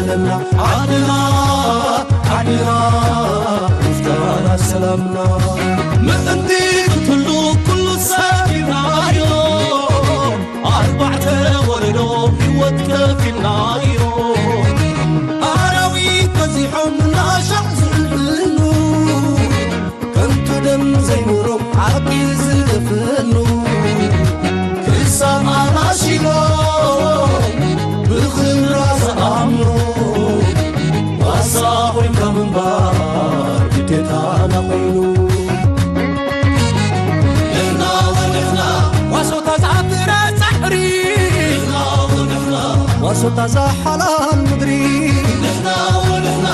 ዓድና ዓድና ምፍታና ሰላምና ምእንቲ ክትህሉ ኩሉ ሰሪርናዮ ኣርባዕተ ወለዶ ህይወት ከፊልናዮ ኣራዊት በዚሖም እናሻዕ ዝዕልሉ ከንቱ ደም ዘይኖሮም ሓቂ ዝደፈኑ ክሳብ ኣናሺሎም ብኽብራ ዝኣምኑ ዋሳ ኮይንካ ምንባር ግዴታና ኮይኑ ንሕና ወንሕና ዋሶታ ዝኣፍረ ጻዕሪ ንሕና ወንሕና ዋሶታ ዝሓላል ምድሪ ንሕና ወንሕና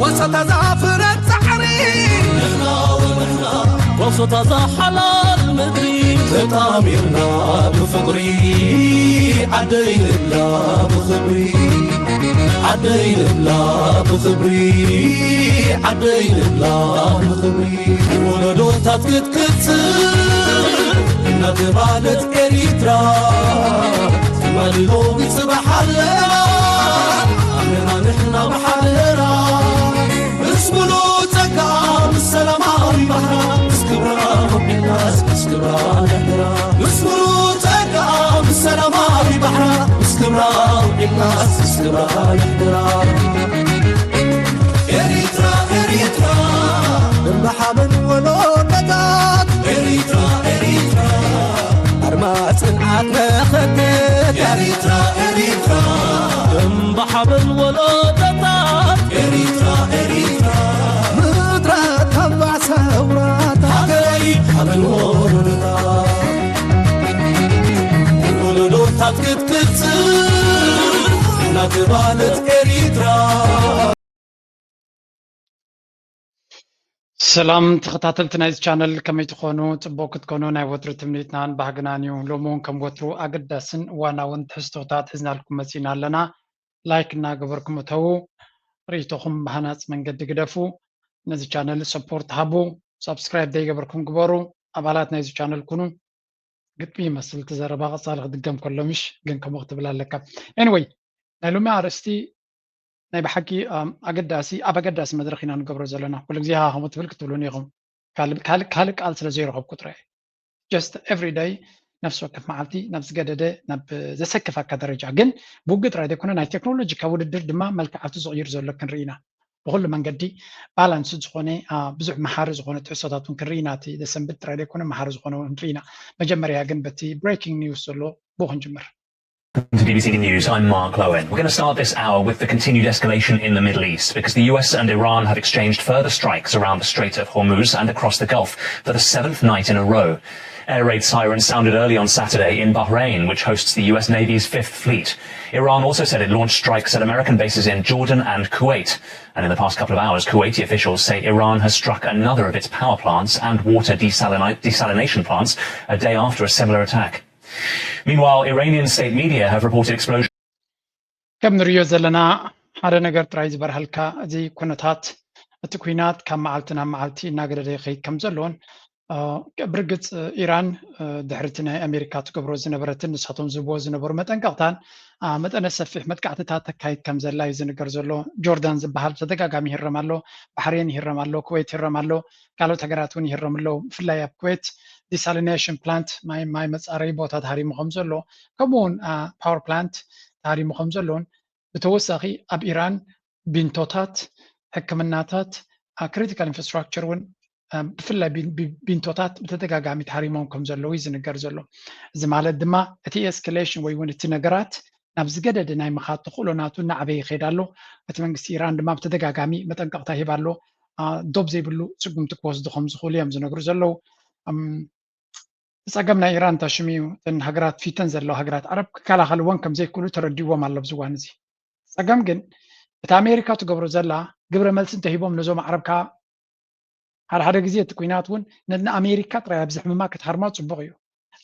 ዋሶታ ዝኣፍረ ጻዕሪ ንሕና ወንሕና ዋሶታ ዝሓላል ምድሪ ተጣሚርና ብፍቕሪ ዓደይ ንብላ ብኽብሪ ዓደይ ንብላ ብኽብሪ ዓደይ ንብላ ብኽብሪ ወለዶታት ክትቅጽል እናተባለት ኤሪትራ ትማሊ ሎሚ ጽባሕ ኣለና ኣለና ንሕና ብሓደራ ምስ ሙሉእ ጸጋ ምስ ሰላማዊ ባህራ ምስ ክብራ ወቢናስ ምስ ክብራ ነሕድራ ምስ ሙሉእ ጸጋ ምስ ሰላማዊ ባህራ ምስ ክብራ ወቢናስ ምስ ክብራ ነሕድራ ኤሪትራ ኤሪትራ እምባ ሓበን ወለዶታት ኤሪትራ ኤሪትራ ኣርማ ጽንዓት መኸተት ኤሪትራ ኤሪትራ እምባ ሓበን ወለዶታት ኤሪትራ ኤሪትራ ምድረ ተባዕ ሰውራታት ሃገረይ ሓበን ወለዶታት ወለዶታት ክትቅጽል እናተባለት ኤሪትራ ሰላም ተኸታተልቲ ናይዚ ቻነል ከመይ ትኾኑ? ጽቡቕ ክትኮኑ ናይ ወትሩ ትምኒትናን ባህግናን እዩ። ሎሚ እውን ከም ወትሩ ኣገዳስን እዋናውን ትሕዝቶታት ሒዝናልኩም መጺእና ኣለና። ላይክ እናገበርኩም እተዉ፣ ርእይቶኹም ብሃናጺ መንገዲ ግደፉ፣ ነዚ ቻነል ሰፖርት ሃቡ፣ ሳብስክራይብ ዘይገበርኩም ግበሩ፣ ኣባላት ናይዚ ቻነል ኩኑ። ግጥሚ ይመስል እቲ ዘረባ ቀጻሊ ክድገም ከሎ ምሽ ግን ከምኡ ክትብል ኣለካ anyway ናይ ሎሚ ኣርእስቲ ናይ ብሓቂ ኣገዳሲ ኣብ ኣገዳሲ መድረክ ኢና ንገብሮ ዘለና ኩሉ ግዜ ሃ ከምኡ ትብል ክትብሉን ኢኹም ካልእ ካልእ ቃል ስለ ዘይረኸብኩ ጥራይ just every day ነፍሲ ወከፍ መዓልቲ ናብ ዝገደደ ናብ ዘሰክፈካ ደረጃ ግን ብውግእ ጥራይ ዘይኮነ ናይ ቴክኖሎጂ ካብ ውድድር ድማ መልክዓቱ ዝቕይር ዘሎ ክንርኢ ኢና ብኩሉ መንገዲ ባላንስ ዝኾነ ብዙሕ መሓሪ ዝኾነ ትሕዝቶታት እውን ክንርኢ ኢና እቲ ዘሰንብድ ጥራይ ዘይኮነ መሓሪ ዝኾነ እውን ክንርኢ ኢና መጀመርያ ግን በቲ breaking news ዘሎ ብኡ ክንጅምር Welcome to B B C News, I'm Mark Lowen. We're going to start this hour with the continued escalation in the Middle East because the U S and Iran have exchanged further strikes around the Strait of Hormuz and across the Gulf for the seventh night in a row. Air raid sirens sounded early on Saturday in Bahrain, which hosts the U S Navy's Fifth Fleet. Iran also said it launched strikes at American bases in Jordan and Kuwait. And in the past couple of hours, Kuwaiti officials say Iran has struck another of its power plants and water desalination plants a day after a similar attack. Meanwhile, Iranian state media have reported explosions. ከም ንሪዮ ዘለና ሓደ ነገር ጥራይ ዝበርሃልካ እዚ ኩነታት እቲ ኩናት ካብ መዓልቲ ናብ መዓልቲ እናገደደ ይኸይድ ከም ዘሎን ብርግፅ ኢራን ድሕርቲ ናይ ኣሜሪካ ትገብሮ ዝነበረትን ንሳቶም ዝህብዎ ዝነበሩ መጠንቀቕታን መጠነ ሰፊሕ መጥቃዕትታት ተካይድ ከም ዘላ እዩ ዝንገር ዘሎ ጆርዳን ዝበሃል ተደጋጋሚ ይህረም ኣሎ ባሕሬን ይህረም ኣሎ ኩወይት ይህረም ኣሎ ካልኦት ሃገራት እውን ይህረም ኣለዉ ብፍላይ ኣብ ኩዌት desalination plant ማይ ማይ መፃረይ ቦታ ተሃሪሙ ከም ዘሎ ከምኡ እውን power plant ተሃሪሙ ከም ዘሎን ብተወሳኺ ኣብ ኢራን ቢንቶታት ሕክምናታት critical infrastructure እውን ብፍላይ ቢንቶታት ብተደጋጋሚ ተሃሪሞም ከም ዘለዉ እዩ ዝንገር ዘሎ እዚ ማለት ድማ እቲ escalation ወይ እውን እቲ ነገራት ናብ ዝገደደ ናይ ምኻድ ተኽእሎ ናቱ እናዓበየ ይኸይድ ኣሎ እቲ መንግስቲ ኢራን ድማ ብተደጋጋሚ መጠንቀቕታ ሂብ ኣሎ ዶብ ዘይብሉ ስጉምቲ ክወስዱ ከም ዝኽእሉ እዮም ዝነግሩ ዘለዉ ፀገም ናይ ኢራን እንታይ ሽሙ እዩ እተን ሃገራት ፊተን ዘለዋ ሃገራት ዓረብ ክከላኸልወን ከም ዘይክእሉ ተረዲእዎም ኣሎ ኣብዚ እዋን እዚ ፀገም ግን እቲ ኣሜሪካ ትገብሮ ዘላ ግብረ መልሲ እንተሂቦም ነዞም ዓረብ ከዓ ሓደ ሓደ ግዜ እቲ ኩናት እውን ንኣሜሪካ ጥራይ ኣብዚ ሕምማ ክትሃርማ ፅቡቅ እዩ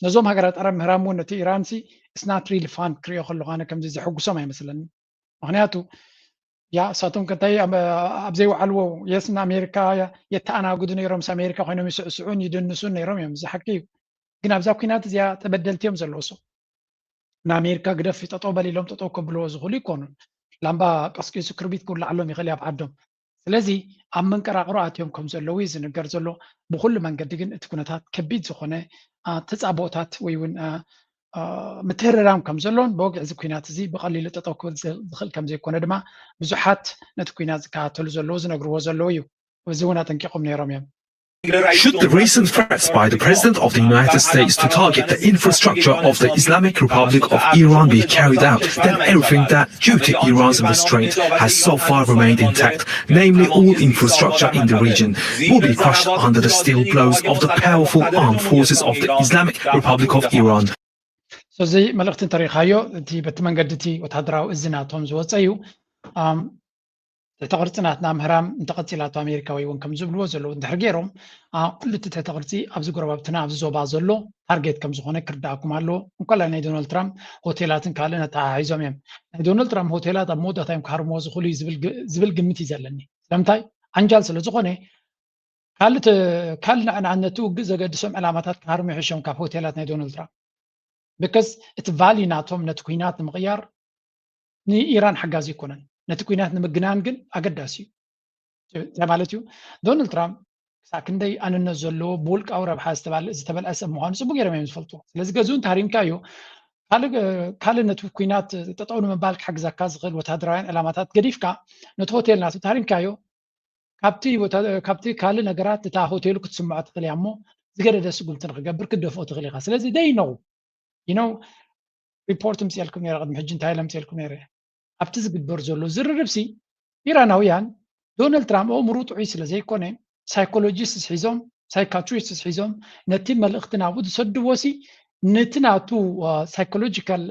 ነዞም ሃገራት ዓረብ ምህራም እውን እቲ ኢራን ሲ it's not really fun ክሪኦ ከለኩ ኣነ ከምዚ ዘሐጉሶም ኣይመስለኒ ምክንያቱ ያ እሳቶም ከንታይ ኣብ ዘይወዓልዎ የስ ንኣሜሪካ የተኣናግዱ ነይሮም ምስ ኣሜሪካ ኮይኖም ይስዕስዑን ይድንሱን ነይሮም እዮም እዚ ሓቂ እዩ ግን ኣብዛ ኩናት እዚኣ ተበደልቲ እዮም ዘለዉ ሰው ንኣሜሪካ ግደፍ ጠጠው በል ኢሎም ጠጠው ከብልዎ ዝኽእሉ ይኮኑን ላምባ ቀስቂሱ ክርቢት ክውላዓሎም ይኽእል እዩ ኣብ ዓዶም። ስለዚ ኣብ መንቀራቕሮ ኣትዮም ከም ዘለዉ እዩ ዝንገር ዘሎ። ብኩሉ መንገዲ ግን እቲ ኩነታት ከቢድ ዝኾነ ተፃቦታት ወይ እውን ምትህርራም ከም ዘሎን ብወግዒ እዚ ኩናት እዚ ብቐሊሉ ጠጠው ክብል ዝኽእል ከም ዘይኮነ ድማ ብዙሓት ነቲ ኩናት ዝከታተሉ ዘለዉ ዝነግርዎ ዘለዉ እዩ። እዚ እውን ኣጠንቂቖም ነይሮም እዮም። Should the recent threats by the President of the United States to target the infrastructure of the Islamic Republic of Iran be carried out, then everything that due to Iran's restraint has so far remained intact, namely all infrastructure in the region, will be crushed under the steel blows of the powerful armed forces of the Islamic Republic of Iran. እዚ መልእኽቲ እንተሪኢኻዮ እቲ በቲ መንገዲ እቲ ወታደራዊ እዚ ናቶም ዝወፀ እዩ። ትሕተ ቅርፂ ናትና ምህራም እንተቐፂላቶ ኣሜሪካ ወይ እውን ከም ዝብልዎ ዘለዉ እንድሕር ገይሮም ኩሉ እቲ ትሕተ ቅርፂ ኣብዚ ጎረባብትና ኣብዚ ዞባ ዘሎ ታርጌት ከም ዝኾነ ክርዳእኩም ኣለዎ። እንኳላይ ናይ ዶናልድ ትራምፕ ሆቴላትን ካልእን ኣተሓሒዞም እዮም። ናይ ዶናልድ ትራምፕ ሆቴላት ኣብ መወዳእታ እዮም ክሃርምዎ ዝኽእሉ እዩ ዝብል ግምት እዩ ዘለኒ። ስለምንታይ? ዓንጃል ስለ ዝኾነ ካልእ ንዕንዓነት ውግእ ዘገድሶም ዕላማታት ክሃርሙ ይሕሾም ካብ ሆቴላት ናይ ዶናልድ ትራምፕ። ብከስ እቲ ቫሊ ናቶም ነቲ ኩናት ንምቕያር ንኢራን ሓጋዚ ኣይኮነን። ነቲ ኩናት ንምግናን ግን ኣገዳሲ እዩ። እንታይ ማለት እዩ? ዶናልድ ትራምፕ ክሳብ ክንደይ ኣንነት ዘለዎ ብውልቃዊ ረብሓ ዝተባል- ዝተበልዐ ሰብ ምዃኑ ጽቡቅ ገይሮም እዮም ዝፈልጥዎ። ስለዚ ገዝኡ እንተሃሪምካዮ ካልእ ካልእ ነቲ ኩናት ጠጠው ንምባል ክሕግዘካ ዝኽእል ወታደራውያን ዕላማታት ገዲፍካ ነቲ ሆቴል ናቱ ተሃሪምካዮ ካብቲ ወታ- ካብቲ ካልእ ነገራት እታ ሆቴሉ ክትስምዖ ትኽእል እያ እሞ ዝገደደ ስጉምቲ ንክገብር ክትደፍኦ ትኽእል ኢኻ። ስለዚ they know you know report ምፅኤልኩም ነይረ ቅድሚ ሕጂ እንታይ ኢለ ምፅኤልኩም ነይረ ኣብቲ ዝግበር ዘሎ ዝርርብ ሲ ኢራናውያን ዶናልድ ትራምፕ ኣእምሩ ጥዑይ ስለ ዘይኮነ ሳይኮሎጂስት ሒዞም ሳይካትሪስት ሒዞም ነቲ መልእኽቲ ናብኡ ዝሰድዎ ሲ ነቲ ናቱ ሳይኮሎጂካል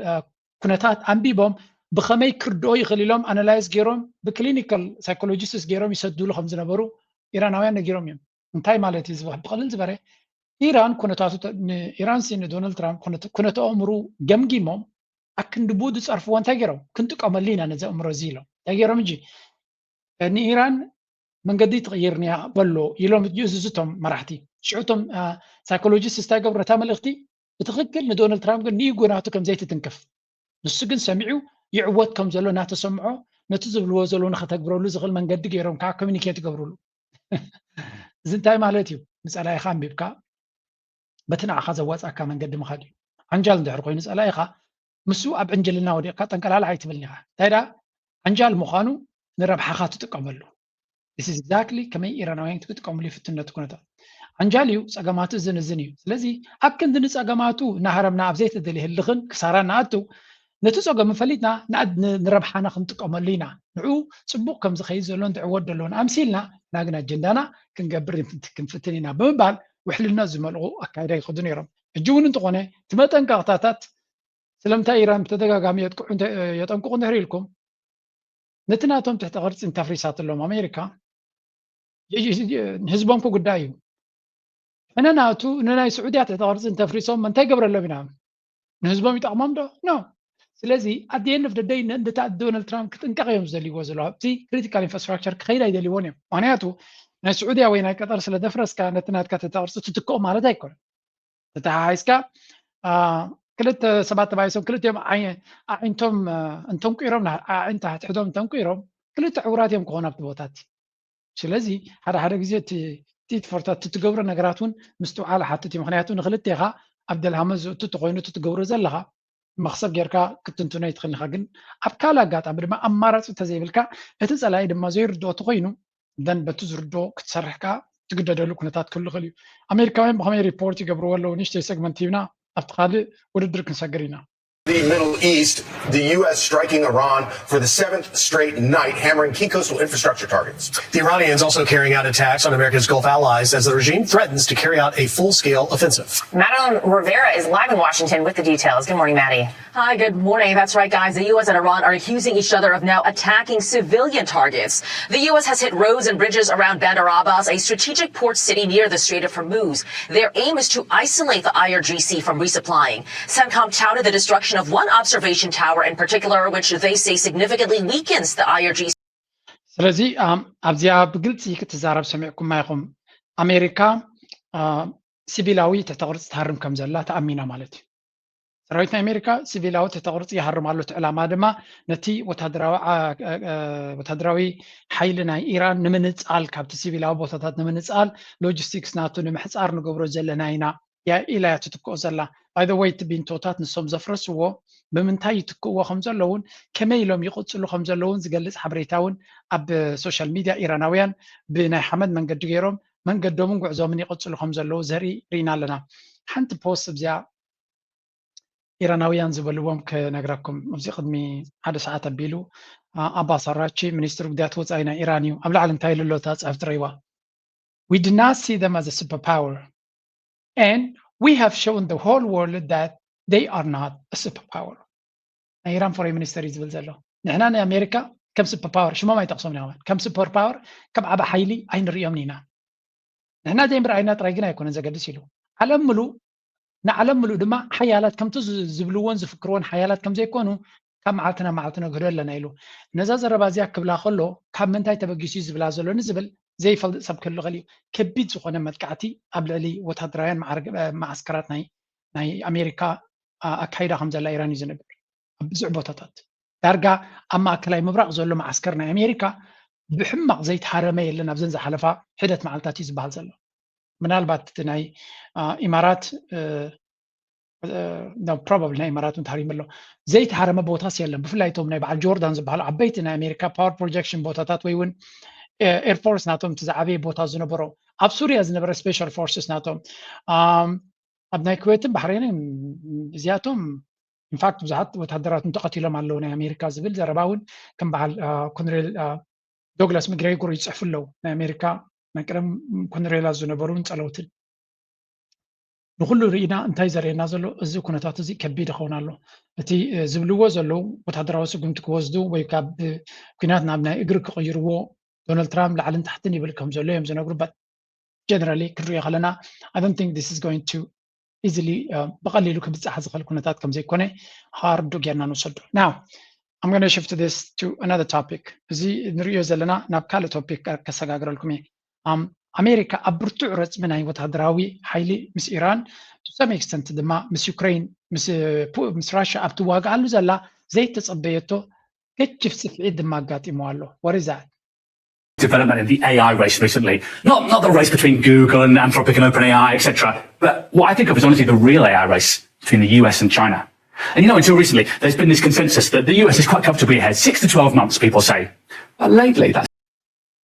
ኩነታት ኣንቢቦም ብኸመይ ክርድኦ ይኽእል ኢሎም ኣናላይዝ ገይሮም ብክሊኒካል ሳይኮሎጂስት ገይሮም ይሰድሉ ከም ዝነበሩ ኢራናውያን ነጊሮም እዮም። እንታይ ማለት እዩ ብቐልል ዝበረ ኢራን ኩነታቱ ኢራን ሲ ንዶናልድ ትራምፕ ኩነተ ኣእምሩ ገምጊሞም ኣክንዲ ብኡ ዝፀርፍዎ እንታይ ገይሮም ክንጥቀመሉ ኢና ነዚ ኣእምሮ እዚ ኢሎም እንታይ ገይሮም እንጂ ንኢራን መንገዲ ትቕይር እያ በሎ ኢሎም ይእዝዙ እቶም መራሕቲ። ሽዑ እቶም ሳይኮሎጂስት እንታይ ገብሩ ነታ መልእኽቲ ብትኽክል ንዶናልድ ትራምፕ ግን ንኢጎ ናቱ ከም ዘይትትንክፍ ንሱ ግን ሰሚዑ ይዕወት ከም ዘሎ እናተሰምዖ ነቲ ዝብልዎ ዘለዉ ንኸተግብረሉ ዝኽእል መንገዲ ገይሮም ከዓ ኮሚኒኬት ይገብሩሉ። እዚ እንታይ ማለት እዩ? ንፀላኢኻ ኣንቢብካ በቲ ንዓኻ ዘዋፅኣካ መንገዲ ምኻድ እዩ። ዓንጃል እንድሕር ኮይኑ ፀላኢኻ ምስ ኣብ ዕንጅልና ወዲቕካ ጠንቀላልዓ ኣይትብልን ኢኻ። እንታይ ደኣ ዓንጃል ምዃኑ ንረብሓኻ ትጥቀመሉ። This is exactly ከመይ ኢራናውያን ክትጥቀምሉ ይፍትኑ ነቲ ኩነታት። ዓንጃል እዩ፣ ፀገማቱ እዝን እዝን እዩ። ስለዚ ኣብ ክንዲ ንፀገማቱ እናሃረምና ኣብ ዘይተደልየ ህልኽን ክሳራን ንኣቱ፣ ነቲ ፀገም ፈሊጥና ንረብሓና ክንጥቀመሉ ኢና። ንዕኡ ፅቡቕ ከም ዝኸይድ ዘሎን ዝዕወት ዘሎን ኣምሲልና ንሕና ግን ኣጀንዳና ክንገብር ክንፍትን ኢና ብምባል ውሕልነት ዝመልኦ ኣካይዳ ይኸዱ ነይሮም። ሕጂ እውን እንተኾነ እቲ መጠንቀቕታታት ስለምንታይ ኢራን ብተደጋጋሚ የጥቅዑ የጠንቅቑ እንድሕር ኢልኩም ነቲ ናቶም ትሕተ ቅርፂ እንተፍሪሳትሎም ኣሜሪካ ንህዝቦም ክጉዳእ እዩ። ሕነ ናቱ ንናይ ስዑድያ ትሕተ ቅርፂ እንተፍሪሶም እንታይ ገብረሎም ኢና ንህዝቦም ይጠቕሞም ዶ? No። ስለዚ ኣደየን ፍ ደደይ ንእንድታ ዶናልድ ትራምፕ ክጥንቀቕ እዮም ዝደልይዎ ዘለዉ ኣብቲ ክሪቲካል ኢንፍራስትራክቸር ክኸይድ ኣይደልይዎን እዮም። ምክንያቱ ናይ ስዑድያ ወይ ናይ ቀጠር ስለ ደፍረስካ ነቲ ናትካ ትሕተ ቅርፂ ትትክኦ ማለት ኣይኮነን። ተተሓሒዝካ ክልተ ሰባት ተባይሶም ክልቲኦም ኣዒንቶም እንተንቁሮም ኣዒንታ ሕድሕዶም እንተንቁሮም ክልተ ዕውራት እዮም ክኾኑ ኣብቲ ቦታት። ስለዚ ሓደ ሓደ ግዜ እቲ ቲት ፎርታት እትገብሮ ነገራት እውን ምስትውዓል ሓትት እዩ። ምክንያቱ ንክልቴኻ ኣብ ደልሃመ ዝእቱ ተኮይኑ እቲ ትገብሮ ዘለካ መክሰብ ጌርካ ክትንትኖ ይትኽእል ኢኻ። ግን ኣብ ካልእ ኣጋጣሚ ድማ ኣማራፂ እንተዘይብልካ እቲ ፀላኢ ድማ ዘይርድኦ ተኮይኑ ደን በቲ ዝርድኦ ክትሰርሕ ከዓ ትግደደሉ ኩነታት ክህሉ ይኽእል እዩ። ኣሜሪካውያን ብኸመይ ሪፖርት ይገብርዎ ኣለዉ? ንእሽተይ ሰግመንት ሂብና ኣብቲ ካልእ ውድድር ክንሰግር ኢና። The Middle East, the U S striking Iran for the seventh straight night, hammering key coastal infrastructure targets. The Iranians also carrying out attacks on America's Gulf allies as the regime threatens to carry out a full scale offensive. Madeline Rivera is live in Washington with the details. Good morning, Maddie. Hi, good morning. That's right, guys. The U S and Iran are accusing each other of now attacking civilian targets. The U S has hit roads and bridges around Bandar Abbas, a strategic port city near the Strait of Hormuz. Their aim is to isolate the I R G C from resupplying. CENTCOM touted the destruction of one observation tower in particular, which they say significantly weakens the I R G C. ስለዚ ኣብዚኣ ብግልፂ ክትዛረብ ሰሚዕኩማ ኢኹም። ኣሜሪካ ሲቪላዊ ትሕተ ቅርፂ ትሃርም ከም ዘላ ተኣሚና ማለት እዩ። ሰራዊት ናይ ኣሜሪካ ሲቪላዊ ትሕተ ቅርፂ ይሃርም ኣሎ። እቲ ዕላማ ድማ ነቲ ወታደራዊ ሓይሊ ናይ ኢራን ንምንፃል፣ ካብቲ ሲቪላዊ ቦታታት ንምንፃል፣ ሎጂስቲክስ ናቱ ንምሕፃር ንገብሮ ዘለና ኢና ኢላ እያ ትትክኦ ዘላ። ባይ ዘ ወይ፣ እቲ ቢንቶታት ንሶም ዘፍረስዎ ብምንታይ ይትክእዎ ከም ዘለውን ከመይ ኢሎም ይቕፅሉ ከም ዘለውን ዝገልፅ ሓበሬታ እውን ኣብ ሶሻል ሚድያ ኢራናውያን ብናይ ሓመድ መንገዲ ገይሮም መንገዶምን ጉዕዞምን ይቕፅሉ ከም ዘለዉ ዘርኢ ርኢና ኣለና። ሓንቲ ፖስት እዚኣ ኢራናውያን ዝበልዎም ክነግረኩም። ኣብዚ ቅድሚ ሓደ ሰዓት ኣቢሉ ኣባስ ኣራቺ ሚኒስትሪ ጉዳያት ወፃኢ ናይ ኢራን እዩ። ኣብ ላዕሊ እንታይ ኢሉ ኣሎ? እታ ፅሕፍቲ ረይዋ We did not see them as a superpower and we have shown the whole world that they are not a superpower። ናይ ኢራን ፎሬን ሚኒስተር እዩ ዝብል ዘሎ። ንሕና ናይ ኣሜሪካ ከም ሱፐር ፓወር ሽሞም ኣይጠቕሶም ኢና፣ ከም ሱፐር ፓወር ከም ዓቢ ሓይሊ ኣይንርእዮምን ኢና። ንሕና ዘይምርኣይና ጥራይ ግን ኣይኮነን ዘገድስ ኢሉ። ዓለም ምሉእ ንዓለም ምሉእ ድማ ሓያላት ከምቲ ዝብልዎን ዝፍክርዎን ሓያላት ከም ዘይኮኑ ካብ መዓልቲ ናብ መዓልቲ ነግህዶ ኣለና ኢሉ። ነዛ ዘረባ እዚኣ ክብላ ከሎ ካብ ምንታይ ተበጊሱ እዩ ዝብላ ዘሎ ንዝብል ዘይፈልጥ ሰብ ክህሉ ይኽእል እዩ። ከቢድ ዝኾነ መጥቃዕቲ ኣብ ልዕሊ ወታደራውያን መዓስከራት ናይ ኣሜሪካ ኣካይዳ ከም ዘላ ኢራን እዩ ዝነብር። ኣብ ብዙሕ ቦታታት ዳርጋ ኣብ ማእከላይ ምብራቕ ዘሎ መዓስከር ናይ ኣሜሪካ ብሕማቕ ዘይተሃረመ የለን ኣብዘን ዝሓለፋ ሒደት መዓልታት እዩ ዝበሃል ዘሎ። ምናልባት እቲ ናይ ኢማራት ፕሮባብሊ ናይ ኢማራት እውን ተሃሪሙ ኣሎ። ዘይተሃረመ ቦታስ የለን። ብፍላይ እቶም ናይ በዓል ጆርዳን ዝበሃሉ ዓበይቲ ናይ ኣሜሪካ ፓወር ፕሮጀክሽን ቦታታት ወይ እውን ኤርፎርስ ናቶም እቲ ዝዓበየ ቦታ ዝነበሮ ኣብ ሱርያ ዝነበረ ስፔሻል ፎርስስ ናቶም ኣብ ናይ ኩዌትን ባሕሬንን እዚኣቶም ኢንፋክት ብዙሓት ወታደራት ተቐቲሎም ኣለዉ ናይ ኣሜሪካ ዝብል ዘረባ እውን ከም በዓል ኮንሬል ዶግላስ ምግሬጎር ይፅሕፉ ኣለዉ። ናይ ኣሜሪካ ናይ ቀደም ኮንሬላት ዝነበሩ እውን ጸለውትን ንኩሉ ርኢና እንታይ ዘርእየና ዘሎ እዚ ኩነታት እዚ ከቢድ ይኸውን ኣሎ። እቲ ዝብልዎ ዘለዉ ወታደራዊ ስጉምቲ ክወስዱ ወይ ካብ ኩናት ናብ ናይ እግሪ ክቕይርዎ ዶናልድ ትራምፕ ላዕልን ታሕትን ይብል ከም ዘሎ እዮም ዝነግሩ። ጀነራሊ ክንሪኦ ከለና I don't think this is going to easily ብቐሊሉ ክብፃሕ ዝኽእል ኩነታት ከም ዘይኮነ ሃርዱ ጌርና ንወሰዶ። Now I'm going to shift this to another topic። እዚ ንሪኦ ዘለና ናብ ካልእ ቶፒክ ከሰጋግረልኩም እየ። ኣሜሪካ ኣብ ብርቱዕ ረፅሚ ናይ ወታደራዊ ሓይሊ ምስ ኢራን to some extent ድማ ምስ ዩክሬን ምስ ራሽያ ኣብ ትዋግኣሉ ዘላ ዘይተፀበየቶ ገጅፍ ፅፍዒት ድማ ኣጋጢሞ ኣሎ። What is that? Development in the A I race recently. Not not the race between Google and Anthropic and OpenAI, et cetera. But what I think of is honestly the real A I race between the U S and China. And you know, until recently, there's been this consensus that the U S is quite comfortably ahead, six to twelve months, people say. But lately, that's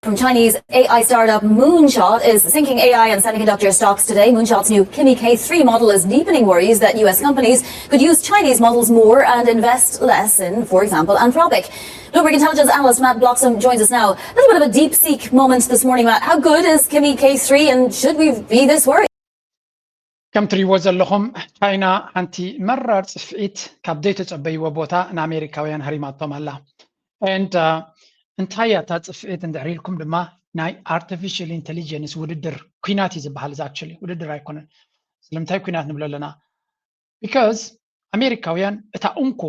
From Chinese A I startup Moonshot is sinking A I and semiconductor stocks today. Moonshot's new Kimi K three model is deepening worries that U S companies could use Chinese models more and invest less in, for example, Anthropic. Bloomberg Intelligence analyst Matt Bloxham joins us now. A little bit of a DeepSeek moment this morning, Matt. How good is Kimi K three and should we be this worried? ከም ትሪእዎ ዘለኹም ቻይና ሓንቲ መራር ፅፍዒት ካብ ዘይተፀበይዎ ቦታ ንኣሜሪካውያን ሃሪማቶም ኣላ። And እንታይ እያ እታ ፅፍዒት እንድሕር ኢልኩም ድማ ናይ ኣርቲፊሻል ኢንቴሊጀንስ ውድድር ኩናት እዩ ዝበሃል። እዚ ኣክቹዋሊ ውድድር ኣይኮነን። ስለምንታይ ኩናት ንብሎ ኣለና? ቢካዝ ኣሜሪካውያን እታ እንኮ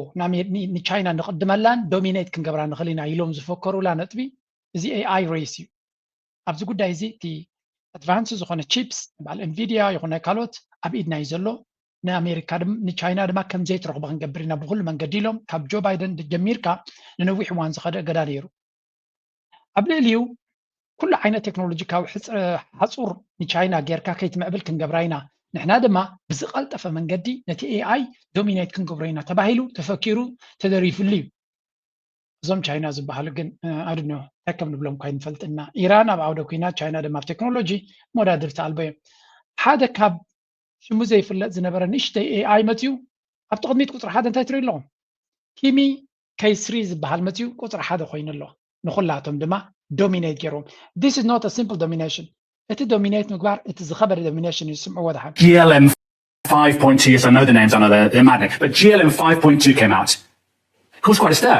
ንቻይና ንቕድመላን ዶሚኔት ክንገብራ ንኽእል ኢና ኢሎም ዝፈከሩላ ነጥቢ እዚ ኤኣይ ሬስ እዩ። ኣብዚ ጉዳይ እዚ እቲ ኣድቫንስ ዝኾነ ቺፕስ በዓል ኤንቪድያ ይኹነ ካልኦት ኣብ ኢድና እዩ ዘሎ። ንኣሜሪካ ንቻይና ድማ ከም ዘይትረኽቦ ክንገብር ኢና ብኩሉ መንገዲ ኢሎም ካብ ጆ ባይደን ጀሚርካ ንነዊሕ እዋን ዝኸደ እገዳ ነይሩ። ኣብ ልዕሊኡ ኩሉ ዓይነት ቴክኖሎጂካዊ ሓፁር ንቻይና ጌርካ ከይትምዕብል ክንገብራ ኢና። ንሕና ድማ ብዝቐልጠፈ መንገዲ ነቲ ኤኣይ ዶሚኔት ክንገብሮ ኢና ተባሂሉ ተፈኪሩ ተደሪፍሉ እዩ። እዞም ቻይና ዝበሃሉ ግን ኣድኖ እንታይ ከም ንብሎም እኳ ይንፈልጥና። ኢራን ኣብ ዓውደ ኩናት ቻይና ድማ ኣብ ቴክኖሎጂ መወዳድርቲ ኣልቦ እዮም። ሓደ ካብ ሽሙ ዘይፍለጥ ዝነበረ ንእሽተይ ኤኣይ መፅዩ ኣብቲ ቅድሚት ቁፅሪ ሓደ እንታይ ትርኢ ኣለኹም? ኪሚ ከይስሪ ዝበሃል መፅዩ ቁፅሪ ሓደ ኮይኑ ኣሎ። ንኩላቶም ድማ ዶሚኔት ገይርዎም። This is not a simple domination። እቲ ዶሚኔት ምግባር እቲ ዝኸበደ ዶሚኔሽን እዩ። ስምዕዎ ደሓን። G L M five point two, yes, I know the names, I know they're, they're maddening, but G L M five point two came out. It caused quite a stir.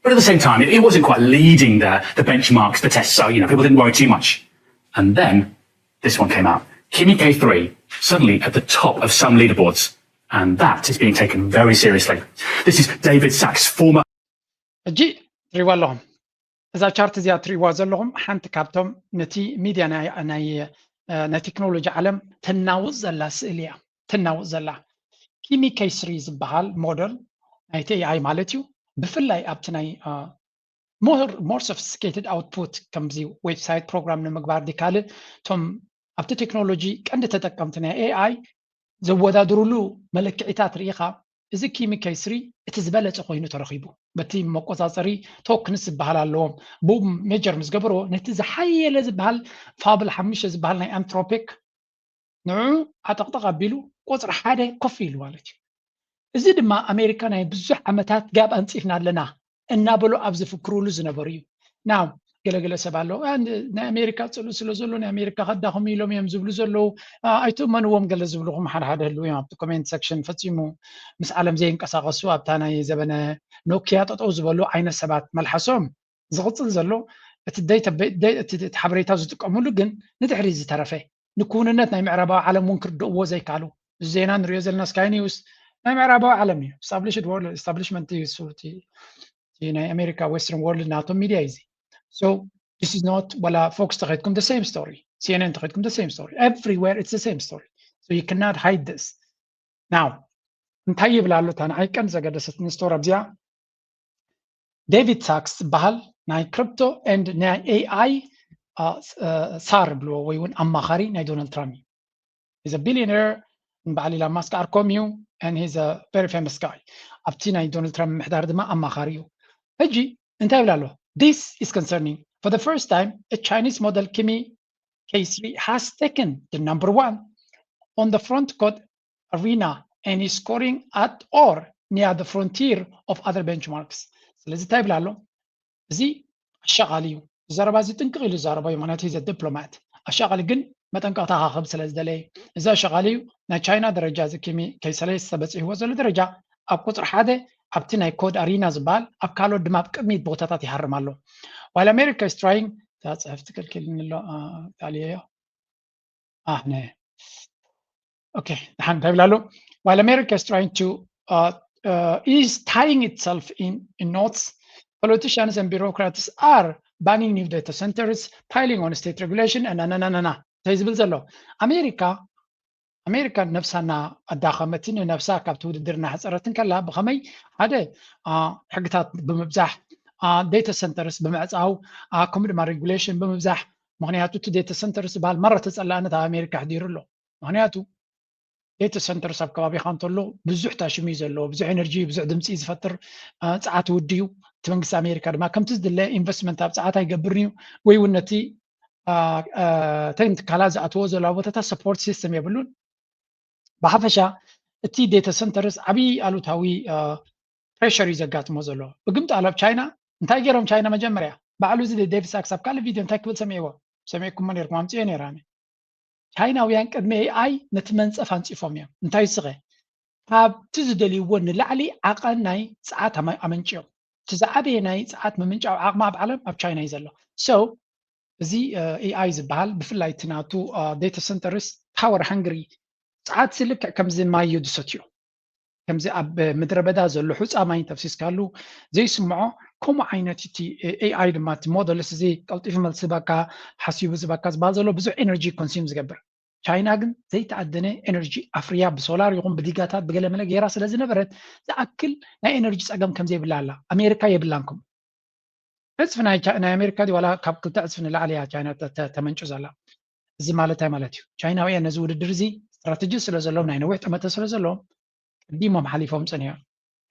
But at the same time, it, it wasn't quite leading the, the benchmarks, the tests, so, you know, people didn't worry too much. And then this one came out. Kimi K three, suddenly at the top of some leaderboards. And that is being taken very seriously. This is David Sacks, former ሕጂ ትሪእዋ ኣለኹም። እዛ ቻርት እዚኣ ትሪእዋ ዘለኹም ሓንቲ ካብቶም ነቲ ሚድያ ናይ ናይ ቴክኖሎጂ ዓለም ትናውፅ ዘላ ስእሊ እያ። ትናውፅ ዘላ Kimi K three ዝበሃል ሞደል ናይቲ ኤኣይ ማለት እዩ። ብፍላይ ኣብቲ ናይ more sophisticated output ከምዚ ዌብሳይት ፕሮግራም ንምግባር ዲካልእ እቶም ኣብቲ ቴክኖሎጂ ቀንዲ ተጠቀምቲ ናይ ኤኣይ ዘወዳድሩሉ መለክዒታት ርኢኻ፣ እዚ Kimi K three እቲ ዝበለፀ ኮይኑ ተረኺቡ። በቲ መቆፃፀሪ ቶክንስ ዝበሃል ኣለዎም። ብኡ ሜጀር ምስ ገበርዎ ነቲ ዝሓየለ ዝበሃል ፋብል ሓሙሽተ ዝበሃል ናይ ኣንትሮፒክ ንዑ ዓጠቕጠቕ ኣቢሉ ቁፅሪ ሓደ ኮፍ ኢሉ ማለት እዩ። እዚ ድማ ኣሜሪካ ናይ ብዙሕ ዓመታት ጋብ ኣንፂፍና ኣለና እናበሉ ኣብ ዝፍክሩሉ ዝነበሩ እዩ። ናው ገለገለ ሰብ ኣሎ፣ "አ፣ ን-፣ ናይ ኣሜሪካ ፅሉ ስለ ዘሎ ናይ ኣሜሪካ ከዳኽሙ ኢሎም እዮም ዝብሉ ዘለዉ፣ አ፣ ኣይትእመንዎም" ገለ ዝብልኹም ሓደ ሓደ ህልው እዮም ኣብቲ ኮሜንት ሰክሽን። ፈፂሙ ምስ ዓለም ዘይንቀሳቐሱ ኣብታ ናይ ዘበነ ኖኪያ ጠጠው ዝበሉ ዓይነት ሰባት መልሓሶም ዝቕፅል ዘሎ እቲ ደይተ-፣ ደይ-፣ እቲ፣ እቲ ሓበሬታ ዝጥቀሙሉ ግን ንድሕሪት ዝተረፈ ንክውንነት ናይ ምዕራባዊ ዓለም እውን ክርድእዎ ዘይከኣሉ፣ እዚ ዜና ንሪኦ ዘለና ስካይ ኒውስ ናይ ምዕራባዊ ዓለም እዩ። Established world establishment እዩ እሱ፣ እቲ፣ እቲ ናይ ኣሜሪካ ዌስተርን ወርልድ ናቶም ሚድያ እዩ እዚ። So this is not፣ ወላ ፎክስ ተኸድኩም the same story፣ CNN ተኸድኩም the same story፣ everywhere it's the same story። So you cannot hide this። Now እንታይ ይብል ኣሎ? እታ ንዓይ ቀንዲ ዘገደሰትኒ ስቶሪ ኣብዚኣ፣ ዴቪድ ሳክስ ዝበሃል ናይ ክሪፕቶ ኤንድ ናይ ኤኣይ ሳር ብልዎ ወይ እውን ኣማኻሪ ናይ ዶናልድ ትራምፕ እዩ። He's a billionaire፣ ንበዓል ኢላን ማስክ ዓርኮም እዩ፣ and he's a very famous guy። ኣብቲ ናይ ዶናልድ ትራምፕ ምምሕዳር ድማ ኣማኻሪ እዩ። ሕጂ እንታይ ይብል ኣሎ? This is concerning. For the first time, a Chinese model Kimi K three has taken the number one on the front code arena and is scoring at or near the frontier of other benchmarks. ስለዚ እንታይ ይብል ኣሎ? እዚ ኣሻቓሊ እዩ። ዘረባ እዚ ጥንቅቕ ኢሉ ዘረባ እዩ፣ ምክንያቱ he's a diplomat። ኣሻቓሊ ግን መጠንቀቕታ ክህብ ስለ ዝደለየ፣ እዚ ኣሻቓሊ እዩ። ናይ ቻይና ደረጃ እዚ ኪሚ ከይሰለስተ በፂሕዎ ዘሎ ደረጃ ኣብ ቁፅሪ ሓደ ኣብቲ ናይ ኮድ ኣሪና ዝበሃል፣ ኣብ ካልኦት ድማ ኣብ ቅድሚት ቦታታት ይሃርም ኣሎ። While America is trying፣ እታ ፅሕፍቲ ከልኪልኒ ኣሎ፣ አ፣ ጣልየዮ። አ፣ ነ-፣ ኦኬ፣ ደሓን እንታይ ይብል ኣሎ? While America is trying to, uh, uh, is tying itself in, in knots, politicians and bureaucrats are banning new data centers, piling on state regulation, and na, na, na, na, na። እንታይ ዝብል ዘሎ? ኣሜሪካ፣ ኣሜሪካ ነብሳ እናኣዳኸመት፣ ንነብሳ ካብቲ ውድድር እናሕፀረት እንከላ፣ ብኸመይ? ሓደ፣ አ፣ ሕግታት ብምብዛሕ፣ አ፣ ዴታ ሰንተርስ ብምዕፃው፣ አ፣ ከምኡ ድማ ሬጉሌሽን ብምብዛሕ። ምክንያቱ እቲ ዴታ ሰንተርስ ዝበሃል ማራ ተፀላእነት ኣብ ኣሜሪካ ኣሕዲሩ ኣሎ። ምክንያቱ ዴታ ሰንተርስ ኣብ ከባቢኻ እንተሎ ብዙሕ ታሽም እዩ ዘለዎ፣ ብዙሕ ኤነርጂ፣ ብዙሕ ድምፂ እዩ ዝፈጥር፣ አ፣ ፀዓት ውዲ እዩ። እቲ መንግስቲ ኣሜሪካ ድማ ከምቲ ዝድለ ኢንቨስትመንት ኣብ ፀዓት ኣይገብርን እዩ፣ ወይ እውን ነቲ፣ አ፣ አ፣ ተን ትካላት ዝኣትዎ ዘለዋ ቦታታት ሰፖርት ሲስተም የብሉን። ብሓፈሻ እቲ ዴታ ሰንተርስ ዓብዪ ኣሉታዊ፣ አ፣ ፕሬሸር እዩ ዘጋጥሞ ዘሎ። ብግምጣል ኣብ ቻይና እንታይ ገይሮም? ቻይና መጀመርያ ባዕሉ እዚ ዴቪድ ሳክስ ኣብ ካልእ ቪድዮ እንታይ ክብል ሰሚዕዎ? ሰሚዕኩሞ ነይርኩም፣ ኣምፅኦ ነይረ ኣነ። ቻይናውያን ቅድሚ ኤኣይ ነቲ መንፀፍ ኣንፂፎም እዮም። እንታይ ስኸ? ካብቲ ዝደልይዎ ንላዕሊ ዓቐን ናይ ፀዓት ኣመ-፣ ኣመንጭዮም። እቲ ዝዓበየ ናይ ፀዓት ምምንጫው ዓቕሚ ኣብ ዓለም ኣብ ቻይና እዩ ዘሎ። So እዚ፣ እ፣ ኤኣይ ዝበሃል ብፍላይ እቲ ናቱ፣ እ፣ ዴታ ሰንተርስ ፓወር ሃንግሪ፣ ፀዓት ልክዕ ከምዚ ማይ እዩ ዝሰትዮ። ከምዚ ኣብ ምድረ በዳ ዘሎ ሑፃ ማይ እንተፍሲስካሉ ዘይስምዖ፣ ከምኡ ዓይነት እቲ ኤኣይ ድማ እቲ ሞደልስ እዚ ቀልጢፉ መልሲ ዝህበካ፣ ሓሲቡ ዝህበካ ዝበሃል ዘሎ ብዙሕ ኤነርጂ ኮንሱም ዝገብር። ቻይና ግን ዘይተኣደነ ኤነርጂ ኣፍርያ ብሶላር ይኹን ብዲጋታት ብገለመለ ገይራ ስለ ዝነበረት ዝኣክል ናይ ኤነርጂ ፀገም ከም ዘይብላ ኣላ። ኣሜሪካ የብላን ከምኡ። ዕፅፊ ናይ ቻ-፣ ናይ ኣሜሪካ ድዩ ዋላ ካብ ክልተ ዕፅፊ ንላዕሊ እያ ቻይና ተ-፣ ተ-፣ ተመንጩ ዘላ። እዚ ማለት እንታይ ማለት እዩ? ቻይናውያን ነዚ ውድድር እዚ ስትራተጂ ስለ ዘለዎም፣ ናይ ነዊሕ ጠመተ ስለ ዘለዎም፣ ቀዲሞም ሓሊፎም ፀኒሖም።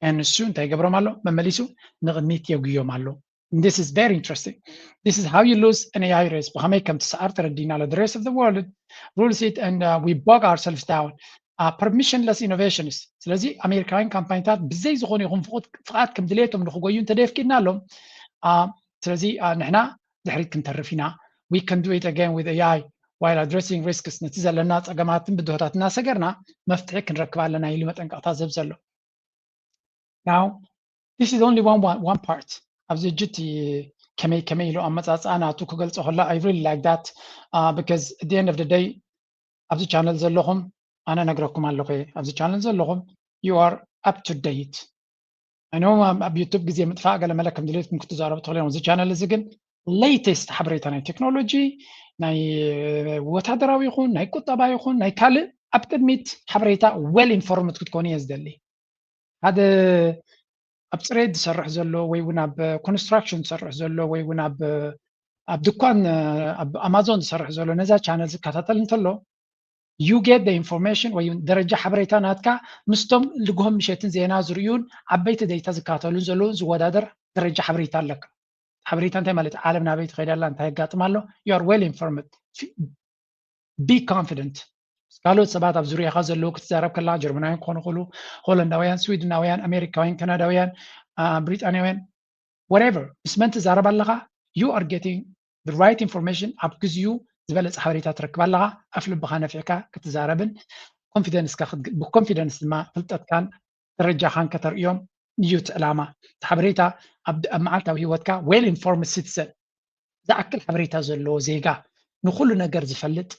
And ንሱ እንታይ ይገብሮም ኣሎ? መመሊሱ ንቕድሚት የጉዮም ኣሎ። And this is very interesting. This is how you lose an ኤኣይ race. ብኸመይ ከም ትስዓር ተረዲእና ኣሎ። The rest of the world rules it and, uh, we bog ourselves down. Uh, permissionless innovations. ስለዚ ኣሜሪካውያን ካምፓኒታት ብዘይ ዝኾነ ይኹን ፍቑድ-፣ ፍቓድ ከም ድሌቶም ንክጎዩ እንተደየፍቂድና ኣሎም፣ አ፣ ስለዚ፣ አ፣ ንሕና ድሕሪት ክንተርፍ ኢና። We can do it again with ኤኣይ while addressing risks። ነቲ ዘለና ፀገማትን ብድሆታት እናሰገርና መፍትሒ ክንረክብ ኣለና ኢሉ መጠንቀቕታ ዝህብ ዘሎ። Now, this is only one, one, one part። ኣብዚ ሕጂ እቲ ከመይ ከመይ ኢሉ ኣመፃፅኣ ናቱ ክገልፆ ከሎ፣ I really like that, uh, because at the end of the day ኣብዚ ቻነል ዘለኹም ኣነ ነግረኩም ኣለኹ እየ። ኣብዚ ቻነል ዘለኹም you are up to date። I know ኣብ፣ ኣብ ዩቱብ ግዜ ምጥፋእ ገለ መለ ከም ድሌትኩም ክትዛረቡ ትኽእሉ እዮም። እዚ ቻነል እዚ ግን ሌተስት ሓበሬታ ናይ ቴክኖሎጂ፣ ናይ ወታደራዊ ይኹን ናይ ቁጠባ ይኹን ናይ ካልእ ኣብ ቅድሚት ሓበሬታ well informed ክትኮኑ እየ ዝደሊ። ሓደ ኣብ ፅሬት ዝሰርሕ ዘሎ ወይ እውን ኣብ ኮንስትራክሽን ዝሰርሕ ዘሎ ወይ እውን ኣብ ኣብ ድኳን ኣብ ኣማዞን ዝሰርሕ ዘሎ ነዛ ቻነል ዝከታተል እንተሎ you get the information ወይ ደረጃ ሓበሬታ ናትካ ምስቶም ልግሆም ምሸትን ዜና ዝርእዩን ዓበይቲ ዴታ ዝከታተሉን ዘለውን ዝወዳደር ደረጃ ሓበሬታ ኣለካ። ሓበሬታ እንታይ ማለት? ዓለም ናበይ ትኸይድ ኣላ፣ እንታይ የጋጥም ኣሎ? You are well informed. Be confident። ካልኦት ሰባት ኣብ ዙርያኻ ዘለዉ ክትዛረብ ከላ ጀርመናውያን ክኾኑ ይኽእሉ፣ ሆለንዳውያን፣ ስዊድናውያን፣ ኣሜሪካውያን፣ ካናዳውያን፣ ብሪጣንያውያን፣ whatever፣ ምስ መን ትዛረብ ኣለኻ? You are getting the right information። ኣብ ግዚኡ ዝበለፀ ሓበሬታ ትረክብ ኣለኻ። ኣፍ ልብኻ ነፊዕካ ክትዛረብን ኮንፊደንስካ ብኮንፊደንስ ድማ ፍልጠትካን ደረጃኻን ከተርእዮም እዩ እቲ ዕላማ። እቲ ሓበሬታ ኣብ መዓልታዊ ህይወትካ well informed citizen፣ ዝኣክል ሓበሬታ ዘለዎ ዜጋ፣ ንኩሉ ነገር ዝፈልጥ፣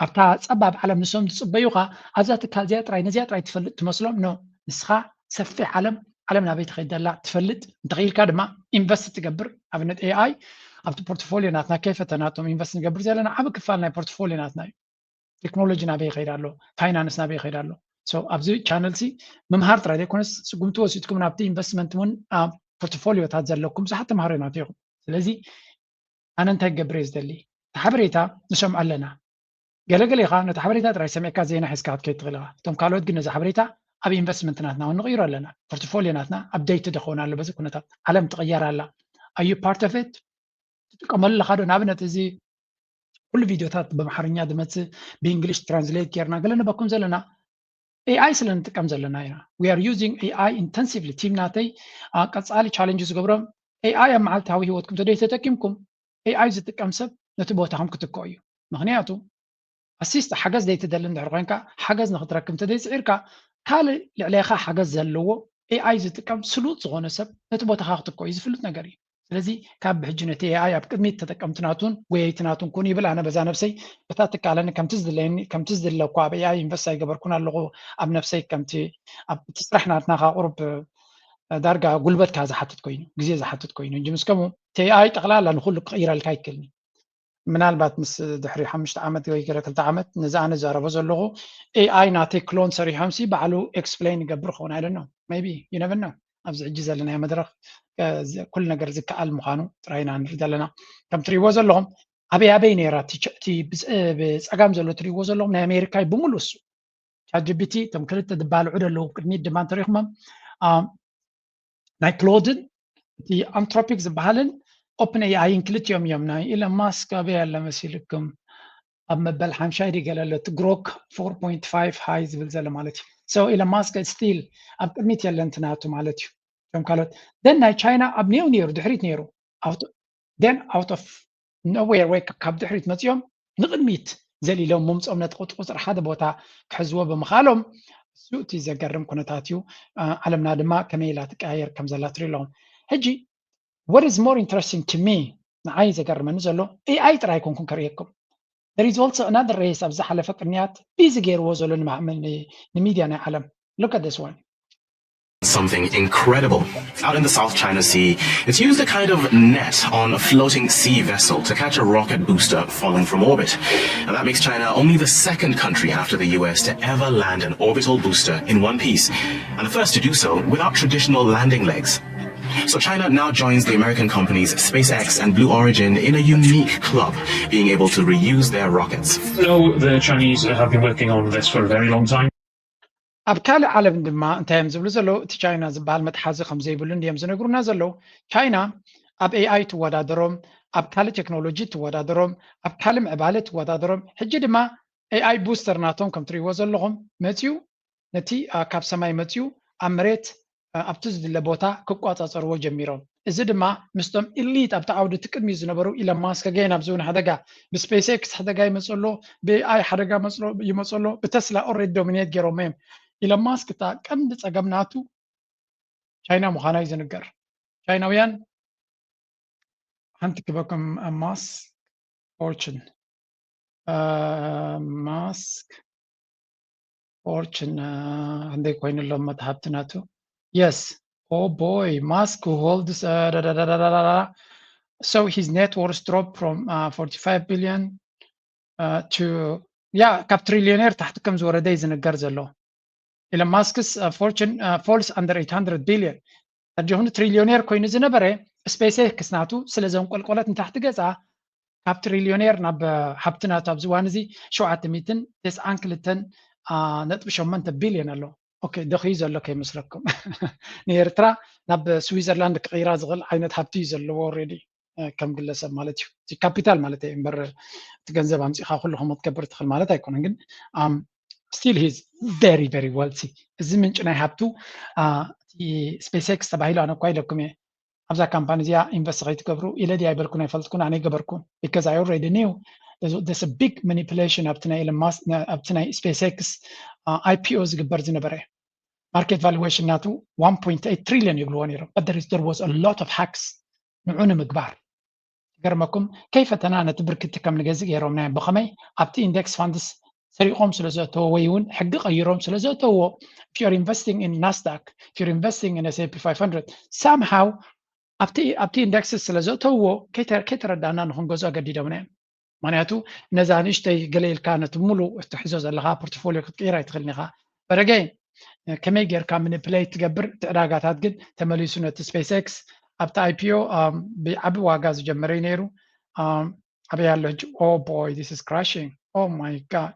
ኣብታ ፀባብ ዓለም ንሶም ዝፅበዩኻ ኣብዛ ትካል እዚኣ ጥራይ ነዚኣ ጥራይ ትፈልጥ ትመስሎም። ኖ፣ ንስኻ ሰፊሕ ዓለም፣ ዓለም ናበይ ትኸይድ ዘላ ትፈልጥ። እንተኽኢልካ ድማ ኢንቨስት ትገብር። ኣብነት ኤኣይ ኣብቲ ፖርትፎሊዮ ናትና ከይፈተናቶም ኢንቨስት ንገብር ዘለና ዓብ ክፋል ናይ ፖርትፎሊዮ ናትና እዩ። ቴክኖሎጂ ናበይ ይኸይድ ኣሎ፣ ፋይናንስ ናበይ ይኸይድ ኣሎ። ኣብዚ ቻነል ሲ ምምሃር ጥራይ ዘይኮነስ ስጉምቲ ወሲድኩም ናብቲ ኢንቨስትመንት እውን ፖርትፎሊዮታት ዘለኩም ብዙሓት ተምሃሮ ናት ኢኹም። ስለዚ ኣነ እንታይ ክገብር እየ ዝደሊ? እቲ ሓበሬታ ንሰምዖ ኣለና። ገለገሌኻ ነቲ ሓበሬታ ጥራይ ሰሚዕካ ዜና ሒዝካ ክትከይድ ትኽእል ኢኻ። እቶም ካልኦት ግን ነዚ ሓበሬታ ኣብ ኢንቨስትመንት ናትና እውን ንቕይሮ ኣለና። ፖርትፎሊዮ ናትና ኣፕደይት ዶ ክኸውን ኣሎ በዚ ኩነታት? ዓለም ትቕየር ኣላ። ኣዩ ፓርት ኦፍ ኢት? ትጥቀመሉ ኣለኻ ዶ? ንኣብነት እዚ ኩሉ ቪድዮታት ብኣምሓርኛ ዝመፅእ ብእንግሊሽ ትራንስሌት ጌርና ገለ ንበኩም ዘለና ኤኣይ ስለ ንጥቀም ዘለና ኢና። We are using ኤኣይ intensively። ቲም ናተይ ቀፃሊ ቻለንጅ ዝገብሮም ኤኣይ ኣብ መዓልታዊ ህይወትኩም ተደይ ተጠቂምኩም ኤኣይ ዝጥቀም ሰብ ነቲ ቦታኹም ክትክኦ እዩ። ምክንያቱ ኣሲስት ሓገዝ ዘይትደሊ እንድሕር ኮይንካ ሓገዝ ንክትረክብ እንተዘይፅዒርካ ካልእ ልዕሌኻ ሓገዝ ዘለዎ ኤኣይ ዝጥቀም ስሉጥ ዝኾነ ሰብ ነቲ ቦታኻ ክትክኦ እዩ ዝፍሉጥ ነገር እዩ። ስለዚ ካብ ብሕጂ ነቲ ኤኣይ ኣብ ቅድሚት ተጠቀምቲ ናቱን ጎየይቲ ናቱን ኩን ይብል። ኣነ በዛ ነብሰይ በታ ትካለኒ ከምቲ ዝድለየኒ ከምቲ ዝድለኩ ኣብ ኤኣይ ኢንቨስት ኣይገበርኩን ኣለኹ። ኣብ ነብሰይ ከምቲ ኣብቲ ስራሕ ናትና ካ ቁሩብ ዳርጋ ጉልበትካ ዝሓትት ኮይኑ ግዜ ዝሓትት ኮይኑ እንጂ ምስ ከምኡ እቲ ኤኣይ ጠቕላላ ንኩሉ ክቕይረልካ ኣይክእልን እዩ። ምናልባት ምስ ድሕሪ ሓሙሽተ ዓመት ወይ ገለ ክልተ ዓመት ነዚ ኣነ ዛረቦ ዘለኹ ኤኣይ ናተይ ክሎን ሰሪሖም ሲ ባዕሉ ኤክስፕሌን ይገብር ክኸውን ኣይደኖ ቢ ዩነቨር ነው። ኣብዚ ሕጂ ዘለናዮ መድረክ ኩሉ ነገር ዝከኣል ምዃኑ ጥራይ ኢና ንርኢ ዘለና። ከም ትሪእዎ ዘለኹም ኣበይ ኣበይ ነይራ እቲ ብፀጋም ዘሎ ትሪእዎ ዘለኹም ናይ ኣሜሪካ ብምሉእ እሱ ቻትጂቢቲ እቶም ክልተ ዝባልዑ ዘለዉ ቅድሚት ድማ እንተሪኹሞም ናይ ክሎድን እቲ ኣንትሮፒክ ዝበሃልን ኦፕን ኤኣይን ክልቲኦም እዮም። ናይ ኢለን ማስክ ኣበይ ኣለ መሲልኩም ኣብ መበል ሓምሻይ ድገለለት ግሮክ ፎር ፖይንት ፋይቭ ሃይ ዝብል ዘሎ ማለት እዩ። ኢለን ማስክ ስቲል ኣብ ቅድሚት የለን ትናቱ ማለት እዩ። እቶም ካልኦት ደን ናይ ቻይና ኣብ ኔው ነይሩ ድሕሪት ነይሩ ደን ኣውት ኦፍ ኖዌር ወይ ካብ ድሕሪት መፂኦም ንቕድሚት ዘሊሎም ምምፅኦም ነቲ ቁፅሪ ሓደ ቦታ ክሕዝዎ ብምኻሎም እሱ እቲ ዘገርም ኩነታት እዩ። ዓለምና ድማ ከመይ ኢላ ትቀያየር ከም ዘላ ትርኢ ኣለኹም። ሕጂ what is more interesting to me ንዓይ ዘገርመኒ ዘሎ ኤኣይ ጥራይ ኣይኮንኩን ከርእየኩም። There is also another race ኣብ ዝሓለፈ ቅንያት ቢዚ ገይርዎ ዘሎ ንሚድያ ናይ ዓለም። Look at this one. Something incredible. Out in the South China Sea, it's used a kind of net on a floating sea vessel to catch a rocket booster falling from orbit. And that makes China only the second country after the U S to ever land an orbital booster in one piece, and the first to do so without traditional landing legs. So China now joins the American companies SpaceX and Blue Origin in a unique club, being able to reuse their rockets. So the Chinese have been working on this for a very long time. ኣብ ካልእ ዓለም ድማ እንታይ እዮም ዝብሉ ዘለዉ? እቲ ቻይና ዝበሃል መትሓዚ ከም ዘይብሉ እንዲዮም ዝነግሩና ዘለዉ። ቻይና ኣብ ኤኣይ ትወዳደሮም፣ ኣብ ካልእ ቴክኖሎጂ ትወዳደሮም፣ ኣብ ካልእ ምዕባለ ትወዳደሮም። ሕጂ ድማ ኤኣይ ቡስተር ናቶም ከም ትሪእዎ ዘለኹም መፅዩ፣ ነቲ ካብ ሰማይ መፅዩ ኣብ መሬት ኣብቲ ዝድለ ቦታ ክቋፃፀርዎ ጀሚሮም። እዚ ድማ ምስቶም ኢሊት ኣብቲ ዓውዲ እቲ ቅድሚኡ ዝነበሩ ኢለን ማስክ ኣገይን ኣብዚ እውን ሓደጋ ብስፔስ ኤክስ ሓደጋ ይመፅሎ፣ ብኤኣይ ሓደጋ ይመፅሎ፣ ብተስላ ኦልሬዲ ዶሚኔት ገይሮሞ እዮም። ኢለን ማስክ እታ ቀንዲ ፀገም ናቱ ቻይና ምዃና እዩ ዝንገር። ቻይናውያን ሓንቲ ክበኩም ማስክ ፎርችን ማስክ ፎርችን ክንደይ ኮይኑ ኣሎ መትሃብቲ ናቱ? Yes. Oh boy, Musk who holds uh, da, da, da, da, da, da, da. So his net worth dropped from uh, forty-five billion uh, to ያ ካብ ትሪሊዮኔር ታሕቲ ከም ዝወረደ እዩ ዝንገር ዘሎ። ኢለን ማስክስ ፎርቹን ፎልስ ኣንደር ኤይት ሃንድረድ ቢልዮን። ኣጆኹም ትሪሊዮኔር ኮይኑ ዝነበረ ስፔስ ኤክስ ናቱ ስለ ዘንቆልቆለት ንታሕቲ ገጻ ካብ ትሪሊዮኔር ናብ ሃብቲ ናቱ ኣብዚ እዋን እዚ ሸውዓተ ሚእትን ተስዓን ክልተን ነጥቢ ሸሞንተ ቢልዮን ኣሎ። ኦኬ፣ ደኺዩ ዘሎ ከይመስለኩም። ንኤርትራ ናብ ስዊዘርላንድ ክቕይራ ዝኽእል ዓይነት ሃብቲ እዩ ዘለዎ ኦልሬዲ፣ ከም ግለሰብ ማለት እዩ። እቲ ካፒታል ማለት እዩ እምበር፣ እቲ ገንዘብ ኣምጺኻ ኩሉ ከምኡ ክትገብር ትኽእል ማለት ኣይኮነን። ግን still he's very very wealthy። እዚ ምንጪ ናይ ሃብቱ እቲ ስፔስ ኤክስ ተባሂሉ ኣነ እኳ ኢለኩም እየ፣ ኣብዛ ካምፓኒ እዚኣ ኢንቨስት ከይትገብሩ ኢለ ድየ ኣይበልኩን ኣይፈልጥኩን፣ ኣነ ኣይገበርኩን። Because I already knew there's a big manipulation ኣብቲ ናይ ኤለን ማስክ፣ ኣብቲ ናይ ስፔስ ኤክስ ኣይፒኦ ዝግበር ዝነበረ ማርኬት ቫሉዌሽን ናቱ ዋን ፖይንት ኤይት ትሪሊዮን ይብልዎ ነይሮም። But there is, there was a lot of hacks ንዑ ንምግባር። ገርመኩም ከይፈተና ነቲ ብርክቲ ከም ንገዝእ ገይሮምና እዮም። ብኸመይ? ኣብቲ ኢንደክስ ፋንድስ ሰሪቖም ስለ ዘእተዎ ወይ እውን ሕጊ ቀይሮም ስለ ዘእተዎ፣ if you're investing in Nasdaq, if you're investing in S and P five hundred, somehow ኣብቲ ኣብቲ ኢንደክስ ስለ ዘእተዎ ከይተ- ከይተረዳእና ንክንገዝኦ ኣገዲዶምና እዮም። ምክንያቱ ነዛ ንእሽተይ ገለ ኢልካ ነቲ ሙሉ እትሕዞ ዘለካ ፖርትፎሊዮ ክትቅይር ኣይትኽእልን ኢኻ። በረገይ ከመይ ጌርካ ምኒፕሌት ትገብር? እቲ ዕዳጋታት ግን ተመሊሱ ነቲ ስፔስ ኤክስ ኣብቲ ኣይፒኦ ብዓቢ ዋጋ ዝጀመረ እዩ ነይሩ። ኣበይ ኣሎ ሕጂ? Oh boy, this is crashing, oh my god።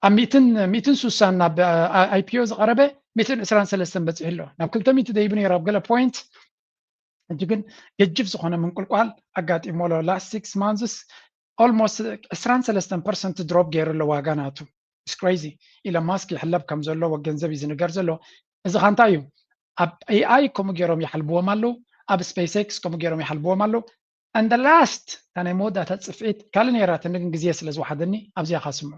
ኣብ ሚእትን ሚእትን ሱሳን ናብ ኣይፒኦ ዝቐረበ ሚእትን ዕስራን ሰለስተን በፂሑ ኣሎ። ናብ ክልተ ሚእቲ ደይቡ ነይሩ ኣብ ገለ ፖይንት። ሕጂ ግን ገጅፍ ዝኾነ ምንቁልቋል ኣጋጢሞ ኣሎ። Last six months almost ዕስራን ሰለስተን ፐርሰንት ድሮፕ ገይሩ ኣሎ ዋጋ ናቱ። It's crazy። ኢለን ማስክ ይሕለብ ከም ዘሎ ወገንዘብ እዩ ዝንገር ዘሎ። እዚ ኻንታ እዩ። ኣብ ኤኣይ ከምኡ ገይሮም ይሓልብዎም ኣለዉ፣ ኣብ ስፔስ ኤክስ ከምኡ ገይሮም ይሓልብዎም ኣለዉ። And the last፣ እታ ናይ መወዳእታ ፅፍዒት ካልእ ነይራትኒ ግን ግዜ ስለ ዝወሓደኒ ኣብዚኣ ካስምዑ።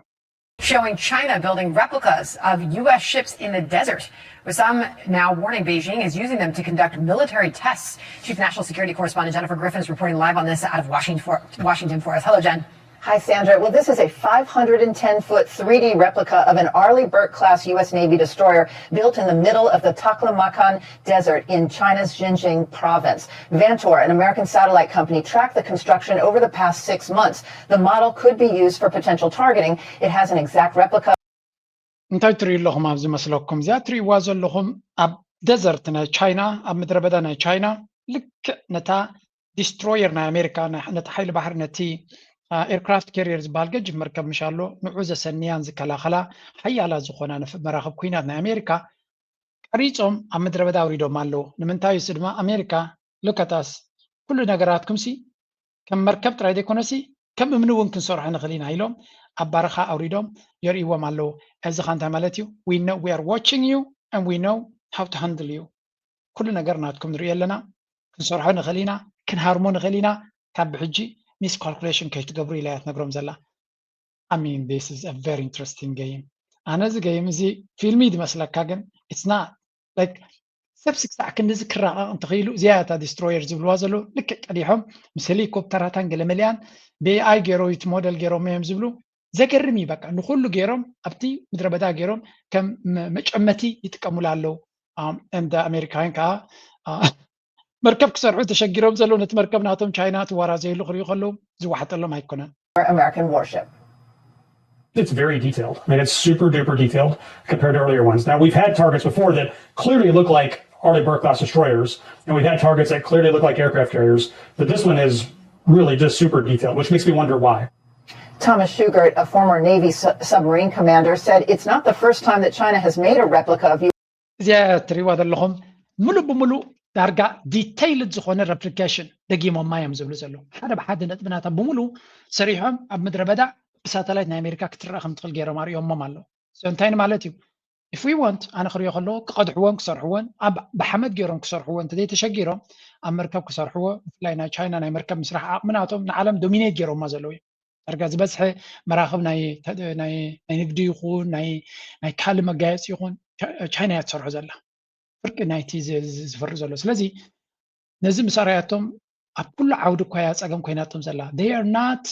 Showing China building replicas of U S ships in the desert, with some now warning Beijing is using them to conduct military tests. Chief National Security Correspondent Jennifer Griffin is reporting live on this out of Washington for, Washington for us. Hello, Jen. Hi, Sandra. Well, this is a five hundred ten foot three D replica of an Arleigh Burke class U S Navy destroyer built in the middle of the Taklamakan Desert in China's Xinjiang province. Vantor, an American satellite company, tracked the construction over the past six months. The model could be used for potential targeting. It has an exact replica. እንታይ ትርእዩ ኣለኹም ኣብዚ መስለኩም? እዚኣ ትርእይዋ ዘለኹም ኣብ ደዘርት ናይ ቻይና፣ ኣብ ምድረ በዳ ናይ ቻይና ልክዕ ነታ ዲስትሮየር ናይ ኣሜሪካ፣ ነቲ ሓይሊ ባሕሪ፣ ነቲ ኤርክራፍት ካሪየር ዝበሃል ገጅፍ መርከብ ምሽ ኣሎ፣ ንዑ ዘሰንያን ዝከላኸላ ሓያላት ዝኾና መራኽብ ኩናት ናይ ኣሜሪካ ቀሪጾም ኣብ ምድረ በዳ ኣውሪዶም ኣለዉ። ንምንታይ? እሱ ድማ ኣሜሪካ፣ look at us፣ ኩሉ ነገራትኩምሲ ከም መርከብ ጥራይ ዘይኮነሲ ከም እምኒ እውን ክንሰርሖ ንኽእል ኢና ኢሎም ኣብ በረኻ ኣውሪዶም የርእይዎም ኣለዉ። እዚ ኸ እንታይ ማለት እዩ? We know, we are watching you and we know how to handle you። ኩሉ ነገር ናትኩም ንሪኦ ኣለና፣ ክንሰርሖ ንኽእል ኢና፣ ክንሃርሞ ንኽእል ኢና። ካብ ብሕጂ ሚስ ካልኩሌሽን ከይትገብሩ ኢላ እያ ትነግሮም ዘላ። I mean, this is a very interesting game። ኣነ እዚ ገይም እዚ ፊልሚ ድመስለካ ግን it's not። Like ሰብ ስክሳዕ ክንድዚ ክራቐቕ እንተኽኢሉ እዚኣ እታ ዲስትሮየር ዝብልዋ ዘለዉ። ልክዕ ቀዲሖም ምስ ሄሊኮፕተራታን ገለመሊኣን ብኤኣይ ገይሮ እቲ ሞደል ገይሮም እዮም ዝብሉ። ዘገርም እዩ። በቃ ንኩሉ ገይሮም ኣብቲ ምድረ በዳ ገይሮም ከም መጨመቲ ይጥቀሙላ ኣለዉ። And ኣሜሪካውያን ከዓ መርከብ ክሰርሑ ተሸጊሮም ዘለዉ ነቲ መርከብ ናቶም ቻይና ትዋራዘየሉ ክርእዩ ከለዉ ዝወሓጠሎም ኣይኮነን። American warship. It's very detailed. I mean, it's super duper detailed compared to earlier ones. Now, we've had targets before that clearly look like Arleigh Burke class destroyers, and we've had targets that clearly look like aircraft carriers, but this one is really just super detailed, which makes me wonder why. Thomas Schuchert, a former Navy su- submarine commander, said it's not the first time that China has made a replica of እዚኣ ትሪእዋ ዘለኹም ሙሉእ ብሙሉእ ዳርጋ ዲቴይልድ ዝኾነ ሬፕሊኬሽን ደጊሞማ እዮም ዝብሉ ዘለዉ። ሓደ ብሓደ ነጥብናታ ብምሉእ ሰሪሖም ኣብ ምድረ በዳ ብሳተላይት ናይ ኣሜሪካ ክትረኣ ከም ትኽእል ገይሮም ኣርእዮሞም ኣለዉ። So እንታይ ንማለት እዩ? If we want፣ ኣነ ክሪኦ ከለዎ ክቐድሕዎን ክሰርሕዎን ኣብ ብሓመድ ገይሮም ክሰርሕዎ እንተዘይተሸጊሮም ኣብ መርከብ ክሰርሕዎ፣ ብፍላይ ናይ ቻይና ናይ መርከብ ምስራሕ ዓቕሚ ናቶም ንዓለም ዶሚኔት ገይሮማ ዘለዉ እዮም። ዳርጋ ዝበዝሐ መራኽብ ናይ ናይ ናይ ንግዲ ይኹን ናይ ናይ ካልእ መጋየፂ ይኹን ቻይና እያ ትሰርሖ ዘላ። ፍርቂ ናይቲ ዝፈሪ ዘሎ። ስለዚ ነዚ ምስ ኣርኣያቶም ኣብ ኩሉ ዓውዲ እኳ እያ ፀገም ኮይናቶም ዘላ። They are not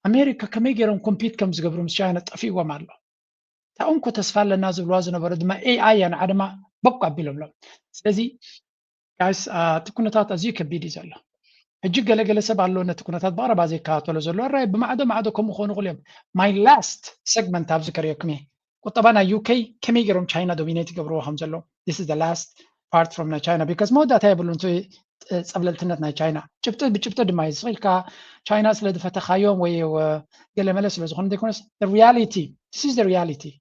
ኣሜሪካ ከመይ ገይሮም ኮምፒት ከም ዝገብሩ ምስ ቻይና ጠፊእዎም ኣሎ። እታ እንኮ ተስፋ ኣለና ዝብልዋ ዝነበሩ ድማ ኤኣይ እያ ንዓ ድማ ቦቅ ኣቢሎምሎም። ስለዚ ጋይስ እቲ ኩነታት ኣዝዩ ከቢድ እዩ ዘሎ። ሕጂ ገለገለ ሰብ ኣሎ ነቲ ኩነታት ብቐረባ ዘይከታተሎ ዘሎ ኣራይ ብማዕዶ ማዕዶ ከምኡ ክኾኑ ይኽእሉ እዮም። My last segment ኣብዚ ከርእየኩም እየ። ቁጠባ ናይ ዩኬ ከመይ ገይሮም ቻይና ዶሚኔት ይገብርዎ ከም ዘለዉ። This is the last part from ናይ ቻይና because መወዳእታ የብሉን እቲ ጸብለልትነት ናይ ቻይና። ጭብጢ ብጭብጢ ድማ እዩ ዝኽእል ኢልካ ቻይና ስለ ዝፈተኻዮም ወይ ገለመለ ስለ ዝኾነ ዘይኮነስ reality, this is the reality.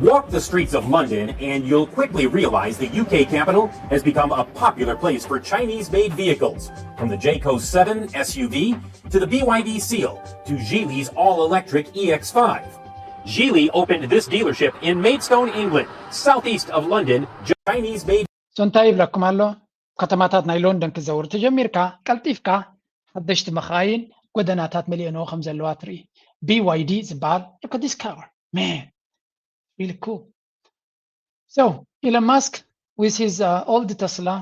Walk the streets of London and you'll quickly realize the U K capital has become a popular place for Chinese made vehicles, from the Jayco seven S U V to the B Y D Seal to Geely's all electric E X five. Geely opened this dealership in Maidstone, England, southeast of London. Chinese made So እንታይ ይብለኩም ኣሎ? ከተማታት ናይ ሎንደን ክትዘውር ተጀሚርካ ቀልጢፍካ ሓደሽቲ መኻይን ጎደናታት መሊኦንኦ ከም ዘለዋ ትርኢ። B Y D ዝበሃል look at this car, man, really cool. So Elon Musk with his uh, old Tesla,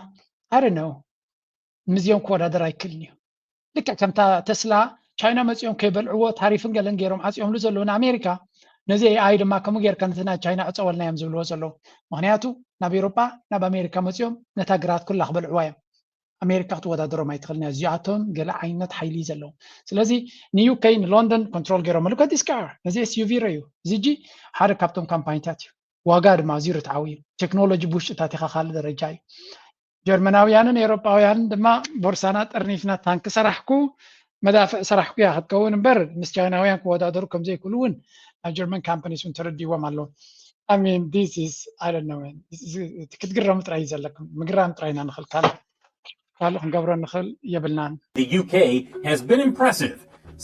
I don't know, ምስዚኦም ክወዳደር ኣይክእልን እዩ። ልክዕ ከምታ ተስላ ቻይና መፂኦም ከይበልዕዎ ታሪፍን ገለን ገይሮም ዓፂኦምሉ ዘለዉ ንኣሜሪካ፣ ነዚ ኤኣይ ድማ ከምኡ ጌርካ ነቲ ናይ ቻይና ዕፀወልና እዮም ዝብልዎ ዘለዉ። ምክንያቱ ናብ ኤውሮጳ ናብ ኣሜሪካ መፂኦም ነታ ግራት ኩላ ክበልዕዋ እዮም። ኣሜሪካ ክትወዳደሮም ኣይትኽእልን እያ። እዚኣቶም ገለ ዓይነት ሓይሊ እዩ ዘለዎም። ስለዚ ንዩኬ ንሎንደን ኮንትሮል ገይሮም ኣሉ ከዲስካ ነዚ ኤስዩቪ ረዩ። እዚ ጂ ሓደ ካብቶም ካምፓኒታት እዩ። ዋጋ ድማ ኣዝዩ ርትዓዊ እዩ። ቴክኖሎጂ ብውሽጥታት ኢኻ ካልእ ደረጃ እዩ። ጀርመናውያንን ኤውሮጳውያንን ድማ ቦርሳና ጠርኒፍና ታንክ ሰራሕኩ መዳፍዕ ሰራሕኩ እያ ክትከውን እምበር ምስ ቻይናውያን ክወዳደሩ ከም ዘይክእሉ እውን ኣብ ጀርመን ካምፓኒስ እውን ተረዲዎም ኣለዉ። I mean this is I don't know man. This is- ክትግረሙ ጥራይ እዩ ዘለኩም። ምግራም ጥራይ ኢና ንኽእል ካልእ ካልእ ክንገብሮ ንኽእል የብልናን። The U K has been impressive.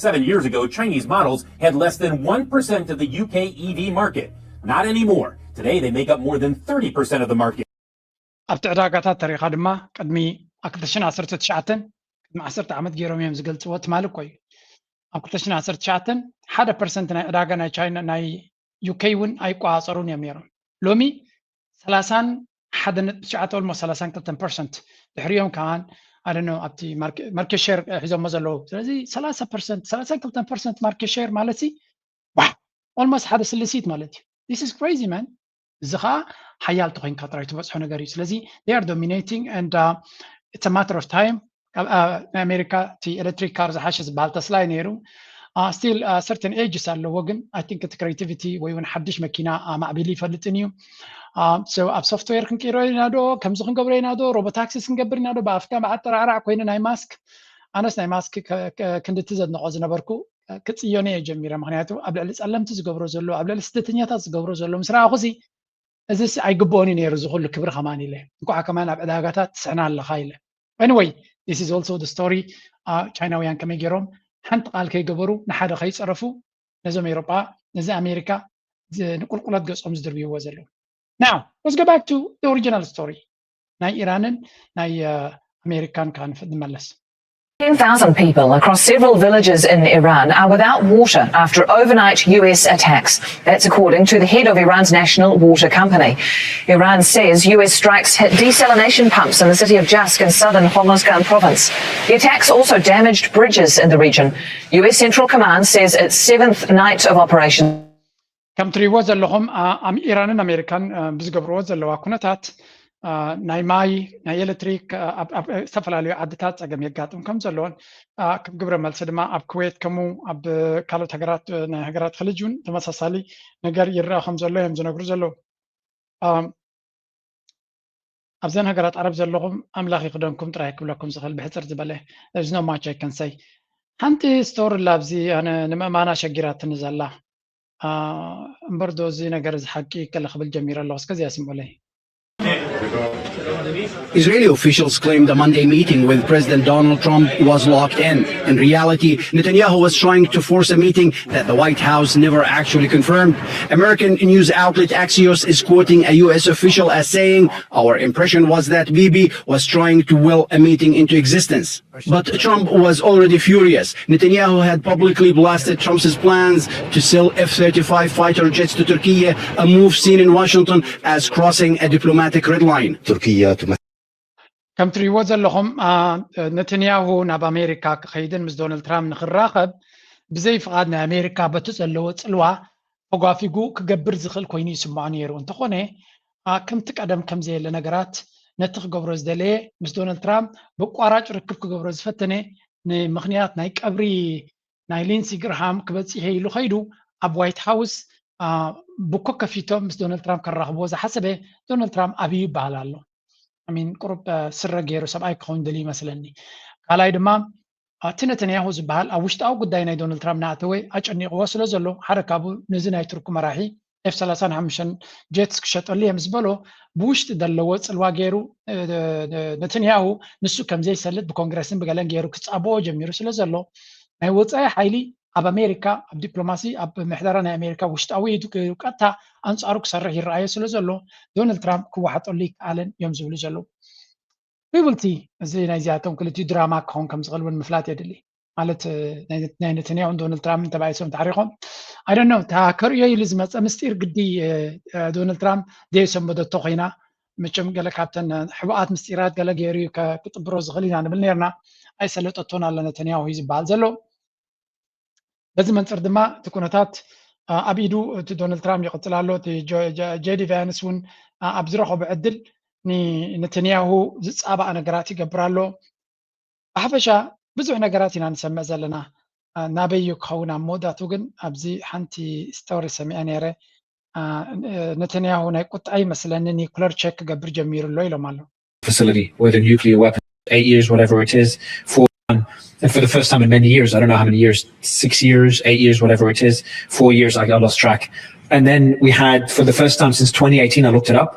Seven years ago, Chinese models had less than one percent of the U K E V market. Not anymore. Today, they make up more than thirty percent of the market. ኣብቲ ዕዳጋታት ተሪኻ ድማ ቅድሚ ኣብ ክልተ ሽሕን ዓሰርተ ትሽዓተን ቅድሚ ዓሰርተ ዓመት ገይሮም እዮም ዝገልፅዎ ትማሊ እኮ እዩ። ኣብ ክልተ ሽሕን ዓሰርተ ትሽዓተን ሓደ ፐርሰንት ናይ ዕዳጋ ናይ ቻይና ናይ ዩኬ እውን ኣይቆፃፀሩን እዮም ነይሮም። ሎሚ ሰላሳን ሓደ ነጥቢ ትሽዓተ ኦልሞስት ሰላሳን ክልተን ፐርሰንት ድሕሪኦም ከዓን ኣደነ ኣብቲ ማርኬት ሼር ሒዞሞ ዘለዉ። ስለዚ ሰላሳ ፐርሰንት ሰላሳን ክልተን ፐርሰንት ማርኬት ሼር ማለት ሲ ዋ ኦልሞስት ሓደ ስልሲት ማለት እዩ። This is crazy man። እዚ ከዓ ሓያል ተኮይንካ ጥራይ ትበፅሖ ነገር እዩ። ስለዚ they are dominating and uh, it's a matter of time። ኣብ- ኣ- ናይ ኣሜሪካ እቲ ኤሌክትሪክ ካር ዝሓሸ ዝበሃል ተስላ እዩ ነይሩ። ስቲል ሰርተን ኤጅስ ኣለዎ ግን I think እቲ ክሬቲቪቲ ወይ እውን ሓድሽ መኪና ኣማዕቢሉ ይፈልጥን እዩ። So ኣብ ሶፍትዌር ክንቅይሮ ኢና ዶ ከምዚ ክንገብሮ ኢና ዶ ሮቦታክሲስ ክንገብር ኢና ዶ ብኣፍካ ብዓጠራዕራዕ ኮይኑ ናይ ማስክ ኣነስ ናይ ማስክ ክንድቲ ዘድንቆ ዝነበርኩ ክፅዮነ እየ ጀሚረ። ምክንያቱ ኣብ ልዕሊ ፀለምቲ ዝገብሮ ዘሎ ኣብ ልዕሊ ስደተኛታት ዝገብሮ ዘሎ ምስ ረኣኹ እዚ እዚ ኣይግብኦን እዩ ነይሩ እዚ ኩሉ ክብሪ ከማን ኢለ እንኳዕ ከማን ኣብ ዕዳጋታት ትስዕና ኣለኻ ኢለ። Anyway, this is also the story. ቻይናውያን ከመይ ገይሮም ሓንቲ ቃል ከይገበሩ ንሓደ ከይፀረፉ ነዞም ኤውሮጳ ነዚ ኣሜሪካ ንቁልቁለት ገፆም ዝድርብይዎ ዘለዉ። Now let's go back to the original story. ናይ ኢራንን ናይ ኣሜሪካን ከዓ ንመለስ። Ten thousand people across several villages in Iran are without water after overnight U S attacks. That's according to the head of Iran's national water company. Iran says U S strikes hit desalination pumps in the city of Jask in southern Hormozgan province. The attacks also damaged bridges in the region. U S Central Command says its seventh night of operation. ከም ትሪእዎ ዘለኹም ኢራንን ኣሜሪካን ብዝገብርዎ ዘለዋ ኩነታት ናይ ማይ ናይ ኤሌክትሪክ ዝተፈላለዩ ዓድታት ፀገም የጋጥም ከም ዘለዎን ከም ግብረ መልሲ ድማ ኣብ ኩዌት ከምኡ ኣብ ካልኦት ሃገራት ናይ ሃገራት ክልጅ እውን ተመሳሳሊ ነገር ይረአ ከም ዘሎ እዮም ዝነግሩ ዘለዉ። ኣብዘን ሃገራት ዓረብ ዘለኹም ኣምላኽ ይኽደንኩም ጥራይ ክብለኩም ዝኽእል ብሕፅር ዝበለ ዝኖማቸ ከንሰይ ሓንቲ ስቶሪ ላብዚ ኣነ ንምእማና ሸጊራትኒ ዘላ እምበር ዶ እዚ ነገር እዚ ሓቂ ገለ ክብል ጀሚረ ኣለኹ እስከዚኣ ስምዑለይ። Israeli officials claimed a Monday meeting with President Donald Trump was locked in. In reality, Netanyahu was trying to force a meeting that the White House never actually confirmed. American news outlet Axios is quoting a U S official as saying, our impression was that Bibi was trying to will a meeting into existence. But Trump was already furious. Netanyahu had publicly blasted Trump's plans to sell F thirty-five fighter jets to Turkey, a move seen in Washington as crossing a diplomatic red line. Turkey to ከም ትሪእዎ ዘለኹም ነተንያሁ ናብ ኣሜሪካ ክኸይድን ምስ ዶናልድ ትራምፕ ንክራኸብ ብዘይ ፍቓድ ናይ ኣሜሪካ በቲ ዘለዎ ፅልዋ ተጓፊጉ ክገብር ዝኽእል ኮይኑ ይስምዖ ነይሩ። እንተኾነ ከምቲ ቀደም ከምዘየለ ነገራት ነቲ ክገብሮ ዝደለየ ምስ ዶናልድ ትራምፕ ብቋራጭ ርክብ ክገብሮ ዝፈተነ ንምኽንያት ናይ ቀብሪ ናይ ሊንሲ ግርሃም ክበፅሕ ኢሉ ከይዱ ኣብ ዋይት ሃውስ ብኮ ከፊቶም ምስ ዶናልድ ትራምፕ ከራኽብዎ ዝሓሰበ ዶናልድ ትራምፕ ኣብዩ ይበሃል ኣሎ። ሚን ቁሩብ ስረ ገይሩ ሰብኣይ ክኸውን ደልዩ ይመስለኒ። ካልኣይ ድማ እቲ ነተንያሁ ዝበሃል ኣብ ውሽጣዊ ጉዳይ ናይ ዶናልድ ትራምፕ እናኣተወ ኣጨኒቕዎ ስለ ዘሎ ሓደ ካብኡ ነዚ ናይ ቱርክ መራሒ ኤፍ ሰላሳን ሓሙሽተን ጀትስ ክሸጠሉ እየ ምስ በሎ ብውሽጢ ዘለዎ ፅልዋ ገይሩ ነተንያሁ ንሱ ከም ዘይሰልጥ ብኮንግረስን ብገለን ገይሩ ክፃብኦ ጀሚሩ ስለ ዘሎ ናይ ወፃኢ ሓይሊ ኣብ ኣሜሪካ ኣብ ዲፕሎማሲ ኣብ ምሕደራ ናይ ኣሜሪካ ውሽጣዊ ቀጥታ ኣንፃሩ ክሰርሕ ይረኣዮ ስለ ዘሎ ዶናልድ ትራምፕ ክወሓጠሉ ይከኣለን እዮም ዝብሉ ዘለዉ። ዊብልቲ እዚ ናይዚኣቶም ክልቲኡ ድራማ ክኸውን ከም ዝኽእል እውን ምፍላጥ የድሊ። ማለት ናይ ነተንያሁን ዶናልድ ትራምፕን ተባኢሶም ተዓሪቖም ኣይደኖ እታ ከርእዮ ኢሉ ዝመፀ ምስጢር ግዲ ዶናልድ ትራምፕ ዘይሰንበደቶ ኮይና መቸም ገለ ካብተን ሕቡኣት ምስጢራት ገለ ገይሩ እዩ ክጥብሮ ዝኽእል ኢና ንብል ነርና። ኣይሰለጠቶን ኣሎ ነተንያሁ እዩ ዝበሃል ዘሎ። በዚ መንፅር ድማ እቲ ኩነታት ኣብ ኢዱ እቲ ዶናልድ ትራምፕ ይቕፅል ኣሎ። እቲ ጄዲ ቫንስ እውን ኣብ ዝረኸቦ ዕድል ንነተንያሁ ዝፃባእ ነገራት ይገብር ኣሎ። ብሓፈሻ ብዙሕ ነገራት ኢና ንሰምዕ ዘለና። ናበይ እዩ ክኸውን ኣብ መወዳቱ ግን ኣብዚ ሓንቲ ስቶሪ ሰሚዐ ነይረ። ነተንያሁ ናይ ቁጣ ይመስለኒ ኒኩለር ቸክ ክገብር ጀሚሩ ኣሎ ኢሎም ኣሎ። facility with a nuclear weapon, eight years, whatever it is, for and for the first time in many years, I don't know how many years, six years, eight years, whatever it is, four years, I, I lost track. And then we had, for the first time since twenty eighteen, I looked it up,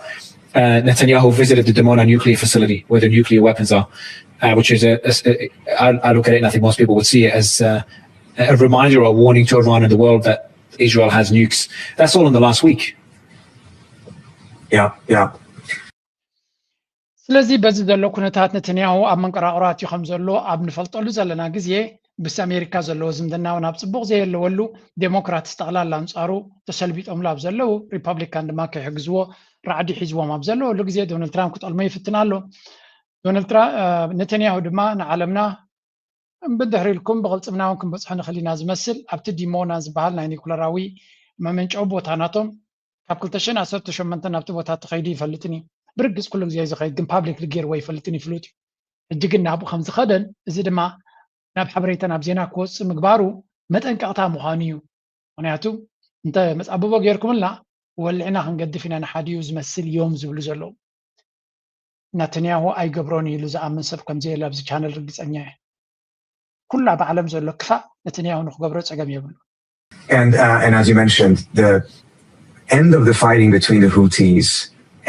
uh, Netanyahu visited the Dimona nuclear facility where the nuclear weapons are, uh, which is, a, a, a I, I look at it and I think most people would see it as uh, a reminder or a warning to Iran and the world that Israel has nukes. That's all in the last week. Yeah, yeah. ስለዚ በዚ ዘሎ ኩነታት ነተንያሁ ኣብ መንቀራቕራት እዩ ከም ዘሎ ኣብ ንፈልጠሉ ዘለና ግዜ ምስ ኣሜሪካ ዘለዎ ዝምድና እውን ኣብ ፅቡቕ ዘየለወሉ ዴሞክራት ጠቕላላ ኣንፃሩ ተሰልቢጦምሉ ኣብ ዘለዉ ሪፐብሊካን ድማ ከይሕግዝዎ ራዕዲ ሒዝዎም ኣብ ዘለወሉ ግዜ ዶናልድ ትራምፕ ክጠልሞ ይፍትን ኣሎ። ዶናልድ ትራምፕ ነተንያሁ ድማ ንዓለምና ብድሕሪ ኢልኩም ብቕልፅምና እውን ክንበፅሖ ንኽእል ኢና ዝመስል ኣብቲ ዲሞና ዝበሃል ናይ ኒኩለራዊ መመንጨዊ ቦታ ናቶም ካብ ክልተ ሽሕን ዓሰርተ ሸሞንተን ናብቲ ቦታ ተኸይዱ ይፈልጥን እዩ። ብርግፅ ኩሉ ግዜ ዝኸይድ ግን ፓብሊክ ገይርዎ ይፈልጥን እዩ ፍሉጥ እዩ። ሕጂ ግን ናብኡ ከም ዝኸደን እዚ ድማ ናብ ሓበሬታ ናብ ዜና ክወፅእ ምግባሩ መጠንቀቕታ ምዃኑ እዩ። ምክንያቱ እንተ መፃብቦ ገይርኩምልና ወልዕና ክንገድፍ ኢና ንሓዲኡ ዝመስል እዮም ዝብሉ ዘለዉ። ናተንያሁ ኣይገብሮን ኢሉ ዝኣምን ሰብ ከምዘየለ ኣብዚ ቻነል ርግፀኛ እየ። ኩላ ብዓለም ዘሎ ክፋእ ነተንያሁ ንክገብሮ ፀገም የብሉ። And uh, and as you mentioned, the end of the fighting between the Houthis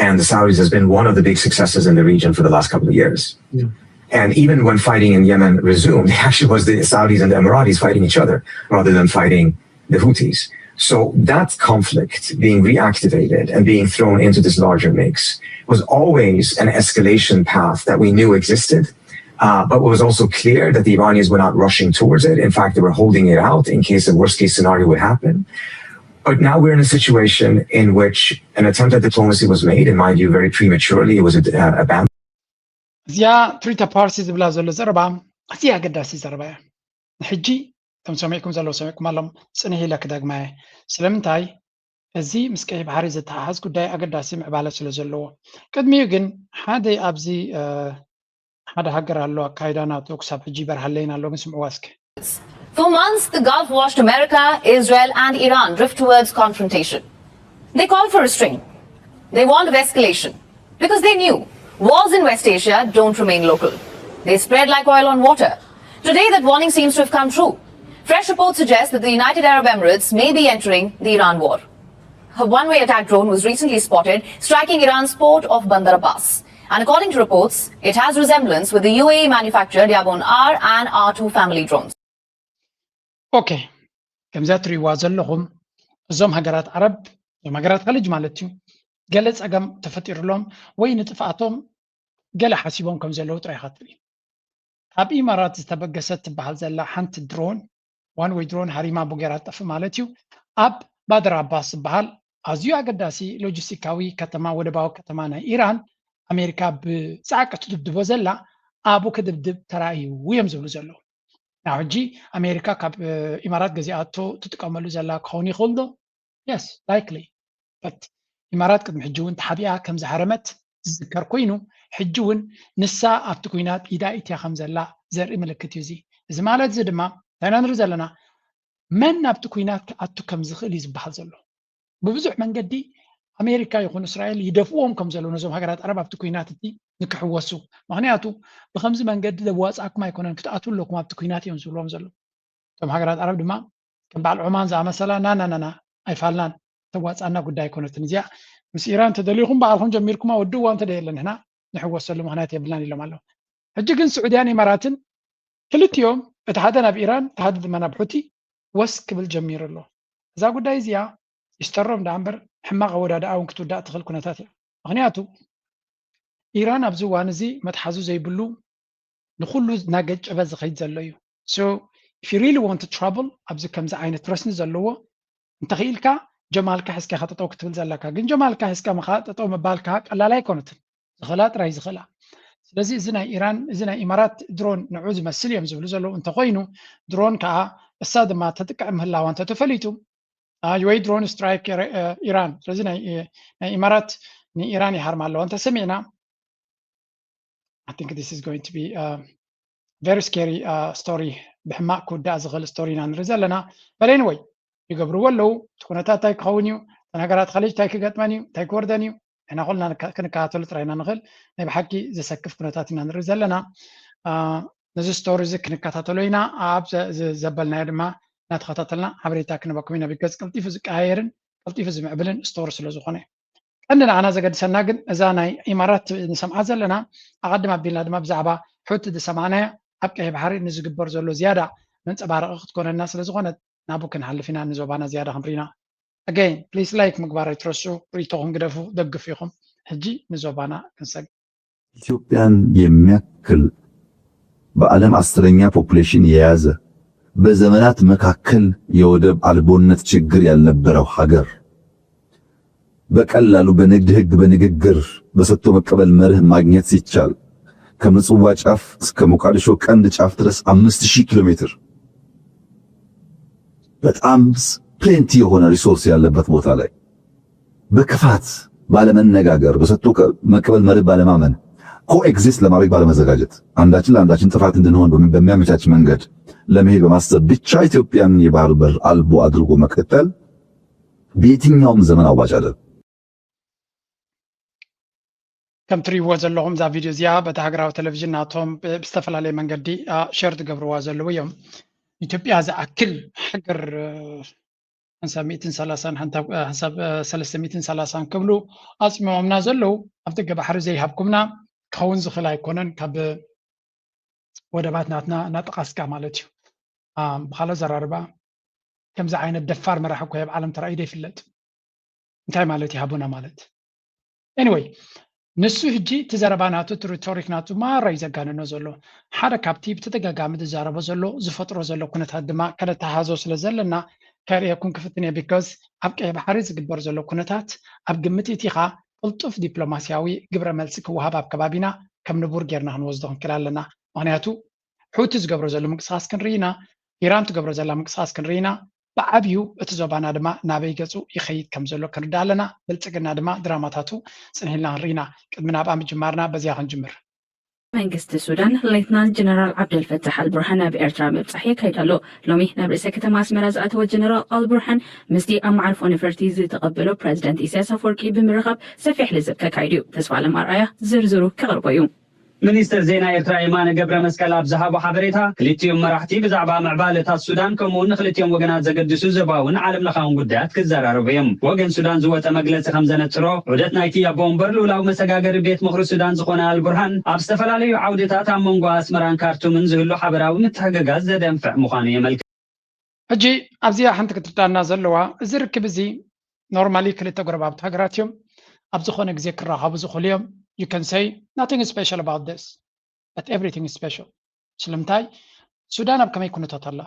and the Saudis has been one of the big successes in the region for the last couple of years. Yeah. And even when fighting in Yemen resumed, it actually was the Saudis and the Emiratis fighting each other rather than fighting the Houthis. So that conflict being reactivated and being thrown into this larger mix was always an escalation path that we knew existed. Uh, but it was also clear that the Iranians were not rushing towards it. In fact, they were holding it out in case a worst case scenario would happen. But now we're in a situation in which an attempt at diplomacy was made, in my view, very prematurely. It was a, uh, abandoned. እዚኣ ትሪታ ፓርሲ ዝብላ ዘሎ ዘረባ ኣዝያ ኣገዳሲ ዘረባ እያ። ንሕጂ እቶም ሰሚዕኩም ዘለዉ ሰሚዕኩም ኣሎም ፅንሕ ኢለ ክደግማ እየ። ስለምንታይ እዚ ምስ ቀይሕ ባሕሪ ዝተሓሓዝ ጉዳይ ኣገዳሲ ምዕባለ ስለ ዘለዎ። ቅድሚኡ ግን ሓደ ኣብዚ ሓደ ሃገር ኣሎ ኣካይዳ ናቱ ክሳብ ሕጂ ይበርሃለይን ኣሎ ግን ስምዕዋ እስኪ። For months, the Gulf watched America, Israel, and Iran drift towards confrontation. They called for restraint. They warned of escalation because they knew wars in West Asia don't remain local. They spread like oil on water. Today, that warning seems to have come true. Fresh reports suggest that the United Arab Emirates may be entering the Iran war. A one way attack drone was recently spotted striking Iran's port of Bandar Abbas. And according to reports, it has resemblance with the U A E manufactured Yabon R and R two family drones. ኦኬ፣ ከምዛ ትሪእዋ ዘለኹም እዞም ሃገራት ዓረብ እዞም ሃገራት ከልጅ ማለት እዩ ገለ ፀገም ተፈጢሩሎም ወይ ንጥፍኣቶም ገለ ሓሲቦም ከም ዘለዉ ጥራይ ኢኻ ትርኢ። ካብ ኢማራት ዝተበገሰት ትበሃል ዘላ ሓንቲ ድሮን ዋን ወይ ድሮን ሃሪማ ቦጌራ ትጠፍእ ማለት እዩ። ኣብ ባድር ኣባስ ዝበሃል ኣዝዩ ኣገዳሲ ሎጂስቲካዊ ከተማ ወደባዊ ከተማ ናይ ኢራን ኣሜሪካ ብፃዕቂ ትድብድቦ ዘላ ኣብኡ ክድብድብ ተራእዩ እዮም ዝብሉ ዘለዉ። ናብ ሕጂ ኣሜሪካ ካብ ኢማራት ገዚኣቶ ትጥቀመሉ ዘላ ክኸውን ይኽእል ዶ? Yes, likely. But ኢማራት ቅድሚ ሕጂ እውን ተሓቢኣ ከም ዝሃረመት ዝዝከር ኮይኑ፣ ሕጂ እውን ንሳ ኣብቲ ኲናት ኢዳ ኢትያ ከም ዘላ ዘርኢ ምልክት እዩ። እዚ እዚ ማለት እዚ ድማ እንታይ ኢና ንርኢ ዘለና? መን ናብቲ ኲናት ክኣቱ ከም ዝኽእል እዩ ዝበሃል ዘሎ። ብብዙሕ መንገዲ ኣሜሪካ ይኹን እስራኤል ይደፍዎም ከም ዘለዉ ነዞም ሃገራት ዓረብ ኣብቲ ኲናት እቲ ንክሕወሱ። ምኽንያቱ ብከምዚ መንገዲ ዘዋፅኣኩም ኣይኮነን ክትኣትዉ ኣለኩም ኣብቲ ኲናት እዮም ዝብልዎም ዘለዉ። እቶም ሃገራት ዓረብ ድማ ከም በዓል ዑማን ዝኣመሰላ ናናናና ኣይፋልናን፣ ተዋፅኣና ጉዳይ ኣይኮነትን እዚኣ። ምስ ኢራን ተደሊኹም በዓልኹም ጀሚርኩማ ወድእዋ እንተ ደየለ ንሕና ንሕወሰሉ ምኽንያት የብልናን ኢሎም ኣለዉ። ሕጂ ግን ስዑድያን ኢማራትን ክልቲኦም እቲ ሓደ ናብ ኢራን እቲ ሓደ ድማ ናብ ሑቲ ወስ ክብል ጀሚሩ ኣሎ። እዛ ጉዳይ እዚኣ ይስተሮም ደኣ እምበር ሕማቕ ኣወዳድኣ እውን ክትውዳእ ትኽእል ኩነታት እያ። ምኽንያቱ ኢራን ኣብዚ እዋን እዚ መትሓዙ ዘይብሉ ንኹሉ እናገጨበ ዝኸይድ ዘሎ እዩ። So if you really want trouble ኣብዚ ከምዚ ዓይነት ረስኒ ዘለዎ እንተኽኢልካ ጀማልካ ሒዝካ ኢኻ ጠጠው ክትብል ዘለካ። ግን ጀማልካ ሒዝካ ምኻ ጠጠው ምባልካ ቀላል ኣይኮነትን። ዝኽእላ ጥራይ ዝኽእላ። ስለዚ እዚ ናይ ኢራን እዚ ናይ ኢማራት ድሮን ንዑ ዝመስል እዮም ዝብሉ ዘለዉ እንተኾይኑ ድሮን ከዓ እሳ ድማ ተጥቅዕ ምህላዋ እንተተፈሊጡ ወይ ድሮን ስትራይክ ኢራን ስለዚ ናይ ኢማራት ንኢራን ይሃርማ ኣለዋ እንተሰሚዕና I think this is going to be very scary story ብሕማቕ ክውዳእ ዝኽእል ስቶሪ ኢና ንርኢ ዘለና በሌን ወይ ይገብርዎ ኣለዉ እቲ ኩነታት እንታይ ክኸውን እዩ ተናገራት ከለጅ እንታይ ክገጥመን እዩ እንታይ ክወርደን እዩ ንሕና ኩልና ክንከታተሉ ጥራይ ኢና ንኽእል ናይ ብሓቂ ዘሰክፍ ኩነታት ኢና ንርኢ ዘለና ነዚ ስቶሪ እዚ ክንከታተሎ ኢና ኣብ ዘበልናዮ ድማ እናተኸታተልና ሓበሬታ ክንበኩም ኢና ብገጽ ቀልጢፉ ዝቀያየርን ቀልጢፉ ዝምዕብልን ስቶሪ ስለ ዝኾነ ቀንዲ ንዓና ዘገድሰና ግን እዛ ናይ ኢማራት ንሰምዓ ዘለና ኣቐድም ኣቢልና ድማ ብዛዕባ ሑቲ ዝሰማዕናያ ኣብ ቀይሕ ባሕሪ ንዝግበር ዘሎ ዝያዳ መንፀባረቒ ክትኮነና ስለ ዝኾነት ናብኡ ክንሓልፍ ኢና ንዞባና ዝያዳ ክንርኢና again please like ምግባር ኣይትረስዑ ርእይቶኹም ግደፉ ደግፉ ኢኹም ሕጂ ንዞባና ክንሰግ ኢትዮጵያን የሚያክል በዓለም አስረኛ ፖፑሌሽን የያዘ በዘመናት መካከል የወደብ አልቦነት ችግር ያልነበረው ሀገር በቀላሉ በንግድ ህግ በንግግር በሰጥቶ መቀበል መርህ ማግኘት ሲቻል ከምጽዋ ጫፍ እስከ ሞቃዲሾ ቀንድ ጫፍ ድረስ አምስት ሺህ ኪሎ ሜትር በጣም plenty የሆነ resource ያለበት ቦታ ላይ በክፋት ባለመነጋገር በሰጥቶ መቀበል መርህ ባለማመን co-exist ለማድረግ ባለመዘጋጀት አንዳችን ለአንዳችን ጥፋት እንድንሆን በሚያመቻች መንገድ ለመሄድ በማሰብ ብቻ ኢትዮጵያን የባህር በር አልቦ አድርጎ መቀጠል በየትኛውም ዘመን አዋጭ አይደለም። ከም ትሪእዎ ዘለኹም እዛ ቪድዮ እዚኣ በቲ ሃገራዊ ቴሌቪዥን ናቶም ብዝተፈላለየ መንገዲ ሸር ዝገብርዋ ዘለዉ እዮም። ኢትዮጵያ ዝኣክል ሃገር ሓንሳብ ሚእትን ሰላሳን ሓንሳብ ሰለስተ ሚእትን ሰላሳን ክብሉ ኣፅሚሞምና ዘለዉ ኣብ ደገ ባሕሪ ዘይሃብኩምና ክኸውን ዝኽእል ኣይኮነን ካብ ወደባት ናትና እናጠቓስካ ማለት እዩ። ብካልእ ዘራርባ ከምዚ ዓይነት ደፋር መራሒ እኮ ኣብ ዓለም ተራእዩ ዘይፍለጥ እንታይ ማለት እዩ ሃቡና ማለት anyway ንሱ ሕጂ እቲ ዘረባ ናቱ እቲ ሪቶሪክ ናቱ ማራ እዩ ዘጋንኖ ዘሎ ሓደ ካብቲ ብተደጋጋሚ ዝዛረቦ ዘሎ ዝፈጥሮ ዘሎ ኩነታት ድማ ከነተሃዞ ስለ ዘለና ከርእየኩም ክፍትን እየ because ኣብ ቀይ ባሕሪ ዝግበር ዘሎ ኩነታት ኣብ ግምት እቲኻ ቅልጡፍ ዲፕሎማስያዊ ግብረ መልሲ ክወሃብ ኣብ ከባቢና ከም ንቡር ጌርና ክንወስዶ ክንክእል ኣለና ምክንያቱ ሑቲ ዝገብሮ ዘሎ ምንቅስቃስ ክንርኢ ኢና፣ ኢራን ትገብሮ ዘላ ምንቅስቃስ ክንርኢ ኢና፣ ብዓብዩ እቲ ዞባና ድማ ናበይ ገፁ ይኸይድ ከም ዘሎ ክንርዳእ ኣለና። ብልፅግና ድማ ድራማታቱ ፅንሕ ኢልና ክንርኢ ኢና። ቅድሚ ናብኣ ምጅማርና በዚኣ ክንጅምር። መንግስቲ ሱዳን ሌትናንት ጀነራል ዓብደልፈታሕ ኣልቡርሃን ናብ ኤርትራ ምብጻሕ የካይድ ኣሎ። ሎሚ ናብ ርእሰ ከተማ ኣስመራ ዝኣተወ ጀነራል ኣልቡርሃን ምስቲ ኣብ መዓርፎ ነፈርቲ ዝተቐበሎ ፕረዚደንት ኢሳያስ ኣፈወርቂ ብምርኻብ ሰፊሕ ልዝብ ከካይድ እዩ። ተስፋለም ኣርኣያ ዝርዝሩ ከቕርቦ እዩ። ሚኒስትር ዜና ኤርትራ የማነ ገብረመስቀል ኣብ ዝሃቦ ሓበሬታ፣ ክልቲኦም መራሕቲ ብዛዕባ ምዕባለታት ሱዳን ከምኡ'ውን ንክልቲኦም ወገናት ዘገድሱ ዞባውን ዓለም ለኻውን ጉዳያት ክዘራረቡ እዮም። ብወገን ሱዳን ዝወጸ መግለጺ ከም ዘነጽሮ፣ ዑደት ናይቲ ኣቦ ወንበር ልኡላዊ መሰጋገሪ ቤት ምኽሪ ሱዳን ዝኾነ ኣልቡርሃን፣ ኣብ ዝተፈላለዩ ዓውድታት ኣብ መንጎ ኣስመራን ካርቱምን ዝህሉ ሓበራዊ ምትሕግጋዝ ዘደንፍዕ ምዃኑ የመልክት። ሕጂ ኣብዚኣ ሓንቲ ክትርዳና ዘለዋ፣ እዚ ርክብ እዚ ኖርማሊ ክልተ ጎረባብቲ ሃገራት እዮም፣ ኣብ ዝኾነ ግዜ ክራኸቡ ዝኽእሉ እዮም። You can say nothing is special about this but everything is special። ስለምንታይ ሱዳን ኣብ ከመይ ኩነታት ኣላ?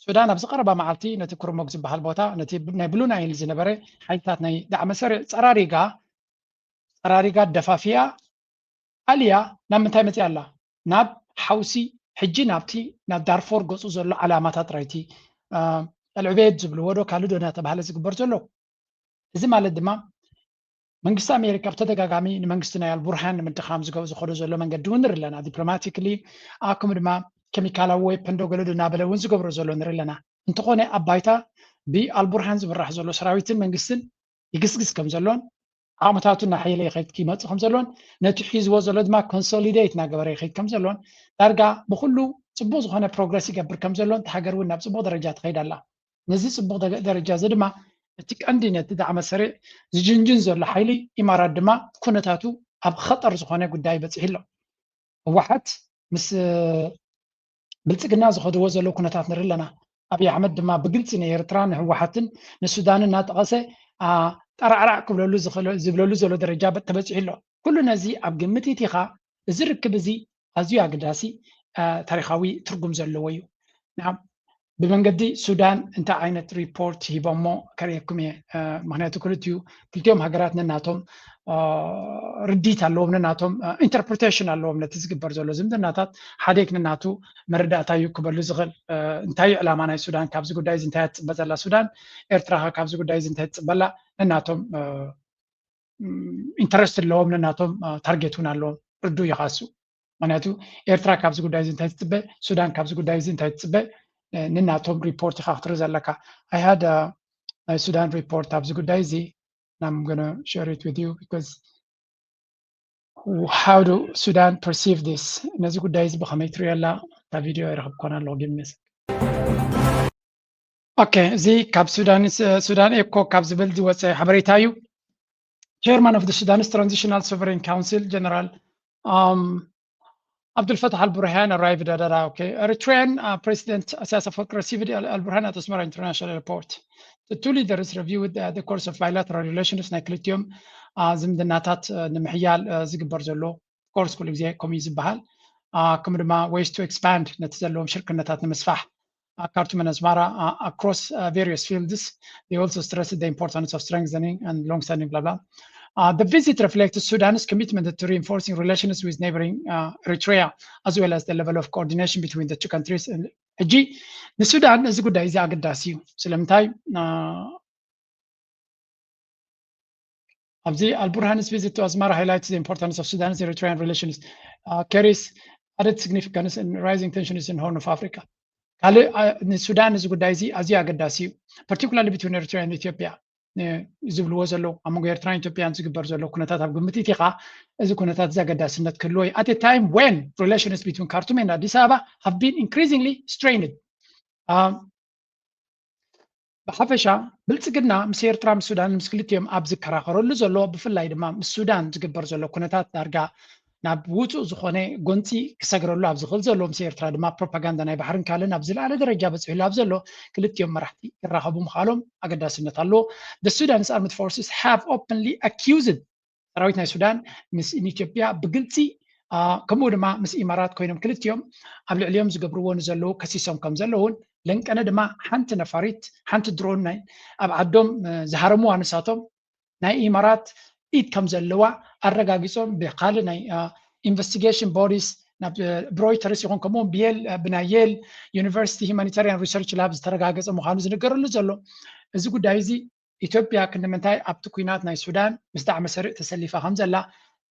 ሱዳን ኣብዚ ቀረባ መዓልቲ ነቲ ኩርሙግ ዝበሃል ቦታ ነቲ ናይ ብሉ ናይል ዝነበረ ሓይልታት ናይ ዳዕመ ሰሪዕ ጸራሪጋ ጸራሪጋ ደፋፊያ ኣልያ ናብ ምንታይ መፅያ ኣላ? ናብ ሓውሲ ሕጂ ናብቲ ናብ ዳርፎር ገፁ ዘሎ ዓላማታት ጥራይቲ ኣልዕቤት ዝብልዎ ዶ ካልእ ዶ እናተባሃለ ዝግበር ዘሎ እዚ ማለት ድማ መንግስቲ ኣሜሪካ ብተደጋጋሚ ንመንግስቲ ናይ ኣልቡርሃን ንምድኻም ዝገ- ዝኸዶ ዘሎ መንገዲ እውን ንርኢ ኣለና። ዲፕሎማቲክሊ ኣኩም ድማ ኬሚካላዊ ዌፐን ዶ ገለ ዶ እናበለ እውን ዝገብሮ ዘሎ ንርኢ ኣለና። እንተኾነ ኣብ ባይታ ብኣልቡርሃን ዝምራሕ ዘሎ ሰራዊትን መንግስትን ይግስግስ ከም ዘሎን ዓቕምታቱ እናሓየለ ይኸይድ ይመፅእ ከም ዘሎን ነቲ ሒዝዎ ዘሎ ድማ ኮንሶሊዴት እናገበረ ይኸይድ ከም ዘሎን ዳርጋ ብኩሉ ፅቡቅ ዝኾነ ፕሮግረስ ይገብር ከም ዘሎን እታ ሃገር እውን ናብ ፅቡቅ ደረጃ ትኸይድ ኣላ። ነዚ ፅቡቅ ደገ- ደረጃ እዚ ድማ እቲ ቀንዲ ነቲ ዳዕመ ሰሪዕ ዝጅንጅን ዘሎ ሓይሊ ኢማራት ድማ ኩነታቱ ኣብ ኸጠር ዝኾነ ጉዳይ በፂሑ ኣሎ። ህወሓት ምስ ብልፅግና ዝኸድዎ ዘለዉ ኩነታት ንርኢ ኣለና። ኣብይ ኣሕመድ ድማ ብግልፂ ንኤርትራ ንህወሓትን ንሱዳንን እናጠቐሰ ጣራዕራዕ ክብለሉ ዝብለሉ ዘሎ ደረጃ ተበፂሑ ኣሎ። ኩሉ ነዚ ኣብ ግምት ኢቲኻ እዚ ርክብ እዚ ኣዝዩ ኣገዳሲ ታሪኻዊ ትርጉም ዘለዎ እዩ። ብመንገዲ ሱዳን እንታይ ዓይነት ሪፖርት ሂቦሞ ከርእየኩም እየ። ምክንያቱ ክልቲኡ ክልቲኦም ሃገራት ነናቶም ርዲት ኣለዎም፣ ነናቶም ኢንተርፕሪቴሽን ኣለዎም ነቲ ዝግበር ዘሎ ዝምድናታት። ሓደግ ነናቱ መረዳእታ እዩ ክበሉ ዝኽእል። እንታይ እዩ ዕላማ ናይ ሱዳን ካብዚ ጉዳይ እዚ እንታይ እያ ትፅበ ዘላ ሱዳን፣ ኤርትራ ከ ካብዚ ጉዳይ እዚ እንታይ ትፅበላ? ነናቶም ኢንተረስት ኣለዎም፣ ነናቶም ታርጌት እውን ኣለዎም። ርዱ እዩ ካሱ። ምክንያቱ ኤርትራ ካብዚ ጉዳይ እዚ እንታይ ትፅበ፣ ሱዳን ካብዚ ጉዳይ እዚ እንታይ ትፅበ፣ ነናቶም ሪፖርት ኢካ ክትርኢ ዘለካ። I had ናይ ሱዳን ሪፖርት ኣብዚ ጉዳይ እዚ። I'm gonna share it with you because how do Sudan perceive this? ነዚ ጉዳይ እዚ ብከመይ ትሪኦ ኣላ? እታ ቪድዮ ይረክብ ኮን ኣለዎ ግን ኦኬ፣ እዚ ካብ ሱዳን ሱዳን ኤኮ ካብ ዝብል ዝወፀ ሓበሬታ እዩ። Chairman of the Sudanese Transitional Sovereign Council General Abdel Fattah al-Burhan arrived at Dada. Okay, Eritrean uh, President Isaias Afwerki received Al-Burhan at Asmara International Airport. The two leaders reviewed uh, the course of bilateral relations ናይ ክልቲኦም ዝምድናታት ንምሕያል ዝግበር ዘሎ ኮርስ ኩሉ ግዜ ከምኡ እዩ ዝበሃል። ከምኡ ድማ ways to expand ነቲ ዘለዎም ሽርክነታት ንምስፋሕ ካርቱም and Asmara across various fields. They also stressed the importance of strengthening and long-standing blah blah. The visit reflects Sudan's commitment to reinforcing relations with neighboring Eritrea, as well as the level of coordination between the two countries. ሕጂ ንሱዳን እዚ ጉዳይ እዚ ኣገዳሲ እዩ። ስለምንታይ ኣብዚ Al Burhan's visit to Asmara highlights the importance of Sudan's Eritrean relations, uh, carries added significance in rising tensions in Horn of Africa. ካልእ ንሱዳን እዚ ጉዳይ እዚ ኣዝዩ ኣገዳሲ እዩ። Particularly between Eritrea and Ethiopia ዝብልዎ ዘለዉ ኣብ መንጎ ኤርትራን ኢትዮጵያን ዝግበር ዘሎ ኩነታት ኣብ ግምት ኢቲኻ እዚ ኩነታት እዚ ኣገዳስነት ክህልዎ እዩ። At a time when relations between Khartoum and Addis Ababa have been increasingly strained. ብሓፈሻ ብልፅግና ምስ ኤርትራ ምስ ሱዳን ምስ ክልቲኦም ኣብ ዝከራኸረሉ ዘሎ ብፍላይ ድማ ምስ ሱዳን ዝግበር ዘሎ ኩነታት ዳርጋ ናብ ውፁእ ዝኾነ ጎንፂ ክሰግረሉ ኣብ ዝኽእል ዘሎ ምስ ኤርትራ ድማ ፕሮፓጋንዳ ናይ ባሕርን ካልእን ኣብ ዝለዓለ ደረጃ በፂሑሉ ኣብ ዘሎ ክልቲኦም መራሕቲ ክራኸቡ ምኽኣሎም ኣገዳስነት ኣለዎ። The Sudanese armed forces have openly accused ሰራዊት ናይ ሱዳን ምስ ንኢትዮጵያ ብግልፂ ከምኡ ድማ ምስ ኢማራት ኮይኖም ክልቲኦም ኣብ ልዕሊኦም ዝገብርዎ ንዘለዉ ከሲሶም ከም ዘለውን ለንቀነ ድማ ሓንቲ ነፋሪት ሓንቲ ድሮን ናይ ኣብ ዓዶም ዝሃረምዋ ንሳቶም ናይ ኢማራት ኢድ ከም ዘለዋ ኣረጋጊፆም ብካልእ ናይ ኢንቨስቲጌሽን ቦዲስ ናብ ብሮይተርስ ይኹን ከምኡ ብየል ብናይ የል ዩኒቨርሲቲ ሁማኒታሪያን ሪሰርች ላብ ዝተረጋገፀ ምዃኑ ዝንገረሉ ዘሎ እዚ ጉዳይ እዚ ኢትዮጵያ ክንዲ ምንታይ ኣብቲ ኲናት ናይ ሱዳን ምስ ዳዕመ ሰሪዕ ተሰሊፋ ከም ዘላ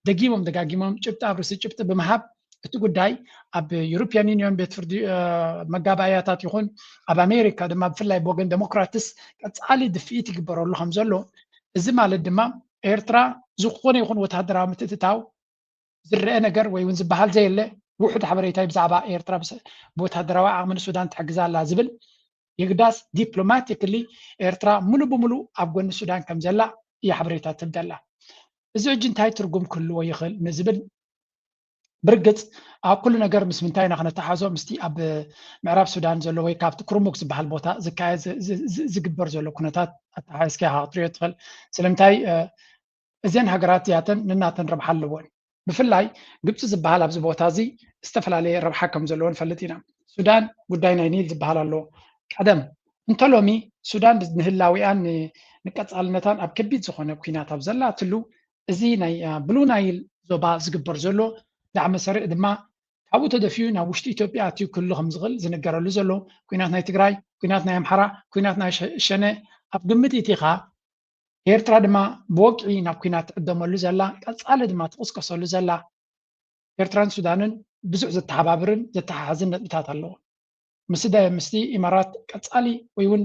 ደጊሞም ደጋጊሞም ጭብጢ ኣብ ርእሲ ጭብጢ ብምሃብ እቲ ጉዳይ ኣብ ዩሮፒያን ዩኒዮን ቤት ፍርዲ መጋባእያታት ይኹን ኣብ ኣሜሪካ ድማ ብፍላይ ብወገን ዴሞክራትስ ቀፃሊ ድፍኢት ይግበረሉ ከም ዘሎ እዚ ማለት ድማ ኤርትራ ዝኾነ ይኹን ወታደራዊ ምትእትታው ዝረአ ነገር ወይ እውን ዝበሃል ዘየለ ውሑድ ሓበሬታ ብዛዕባ ኤርትራ ብወታደራዊ ዓቕሚ ንሱዳን ትሕግዛ ኣላ ዝብል የግዳስ ዲፕሎማቲክሊ ኤርትራ ሙሉ ብሙሉ ኣብ ጎኒ ሱዳን ከም ዘላ እያ ሓበሬታ ትብል ዘላ። እዚ ሕጂ እንታይ ትርጉም ክህልዎ ይኽእል ንዝብል ብርግፅ ኣብ ኩሉ ነገር ምስ ምንታይ ኢና ክነተሓዞ ምስቲ ኣብ ምዕራብ ሱዳን ዘሎ ወይ ካብቲ ክርሙክ ዝበሃል ቦታ ዝካየድ ዝግበር ዘሎ ኩነታት ኣተሓሒዝካ ኢኻ ክትሪኦ ትኽእል። ስለምንታይ እዘን ሃገራት እዚኣተን ንናተን ረብሓ ኣለዎን። ብፍላይ ግብፂ ዝበሃል ኣብዚ ቦታ እዚ ዝተፈላለየ ረብሓ ከም ዘለዎ ንፈልጥ ኢና። ሱዳን ጉዳይ ናይ ኒል ዝበሃል ኣሎ። ቀደም እንተ ሎሚ ሱዳን ንህላዊኣን ንቀፃልነታን ኣብ ከቢድ ዝኾነ ኲናት ኣብ ዘላትሉ እዚ ናይ ብሉ ናይል ዞባ ዝግበር ዘሎ ዳዕመ ሰሪዕ ድማ ካብኡ ተደፊኡ ናብ ውሽጢ ኢትዮጵያ ኣትዩ ክህሉ ከም ዝኽእል ዝንገረሉ ዘሎ ኲናት ናይ ትግራይ፣ ኲናት ናይ ኣምሓራ፣ ኲናት ናይ ሸነ ኣብ ግምት ኢቲኻ ኤርትራ ድማ ብወግዒ ናብ ኲናት ትዕደመሉ ዘላ፣ ቀጻሊ ድማ ትቕስቀሰሉ ዘላ፣ ኤርትራን ሱዳንን ብዙሕ ዘተሓባብርን ዘተሓሓዝን ነጥብታት ኣለዎ። ምስዳይ ምስቲ ኢማራት ቀጻሊ ወይ እውን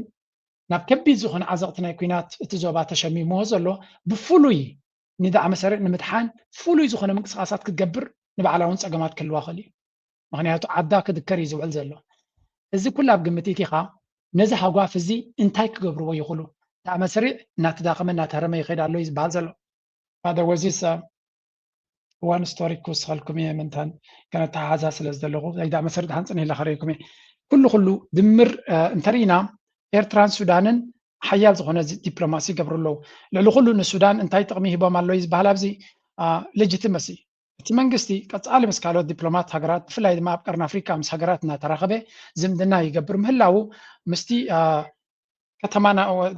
ናብ ከቢድ ዝኾነ ዓዘቕቲ ናይ ኲናት እቲ ዞባ ተሸሚምዎ ዘሎ፣ ብፍሉይ ንዳዕመ ሰሪዕ ንምድሓን ፍሉይ ዝኾነ ምንቅስቓሳት ክትገብር ንባዕላ እውን ጸገማት ክህልዋ ክእል እዩ። ምኽንያቱ ዓዳ ክድከር እዩ ዝውዕል ዘሎ። እዚ ኩሉ ኣብ ግምት ኢቲኻ ነዚ ሃጓፍ እዚ እንታይ ክገብርዎ ይኽእሉ? ዳዕመ ሰሪዕ እናተዳኸመ እናተሃረመ ይኸይድ ኣሎ እዩ ዝበሃል ዘሎ። ፋደር ወዚስ ዋን ስቶሪ ክውስኸልኩም እየ፣ ምንታን ከነተሓሓዛ ስለ ዝደለኹ፣ ናይ ዳዕመ ሰሪዕ ሓንፅን ኢለ ከረይኩም እየ። ኩሉ ኩሉ ድምር እንተርኢና ኤርትራን ሱዳንን ሓያል ዝኾነ ዲፕሎማሲ ይገብሩ ኣለዉ። ልዕሊ ኩሉ ንሱዳን እንታይ ጥቕሚ ሂቦም ኣለዉ ዝበሃል ኣብዚ ሌጂቲመሲ እቲ መንግስቲ ቀጻሊ ምስ ካልኦት ዲፕሎማት ሃገራት ብፍላይ ድማ ኣብ ቀርኒ ኣፍሪካ ምስ ሃገራት እናተራኸበ ዝምድና ይገብር ምህላዉ ምስቲ ከተማ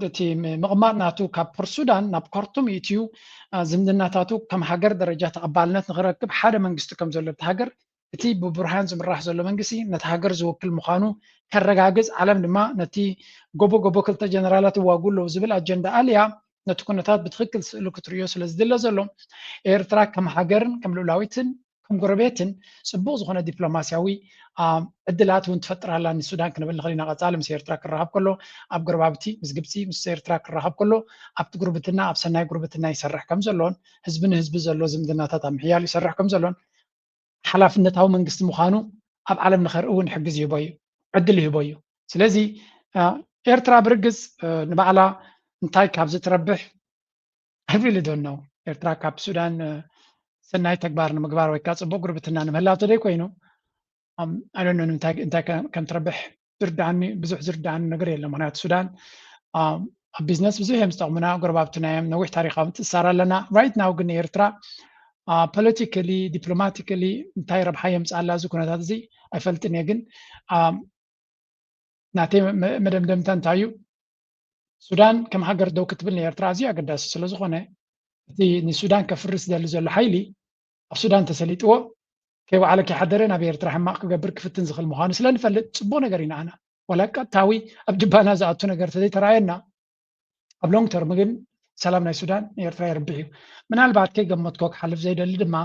እቲ ምቕማጥ ናቱ ካብ ፖርት ሱዳን ናብ ካርቱም ይእትዩ ዝምድናታቱ ከም ሃገር ደረጃ ተቐባልነት ንክረክብ ሓደ መንግስቲ ከም ዘሎ እቲ ሃገር እቲ ብቡርሃን ዝምራሕ ዘሎ መንግስቲ ነቲ ሃገር ዝውክል ምዃኑ ከረጋግጽ ዓለም ድማ ነቲ ጎቦ ጎቦ ክልተ ጀነራላት ይዋጉ ኣለዉ ዝብል ኣጀንዳ ኣልያ ነቲ ኩነታት ብትኽክል ስእሉ ክትርእዮ ስለ ዝድለ ዘሎ ኤርትራ ከም ሃገርን ከም ልኡላዊትን ከም ጎረቤትን ጽቡቕ ዝኾነ ዲፕሎማስያዊ ዕድላት እውን ትፈጥር ኣላ ንሱዳን ክንብል ንኽእል ኢና። ቀጻሊ ምስ ኤርትራ ክራኸብ ከሎ ኣብ ጎረባብቲ ምስ ግብጺ ምስ ኤርትራ ክራኸብ ከሎ ኣብቲ ጉርብትና ኣብ ሰናይ ጉርብትና ይሰርሕ ከም ዘሎን ህዝቢ ንህዝቢ ዘሎ ዝምድናታት ኣብ ምሕያል ይሰርሕ ከም ዘሎን ሓላፍነታዊ መንግስቲ ምዃኑ ኣብ ዓለም ንኸርኢ እውን ይሕግዝ ይህቦ እዩ፣ ዕድል ይህቦ እዩ። ስለዚ ኤርትራ ብርግጽ ንባዕላ እንታይ ካብዚ ትረብሕ I really don't know። ኤርትራ ካብ ሱዳን ሰናይ ተግባር ንምግባር ወይ ከዓ ፅቡቅ ጉርብትና ንምህላው ተደይ ኮይኑ I don't know እንታይ ከም ትረብሕ ዝርዳኒ ብዙሕ ዝርዳኒ ነገር የለ። ምክንያቱ ሱዳን ኣብ ቢዝነስ ብዙሕ እዮም ዝጠቕሙና፣ ጎረባብትና እዮም፣ ነዊሕ ታሪካዊ ምትእስሳር ኣለና። Right now ግን ኤርትራ ፖለቲካሊ ዲፕሎማቲካሊ እንታይ ረብሓ የምፅኣላ እዚ ኩነታት እዚ ኣይፈልጥን እየ። ግን ናተይ መደምደምታ እንታይ እዩ? ሱዳን ከም ሃገር ደው ክትብል ንኤርትራ ኣዝዩ ኣገዳሲ ስለ ዝኾነ እቲ ንሱዳን ከፍርስ ዝደሊ ዘሎ ሓይሊ ኣብ ሱዳን ተሰሊጥዎ ከይወዓለ ከይሓደረ ናብ ኤርትራ ሕማቕ ክገብር ክፍትን ዝኽእል ምዃኑ ስለ ንፈልጥ ጽቡቕ ነገር ኢና ኣና ዋላ ቀጥታዊ ኣብ ጅባና ዝኣቱ ነገር ተዘይተራየና ኣብ long term ግን ሰላም ናይ ሱዳን ንኤርትራ የርብሕ እዩ። ምናልባት ከይገመትኮ ክሓልፍ ዘይደሊ ድማ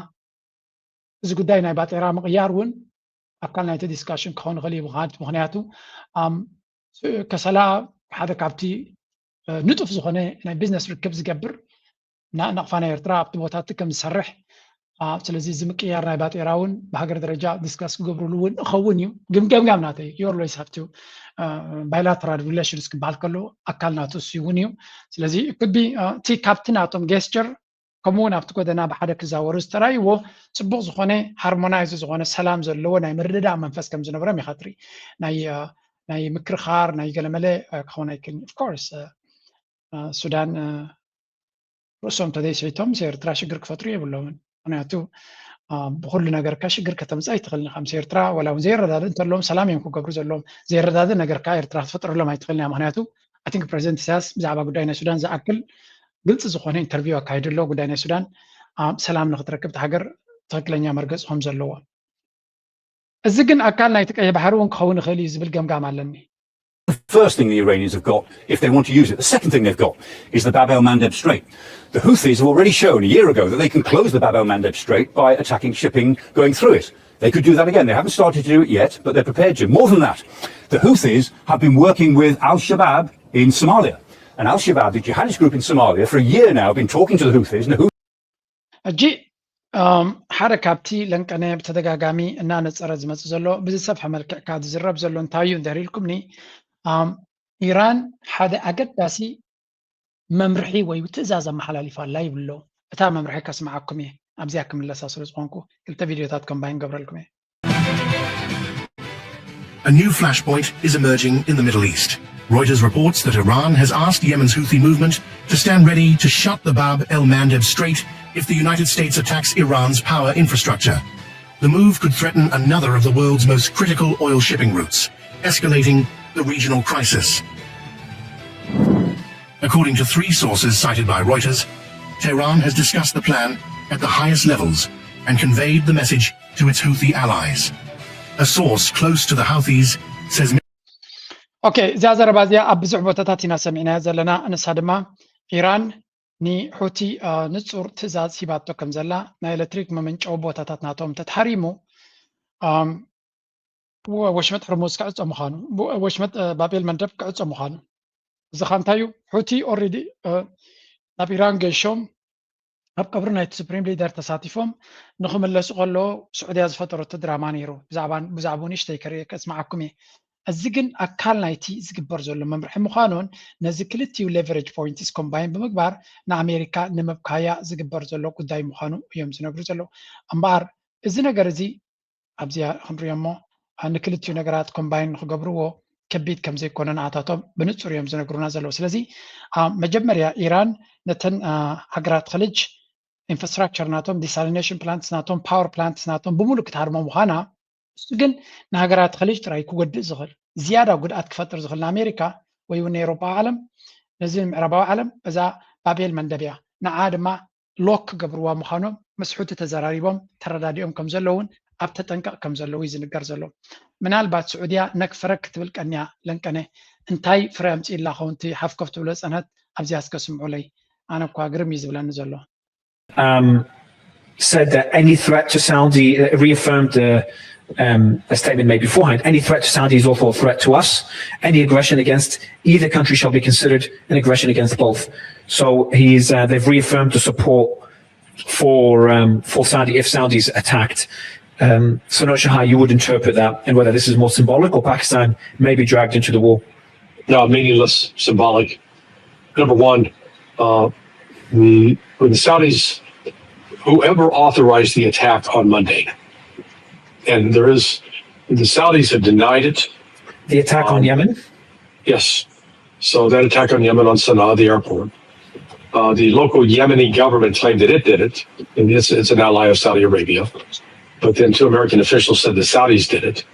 እዚ ጉዳይ ናይ ባጤራ ምቕያር እውን ኣካል ናይቲ ዲስካሽን ክኸውን ይኽእል እዩ። ምኽንያቱ ከሰላ ሓደ ካብቲ ንጡፍ ዝኾነ ናይ ቢዝነስ ርክብ ዝገብር ናቕፋ ናይ ኤርትራ ኣብቲ ቦታ እቲ ከም ዝሰርሕ ስለዚ እዚ ምቅያር ናይ ባጤራ እውን ብሃገር ደረጃ ዲስካስ ክገብርሉ እውን እኸውን እዩ። ግን ገምጋም ናተይ your lawyers have to bilateral relations ክበሃል ከሎ ኣካል ናቱ እሱ እውን እዩ። ስለዚ ኩቢ እቲ ካብቲ ናቶም ጌስቸር ከምኡ እውን ኣብቲ ጎደና ብሓደ ክዛወሩ ዝተራእይዎ ፅቡቅ ዝኾነ ሃርሞናይዝ ዝኾነ ሰላም ዘለዎ ናይ ምርድዳእ መንፈስ ከም ዝነበሮም ኢኻ ትርኢ። ናይ ምክርኻር ናይ ገለመለ ክኸውን ኣይክእልን። Of course ሱዳን ርእሶም ተዘይሰይቶም ምስ ኤርትራ ሽግር ክፈጥሩ የብሎምን። ምክንያቱ ብኩሉ ነገርካ ሽግር ከተምፅእ ኣይትኽእልን ኢኻ። ምስ ኤርትራ ዋላ እውን ዘይረዳድእ እንተለዎም ሰላም እዮም ክገብሩ ዘለዎም። ዘይረዳድእ ነገርካ ኤርትራ ክትፈጥረሎም ኣይትኽእልን እያ። ምክንያቱ I think ፕረዚደንት ኢሳያስ ብዛዕባ ጉዳይ ናይ ሱዳን ዝኣክል ግልፂ ዝኾነ ኢንተርቪው ኣካይዱ ኣሎ። ጉዳይ ናይ ሱዳን ሰላም ንክትረክብ እቲ ሃገር ትኽክለኛ መርገፂ ከም ዘለዎ። እዚ ግን ኣካል ናይቲ ቀይሕ ባሕሪ እውን ክኸውን ይኽእል እዩ ዝብል ገምጋም ኣለኒ። The first thing the Iranians have got, if they want to use it, the second thing they've got is the Bab el Mandeb Strait. The Houthis have already shown a year ago that they can close the Bab el Mandeb Strait by attacking shipping going through it. They could do that again. They haven't started to do it yet, but they're prepared to. More than that, the Houthis have been working with Al Shabaab in Somalia. And Al Shabaab, the jihadist group in Somalia, for a year now have been talking to the Houthis, and the Houthis ሕጂ ሓደ ካብቲ ለንቀነ ብተደጋጋሚ እናነፀረ ዝመፅእ ዘሎ ብዝሰፍሐ መልክዕ ካብ ዝዝረብ ዘሎ እንታይ እዩ እንድሕር ኢልኩምኒ ኢራን ሓደ ኣገዳሲ መምርሒ ወይ ትእዛዝ ኣመሓላሊፋ ኣላ ይብሉ ኣለዉ። እታ መምርሒ ከስምዓኩም እየ ኣብዚኣ ክምለሳ ስለ ዝኾንኩ ክልተ ቪድዮታት ኮምባይን ገብረልኩም እየ። A new flashpoint is emerging in the Middle East. Reuters reports that Iran has asked Yemen's Houthi movement to stand ready to shut the Bab el Mandeb Strait if the United States attacks Iran's power infrastructure. The move could threaten another of the world's most critical oil shipping routes, escalating the regional crisis. According to three sources cited by Reuters, Tehran has discussed the plan at the highest levels and conveyed the message to its Houthi allies. A source close to the Houthis says ኦኬ፣ እዚኣ ዘረባ እዚኣ ኣብ ብዙሕ ቦታታት ኢና ሰሚዕናያ ዘለና። ንሳ ድማ ኢራን ንሑቲ ንፁር ትእዛዝ ሂባቶ ከም ዘላ፣ ናይ ኤሌክትሪክ መመንጨዊ ቦታታት ናቶም ተተሃሪሙ ወሽመጥ ሕርሙዝ ክዕፆ ምዃኑ፣ ወሽመጥ ባቤል መንደብ ክዕፆ ምዃኑ። እዚ ኸ እንታይ እዩ? ሑቲ ኦሬዲ ናብ ኢራን ገይሾም ኣብ ቀብሪ ናይቲ ሱፕሪም ሊደር ተሳቲፎም ንኽምለሱ ከለዉ ስዑድያ ዝፈጠረቶ ድራማ ነይሩ። ብዛዕባኡ ንእሽተይ ከርእየ ከስምዓኩም እየ። እዚ ግን ኣካል ናይቲ ዝግበር ዘሎ መምርሒ ምዃኑን ነዚ ክልቲኡ ሌቨሬጅ ፖይንትስ ኮምባይን ብምግባር ንኣሜሪካ ንምብካያ ዝግበር ዘሎ ጉዳይ ምዃኑ እዮም ዝነግሩ ዘለዉ። እምበኣር እዚ ነገር እዚ ኣብዚኣ ክንሪኦ እሞ ንክልቲኡ ነገራት ኮምባይን ንክገብርዎ ከቢድ ከም ዘይኮነ ንኣታቶም ብንፁር እዮም ዝነግሩና ዘለዉ። ስለዚ መጀመርያ ኢራን ነተን ሃገራት ኸሊጅ ኢንፍራስትራክቸር ናቶም፣ ዲሳሊኔሽን ፕላንትስ ናቶም፣ ፓወር ፕላንትስ ናቶም ብምሉእ ክትሃርሞ ምዃና፣ እሱ ግን ንሃገራት ኸሊጅ ጥራይ ክጎድእ ዝኽእል፣ ዝያዳ ጉድኣት ክፈጥር ዝኽእል ንኣሜሪካ ወይ እውን ንኤውሮጳዊ ዓለም፣ ነዚ ምዕራባዊ ዓለም እዛ ባቤል መንደብያ ንዓ ድማ ሎክ ክገብርዋ ምዃኖም ምስ ሑቲ ተዘራሪቦም ተረዳዲኦም ከም ዘለውን ኣብ ተጠንቀቕ ከም ዘለዉ እዩ ዝንገር ዘሎ። ምናልባት ስዑድያ ነክ ፍረክ ክትብል ቀንያ ለንቀነ እንታይ ፍረ ኣምፅኢላ ኸውን እቲ ሓፍከፍ ትብሎ ዝፀንሐት ኣብዚኣ እስከ ስምዑለይ። ኣነ እኳ ግርም እዩ ዝብለኒ ዘሎ። um, said that any threat to Saudi, uh, reaffirmed the um, a statement made beforehand, any threat to Saudi is also a threat to us. Any aggression against either country shall be considered an aggression against both. So he's, uh, they've reaffirmed the support for um, for Saudi if Saudi's attacked. Um, so not sure how you would interpret that and whether this is more symbolic or Pakistan may be dragged into the war. No, meaningless, symbolic. Number one, uh, the, the Saudis, whoever authorized the attack on Monday, and there is, the Saudis have denied it. The attack um, on Yemen? Yes. So that attack on Yemen on Sana'a, the airport, uh, the local Yemeni government claimed that it did it, and it's, it's an ally of Saudi Arabia. But then two American officials said the Saudis did it.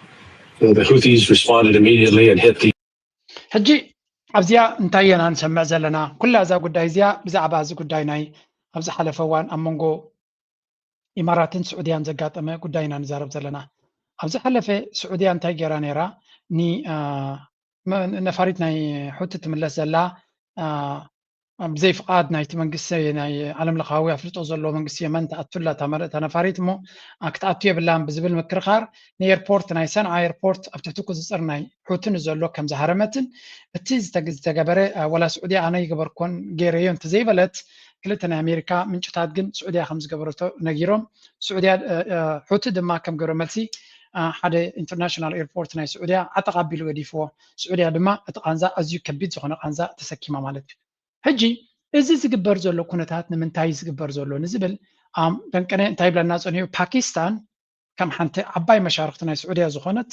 The, the Houthis responded immediately and hit the ሕጂ ኣብዚኣ እንታይ ኢና ንሰምዕ ዘለና? ኩላ እዛ ጉዳይ እዚኣ ብዛዕባ እዚ ጉዳይ ናይ ኣብ ዝሓለፈ እዋን ኣብ መንጎ ኢማራትን ስዑድያን ዘጋጠመ ጉዳይ ኢና ንዛረብ ዘለና። ኣብ ዝሓለፈ ስዑድያ እንታይ ገይራ ነይራ? ነፋሪት ናይ ሑቲ ትምለስ ዘላ ብዘይ ፍቓድ ናይቲ መንግስቲ ናይ ዓለም ለኻዊ ኣፍልጦ ዘለዎ መንግስቲ የመን ትኣቱላ እታ ነፋሪት እሞ ክትኣቱ የብላን ብዝብል ምክርኻር ንኤርፖርት ናይ ሰንዓ ኤርፖርት ኣብ ትሕቲ ቁፅፅር ናይ ሑቲ ንዘሎ ከም ዝሃረመትን እቲ ዝተገበረ ዋላ ስዑድያ ኣነ ይገበርኮን ገይረዮ እንተዘይበለት ክልተ ናይ ኣሜሪካ ምንጭታት ግን ስዑድያ ከም ዝገበረቶ ነጊሮም። ስዑድያ ሑቲ ድማ ከም ግብረ መልሲ ሓደ ኢንተርናሽናል ኤርፖርት ናይ ስዑድያ ዓጠቕ ኣቢሉ ገዲፍዎ። ስዑድያ ድማ እቲ ቃንዛ ኣዝዩ ከቢድ ዝኾነ ቃንዛ ተሰኪማ ማለት እዩ። ሕጂ እዚ ዝግበር ዘሎ ኩነታት ንምንታይ ዝግበር ዘሎ ንዝብል ደንቀነ እንታይ ይብለና ፀኒሑ? ፓኪስታን ከም ሓንቲ ዓባይ መሻርክቲ ናይ ስዑድያ ዝኾነት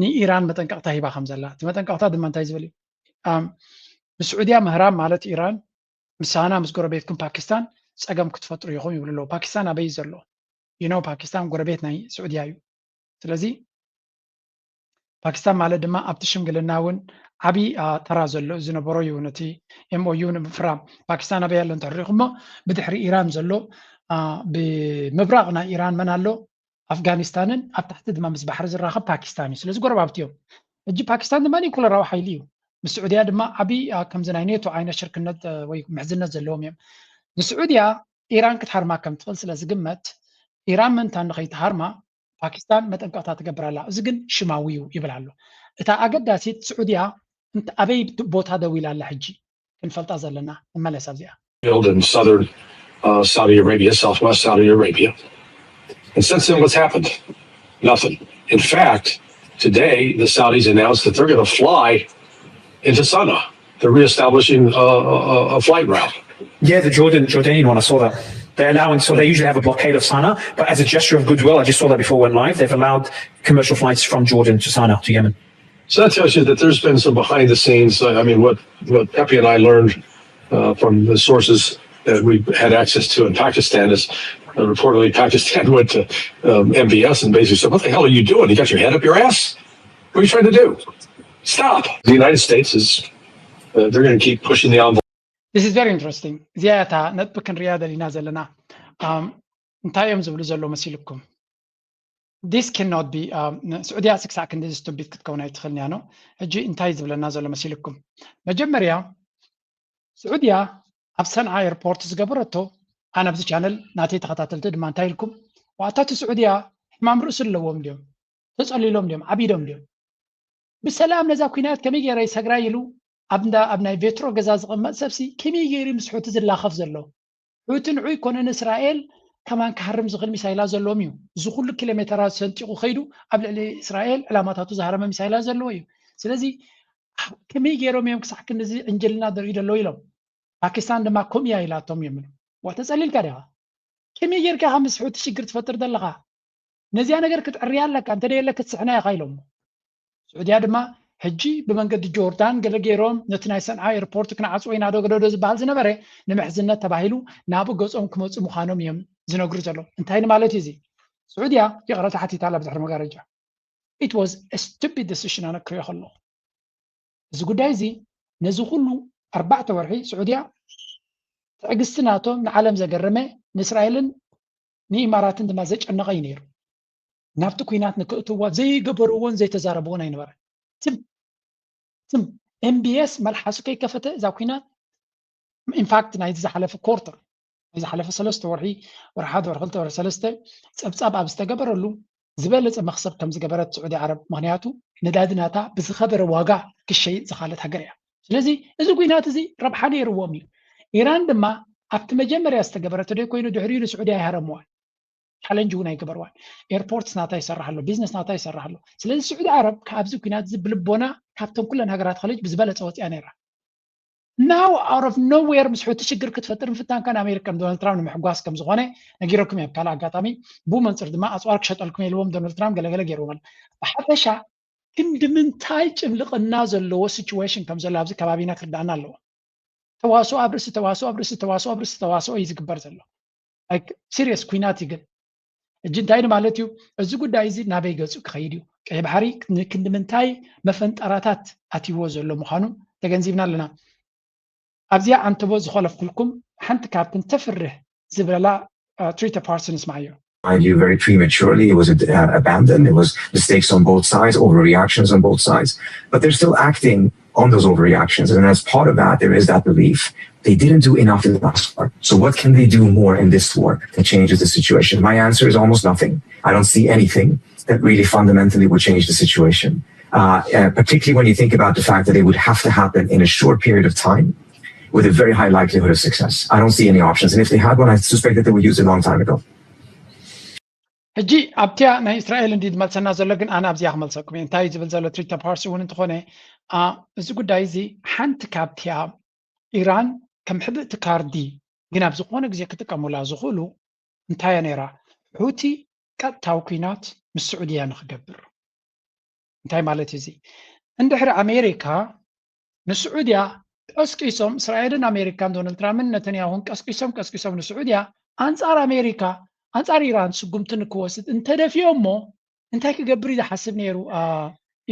ንኢራን መጠንቀቕታ ሂባ ከም ዘላ፣ እቲ መጠንቀቕታ ድማ እንታይ ዝብል እዩ? ንስዑድያ ምህራም ማለት ኢራን ምሳና ምስ ጎረቤትኩም ፓኪስታን ፀገም ክትፈጥሩ ኢኹም ይብሉ ኣለዉ። ፓኪስታን ኣበይ ዘሎ? ይኖ ፓኪስታን ጎረቤት ናይ ስዑድያ እዩ። ስለዚ ፓኪስታን ማለት ድማ ኣብቲ ሽምግልና እውን ዓብዪ ተራ ዘሎ ዝነበሮ እዩ። ነቲ ኤምኦዩ ንምፍራም ፓኪስታን ኣበይ ኣሎ እንተሪኢኹሞ ብድሕሪ ኢራን ዘሎ ብምብራቕ ናይ ኢራን መን ኣሎ? ኣፍጋኒስታንን ኣብ ታሕቲ ድማ ምስ ባሕሪ ዝራኸብ ፓኪስታን እዩ። ስለዚ ጎረባብቲ እዮም። ሕጂ ፓኪስታን ድማ ኒኩለራዊ ሓይሊ እዩ። ምስ ስዑድያ ድማ ዓብዪ ከምዚ ናይ ኔቶ ዓይነት ሽርክነት ወይ ምሕዝነት ዘለዎም እዮም። ንስዑድያ ኢራን ክትሃርማ ከም ትኽእል ስለ ዝግመት ኢራን ምእንታን ንኸይትሃርማ ፓኪስታን መጠንቀቕታ ትገብር ኣላ። እዚ ግን ሽማዊ እዩ ይብል ኣሎ። እታ ኣገዳሲት ስዑድያ ኣበይ ቦታ ደው ኢላ ኣላ ሕጂ ክንፈልጣ ዘለና። ንመለስ ኣብዚኣ። killed in southern uh, Saudi Arabia, southwest Saudi Arabia. And since then, what's happened? Nothing. In fact, today, the Saudis announced that they're going to fly into Sana'a. They're reestablishing a, a, a flight route. Yeah, the Jordan Jordanian one, I saw that. They're allowing, so they usually have a blockade of Sana'a, but as a gesture of goodwill, I just saw that before it went live, they've allowed commercial flights from Jordan to Sana'a, to Yemen. So that tells you that there's been some behind the scenes. I mean, what, what Pepe and I learned uh, from the sources that we had access to in Pakistan is uh, reportedly Pakistan went to um, M B S and basically said, "What the hell are you doing? You got your head up your ass? What are you trying to do? Stop." The United States is, uh, they're going to keep pushing the envelope. This is very interesting. እዚኣ እታ ነጥቢ ክንሪኣ ደሊና ዘለና እንታይ እዮም ዝብሉ ዘሎ መሲልኩም? This cannot be ስዑድያ ስክሳዕ ክንዲ stupid ክትከውን ኣይትኽእልን እያ ነው። ሕጂ እንታይ ዝብለና ዘሎ መሲልኩም? መጀመርያ ስዑድያ ኣብ ሰንዓ ኤርፖርት ዝገበረቶ፣ ኣነ ኣብዚ ቻነል ናተይ ተኸታተልቲ ድማ እንታይ ኢልኩም፣ ዋእታቲ ስዑድያ ሕማም ርእሲ ኣለዎም ድዮም? ተጸሊሎም ድዮም? ዓቢዶም ድዮም? ብሰላም ነዛ ኩናት ከመይ ገይረ ይሰግራ ኢሉ ኣብ እንዳ ኣብ ናይ ቬትሮ ገዛ ዝቕመጥ ሰብሲ ከመይ ገይሩ ምስ ሑቲ ዝላኸፍ ዘሎ? ሑቲ ንዑ ይኮነን እስራኤል ከማን ክሃርም ዝኽእል ሚሳይላት ዘለዎም እዩ። እዚ ኩሉ ኪሎ ሜተራት ሰንጢቑ ከይዱ ኣብ ልዕሊ እስራኤል ዕላማታቱ ዝሃረመ ሚሳይላት ዘለዎ እዩ። ስለዚ ከመይ ገይሮም እዮም ክሳዕ ክንድዚ ዕንጅልና ዘርእዩ ዘለዉ ኢሎም። ፓኪስታን ድማ ከምኡ እያ ኢላቶም እዮም። ዋ ተጸሊልካ ዲኻ? ከመይ ጌርካ ኢኻ ምስ ሑቲ ሽግር ትፈጥር ዘለኻ? ነዚኣ ነገር ክትዕርያ ኣለካ፣ እንተ ደየለ ክትስሕና ኢኻ ኢሎሞ። ስዑድያ ድማ ሕጂ ብመንገዲ ጆርዳን ገለ ገይሮም ነቲ ናይ ሰንዓ ኤርፖርት ክንዓጽዎ ኢና ዶ ገደዶ ዝበሃል ዝነበረ ንምሕዝነት ተባሂሉ ናብኡ ገጾም ክመጹ ምዃኖም እዮም ዝነግሩ ዘለዉ። እንታይ ንማለት እዩ እዚ? ስዑድያ ይቕረታ ሓቲታ ኣላ ብድሕሪ መጋረጃ። It was a stupid decision ኣነ ክሪኦ ከለኹ። እዚ ጉዳይ እዚ ነዚ ኩሉ ኣርባዕተ ወርሒ ስዑድያ ትዕግስቲ ናቶም ንዓለም ዘገረመ ንእስራኤልን ንኢማራትን ድማ ዘጨነቐ እዩ ነይሩ። ናብቲ ኩናት ንክእትዋ ዘይገበርዎን ዘይተዛረብዎን ኣይነበረ። ትም ትም ኤምቢኤስ መልሓሱ ከይከፈተ እዛ ኩናት ኢንፋክት ናይዚ ዝሓለፈ ኮርተር ናይ ዝሓለፈ ሰለስተ ወርሒ ወርሒ ሓደ ወርሒ ክልተ ወርሒ ሰለስተ ፀብፃብ ኣብ ዝተገበረሉ ዝበለፀ መክሰብ ከም ዝገበረት ስዑዲ ዓረብ ምክንያቱ ነዳዲ ናታ ብዝኸበረ ዋጋ ክሸይጥ ዝኻለት ሃገር እያ። ስለዚ እዚ ኩናት እዚ ረብሓ ነይርዎም እዩ። ኢራን ድማ ኣብቲ መጀመርያ ዝተገበረቶ ደይ ኮይኑ ድሕሪኡ ንስዑዲ ኣይሃረምዋን። ቻለንጅ እውን ኣይገበርዋን። ኤርፖርትስ ናታ ይሰርሕ ኣሎ፣ ቢዝነስ ናታ ይሰርሕ ኣሎ። ስለዚ ስዑዲ ዓረብ ካብዚ ኩናት እዚ ብልቦና ካብተን ኩለን ሃገራት ከለጅ ብዝበለፀ ወፅያ ነይራ። ናው ኣውት ኦፍ ኖዌር ምስ ሑቲ ሽግር ክትፈጥር ምፍታንካ ንኣሜሪካ ንዶናልድ ትራምፕ ንምሕጓስ ከም ዝኾነ ነጊረኩም እየ። ኣብ ካልእ ኣጋጣሚ ብኡ መንፅር ድማ ኣፅዋር ክሸጠልኩም ኢልዎም ዶናልድ ትራምፕ ገለገለ ገይርዎም ኣሎ። ብሓፈሻ ክንዲ ምንታይ ጭምልቕና ዘለዎ ሲቹዌሽን ከም ዘሎ ኣብዚ ከባቢና ክርዳእና ኣለዎ። ተዋስኦ ኣብ ርእሲ ተዋስኦ ኣብ ርእሲ ተዋስኦ ኣብ ርእሲ ተዋስኦ እዩ ዝግበር ዘሎ። ሲሪየስ ኩናት እዩ ግን ሕጂ እንታይ ማለት እዩ? እዚ ጉዳይ እዚ ናበይ ገፁ ክኸይድ እዩ? ቀይ ባሕሪ ክንዲ ምንታይ መፈንጠራታት ኣትይዎ ዘሎ ምዃኑ ተገንዚብና ኣለና። ኣብዚኣ ዓንተቦ ዝኸለፍኩልኩም ሓንቲ ካብትን ተፍርህ ዝበላ ትሪተ ፓርሲ ንስማዓዮ። Mind you, very prematurely, it was uh, abandoned. It was mistakes on both sides, overreactions on both sides. But they're still acting on those overreactions. And as part of that, there is that belief they didn't do enough in the last war. So what can they do more in this war that changes the situation? My answer is almost nothing. I don't see anything that really fundamentally would change the situation. Uh, uh, particularly when you think about the fact that it would have to happen in a short period of time with a very high likelihood of success. I don't see any options. And if they had one, I suspect that they would use it a long time ago. ሕጂ ኣብቲያ ናይ እስራኤል እንዲ ዝመልሰና ዘሎ ግን ኣነ ኣብዚኣ ክመልሰኩም እየ እንታይ ዝብል ዘሎ ትሪተ ፓርሲ እውን እንተኾነ እዚ ጉዳይ እዚ ሓንቲ ካብቲያ ኢራን ከም ሕብእቲ ካርዲ ግን ኣብ ዝኾነ ግዜ ክጥቀሙላ ዝኽእሉ እንታይ እያ ነይራ ሑቲ ቀጥታዊ ኩናት ምስ ስዑድያ ንክገብር እንታይ ማለት እዩ እዚ እንድሕሪ ኣሜሪካ ንስዑድያ ቀስቂሶም እስራኤልን ኣሜሪካን ዶናልድ ትራምፕን ነተንያሁን ቀስቂሶም ቀስቂሶም ንስዑድያ ኣንፃር ኣሜሪካ ኣንፃር ኢራን ስጉምቲ ንክወስድ እንተደፊኦሞ እንታይ ክገብር እዩ ዝሓስብ ነይሩ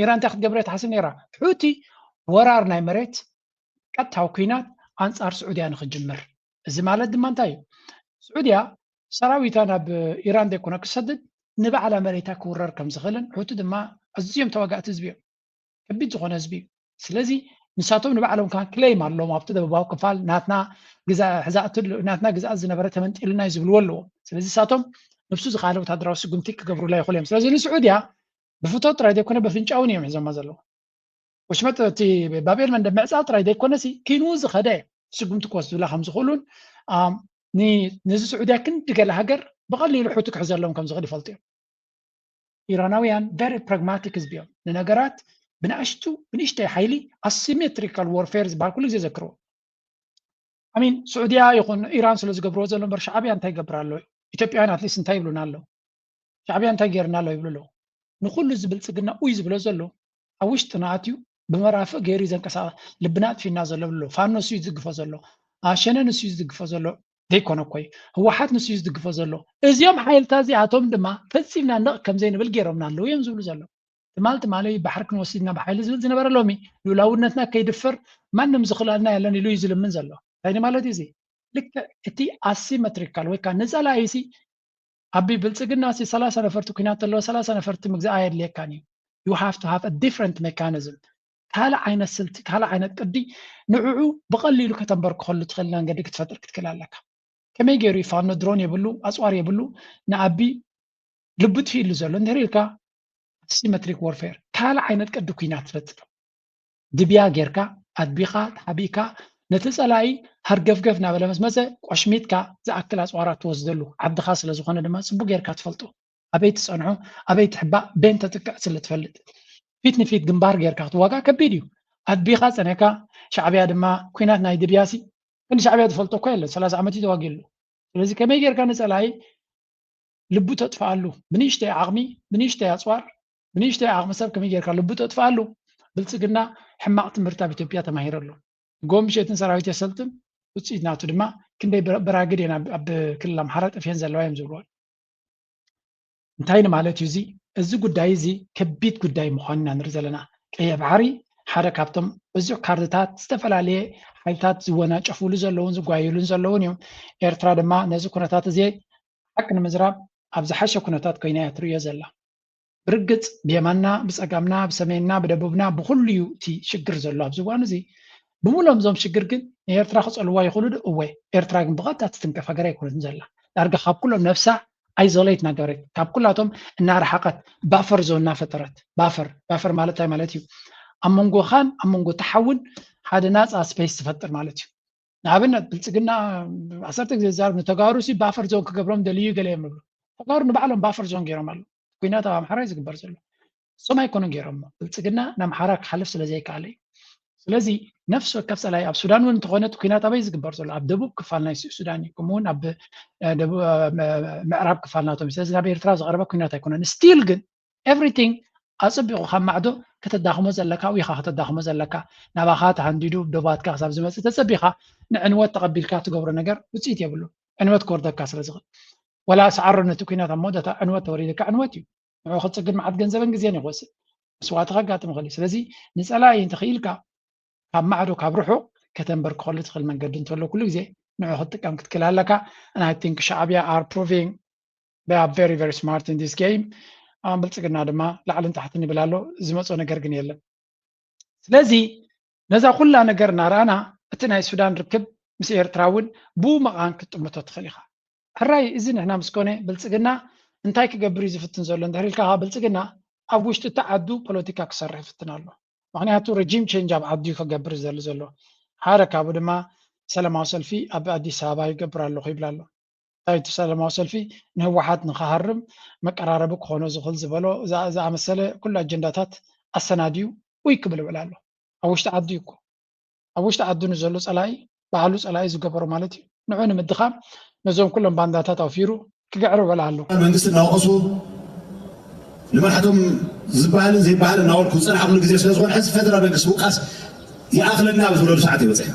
ኢራን እንታይ ክትገብር እያ ትሓስብ ነይራ ሑቲ ወራር ናይ መሬት ቀጥታዊ ኩናት ኣንፃር ስዑድያ ንክጅምር እዚ ማለት ድማ እንታይ እዩ ስዑድያ ሰራዊታ ናብ ኢራን ዘይኮነ ክሰድድ ንባዕላ መሬታ ክውረር ከም ዝኽእልን ሑቲ ድማ ኣዝዮም ተዋጋእቲ ህዝቢ እዮም ከቢድ ዝኾነ ህዝቢ እዩ ስለዚ ንሳቶም ንባዕሎም ከዓ ክሌም ኣለዎም ኣብቲ ደቡባዊ ክፋል ናትና ግዛእቲ ናትና ግዛእት ዝነበረ ተመንጢልና እዩ ዝብልዎ ኣለዎም ስለዚ ንሳቶም ንሱ ዝካለ ወታደራዊ ስጉምቲ ክገብሩላ ይኽእሉ እዮም ስለዚ ንስዑድያ ብፍቶ ጥራይ ዘይኮነ በፍንጫውን እዮም ሒዞማ ዘለዉ ወሽመጥ እቲ ባብኤል መንደብ ምዕፃው ጥራይ ዘይኮነሲ ኪንኡ ዝኸደ ስጉምቲ ክወስዱላ ከም ዝኽእሉን ነዚ ስዑድያ ክንዲ ገለ ሃገር ብቐሊሉ ሑቲ ክሕዘሎም ከም ዝኽእል ይፈልጡ እዮም ኢራናውያን very pragmatic ህዝቢ እዮም ንነገራት ብንኣሽቱ ብንእሽተይ ሓይሊ asymmetrical warfare ዝበሃል ኩሉ ግዜ ዘክርዎ ኣሚን ስዑድያ ይኹን ኢራን ስለ ዝገብርዎ ዘሎ እምበር ሻዕብያ እንታይ ይገብር ኣሎ ኢትዮጵያውያን ኣትሊስት እንታይ ይብሉና ኣለዉ ሻዕብያ እንታይ ገይርና ኣሎ ይብሉ ኣለዉ ንኩሉ እዚ ብልፅግና ኡይ ዝብሎ ዘሎ ኣብ ውሽጥና ኣትዩ ብመራፍእ ገይሩ እዩ ዘንቀሳቐስ ልብና ኣጥፊእና ዘሎ ይብሉ ኣለዉ ፋኖ ንሱ እዩ ዝድግፎ ዘሎ ሸነ ንሱ እዩ ዝድግፎ ዘሎ ዘይኮነ እኮይ ህወሓት ንሱ እዩ ዝድግፎ ዘሎ እዚኦም ሓይልታት እዚኣቶም ድማ ፈፂምና ነቕ ከም ዘይንብል ገይሮምና ኣለዉ እዮም ዝብሉ ዘለዉ ትማል ትማሊ ባሕሪ ክንወስድ ኢና ብሓይሊ ዝብል ዝነበረ ሎሚ ልኡላውነትና ከይድፈር ማንም ዝኽላልና የለን ኢሉ እዩ ዝልምን ዘሎ እንታይ ማለት እዩ ልክዕ እቲ ኣሲመትሪካል ወይ ከዓ ንፀላኢ ሲ ኣብ ብልፅግና ሲ ሰላሳ ነፈርቲ ኩናት ተለዎ ሰላሳ ነፈርቲ ምግዛእ ኣየድልየካን እዩ you have to have a different mechanism ካልእ ዓይነት ስልቲ፣ ካልእ ዓይነት ቅዲ ንዕዑ ብቐሊሉ ከተንበርክኸሉ ትኽእል መንገዲ ክትፈጥር ክትክእል ኣለካ። ከመይ ገይሩ እዩ ፋኖ ድሮን የብሉ፣ ኣፅዋር የብሉ፣ ንኣቢ ልቡ ትፍኢሉ ዘሎ እንድሕር ኢልካ፣ ኣሲመትሪክ ወርፌር ካልእ ዓይነት ቅዲ ኲናት ትፈጥር። ድብያ ጌርካ ኣድቢኻ ተሓቢእካ ነቲ ጸላኢ ሃርገፍገፍ እናበለ ምስ መጸ ቆሽሚጥካ ዝኣክል ኣጽዋራት ትወስደሉ ዓድኻ ስለ ዝኾነ ድማ ጽቡቅ ጌርካ ትፈልጦ። ኣበይ ትጸንሖ ኣበይ ትሕባእ ቤን ተጥቅዕ ስለ ትፈልጥ ፊት ንፊት ግንባር ጌርካ ክትዋጋእ ከቢድ እዩ። ኣድቢኻ ጸኒሕካ ሻዕብያ ድማ ኲናት ናይ ድብያሲ ክንዲ ሻዕብያ ዝፈልጦ እኮ የለን። ሰላሳ ዓመት እዩ ተዋጊሉ። ስለዚ ከመይ ጌርካ ንጸላኢ ልቡ ተጥፍኣሉ ብንእሽተይ ዓቕሚ ብንእሽተይ ኣፅዋር ብንእሽተይ ዓቕሚ ሰብ ከመይ ጌርካ ልቡ ተጥፍኣሉ? ብልፅግና ሕማቕ ትምህርቲ ኣብ ኢትዮጵያ ተማሂሩ ኣሎ። ጎምሸትን ሰራዊት የሰልጥን ውፅኢት ናቱ ድማ ክንደይ በራግድ እየን ኣብ ክልል ኣምሓራ ጠፊአን ዘለዋ እዮም ዝብልዋ። እንታይ ንማለት እዩ እዚ? እዚ ጉዳይ እዚ ከቢድ ጉዳይ ምዃኑ ኢና ንርኢ ዘለና። ቀይሕ ባሕሪ ሓደ ካብቶም ብዙሕ ካርድታት ዝተፈላለየ ሓይልታት ዝወናጨፉሉ ዘለውን ዝጓየሉን ዘለውን እዩ። ኤርትራ ድማ ነዚ ኩነታት እዚ ሓቂ ንምዝራብ ኣብ ዝሓሸ ኩነታት ኮይና እያ ትርእዮ ዘላ። ብርግጽ ብየማንና፣ ብጸጋምና፣ ብሰሜንና፣ ብደቡብና ብኹሉ እዩ እቲ ሽግር ዘሎ ኣብዚ እዋን እዚ። ብምሎም እዞም ሽግር ግን ንኤርትራ ክጸልዋ ይኽእሉ ዶ? እወ፣ ኤርትራ ግን ብቐጥታ ትትንከፍ ሃገር ኣይኮነትን ዘላ። ዳርጋ ካብ ኩሎም ነፍሳ ኣይዞሌት እናገበረት ካብ ኩላቶም እናረሓቐት ባፈር ዞን እናፈጠረት። ባፈር ባፈር ማለት እንታይ ማለት እዩ? ኣብ መንጎኻን ኣብ መንጎ ተሓውን ሓደ ናፃ ስፔስ ትፈጥር ማለት እዩ። ንኣብነት ብልፅግና ዓሰርተ ግዜ ዝዛረብ ንተጋሩ ሲ ባፈር ዞን ክገብሮም ደልዩ ገለ እዮም ንብሉ። ተጋሩ ንባዕሎም ባፈር ዞን ገይሮም ኣለዉ። ኩናት ኣብ ኣምሓራ እዩ ዝግበር ዘሎ። እሶም ኣይኮኑን ገይሮሞ። ብልፅግና ንኣምሓራ ክሓልፍ ስለ ዘይከኣለ እዩ። ስለዚ ነፍሲ ወከፍ ፀላኢ ኣብ ሱዳን እውን እንተኾነ እቲ ኩናት ኣበይ ዝግበር ዘሎ ኣብ ደቡብ ክፋል ናይ ሱዳን እዩ። ከምኡውን ኣብ ምዕራብ ክፋል ናቶም እዩ። ስለዚ ናብ ኤርትራ ዝቐረበ ኩናት ኣይኮነን። ስቲል ግን ኤቭሪቲንግ ኣፀቢቑ ካብ ማዕዶ ከተዳኽሞ ዘለካ ኢኻ ከተዳኽሞ ዘለካ። ናባኻ ተሃንዲዱ ዶባትካ ክሳብ ዝመፅእ ተፀቢኻ ንዕንወት ተቐቢልካ ትገብሮ ነገር ውፅኢት የብሉ። ዕንወት ክወርደካ ስለ ዝኽእል ወላ ሰዓሮ ነቲ ኩናት ኣብ መወዳእታ ዕንወት ተወሪድካ ዕንወት እዩ። ንዑ ክፅግን መዓት ገንዘብን ግዜን ይወስድ። መስዋእቲ ከጋጥም ይኽእል እዩ። ስለዚ ንፀላኢ እንተኽኢልካ ካብ ማዕዶ ካብ ርሑቕ ከተንበርክኸሉ ትኽእል መንገዲ እንተሎ ኩሉ ግዜ ንዑ ክትጥቀም ክትክእል ኣለካ። And I think ሻዕብያ are proving they are very very smart in this game። ብልፅግና ድማ ላዕልን ታሕትን ይብል ኣሎ። ዝመፆ ነገር ግን የለን። ስለዚ ነዛ ኩላ ነገር እናረኣና እቲ ናይ ሱዳን ርክብ ምስ ኤርትራ እውን ብኡ መቓን ክትጥምቶ ትኽእል ኢኻ። ሕራይ እዚ ንሕና ምስ ኮነ ብልፅግና እንታይ ክገብር እዩ ዝፍትን ዘሎ እንድሕር ኢልካ ብልፅግና ኣብ ውሽጢ እቲ ዓዱ ፖለቲካ ክሰርሕ ይፍትን ኣሎ። ምክንያቱ ረጂም ቼንጅ ኣብ ዓዱ እዩ ክገብር ዝደሊ ዘሎ። ሓደ ካብኡ ድማ ሰላማዊ ሰልፊ ኣብ ኣዲስ ኣበባ ይገብር ኣለኹ ይብል ኣሎ። እንታይ እቲ ሰላማዊ ሰልፊ ንህወሓት ንክሃርም መቀራረቢ ክኾኖ ዝኽእል ዝበሎ ዝኣመሰለ ኩሉ ኣጀንዳታት ኣሰናድዩ ውይ ክብል ይውዕል ኣሎ። ኣብ ውሽጢ ዓዱ እዩ እኮ ኣብ ውሽጢ ዓዱ ንዘሎ ፀላኢ ባዕሉ ፀላኢ ዝገበሮ ማለት እዩ። ንዑ ንምድኻም ነዞም ኩሎም ባንዳታት ኣውፊሩ ክግዕር ይውዕል ኣሎ። መንግስቲ እናወቀሱ ንመራሕቶም ዝበሃልን ዘይበሃልን እናወልኩ ዝፀንሓ ኩሉ ግዜ ስለዝኾነ ሕዚ ፌደራል መንግስቲ ውቃስ ይኣኽለና ኣብ ዝበለሉ ሰዓት ይበፅሕ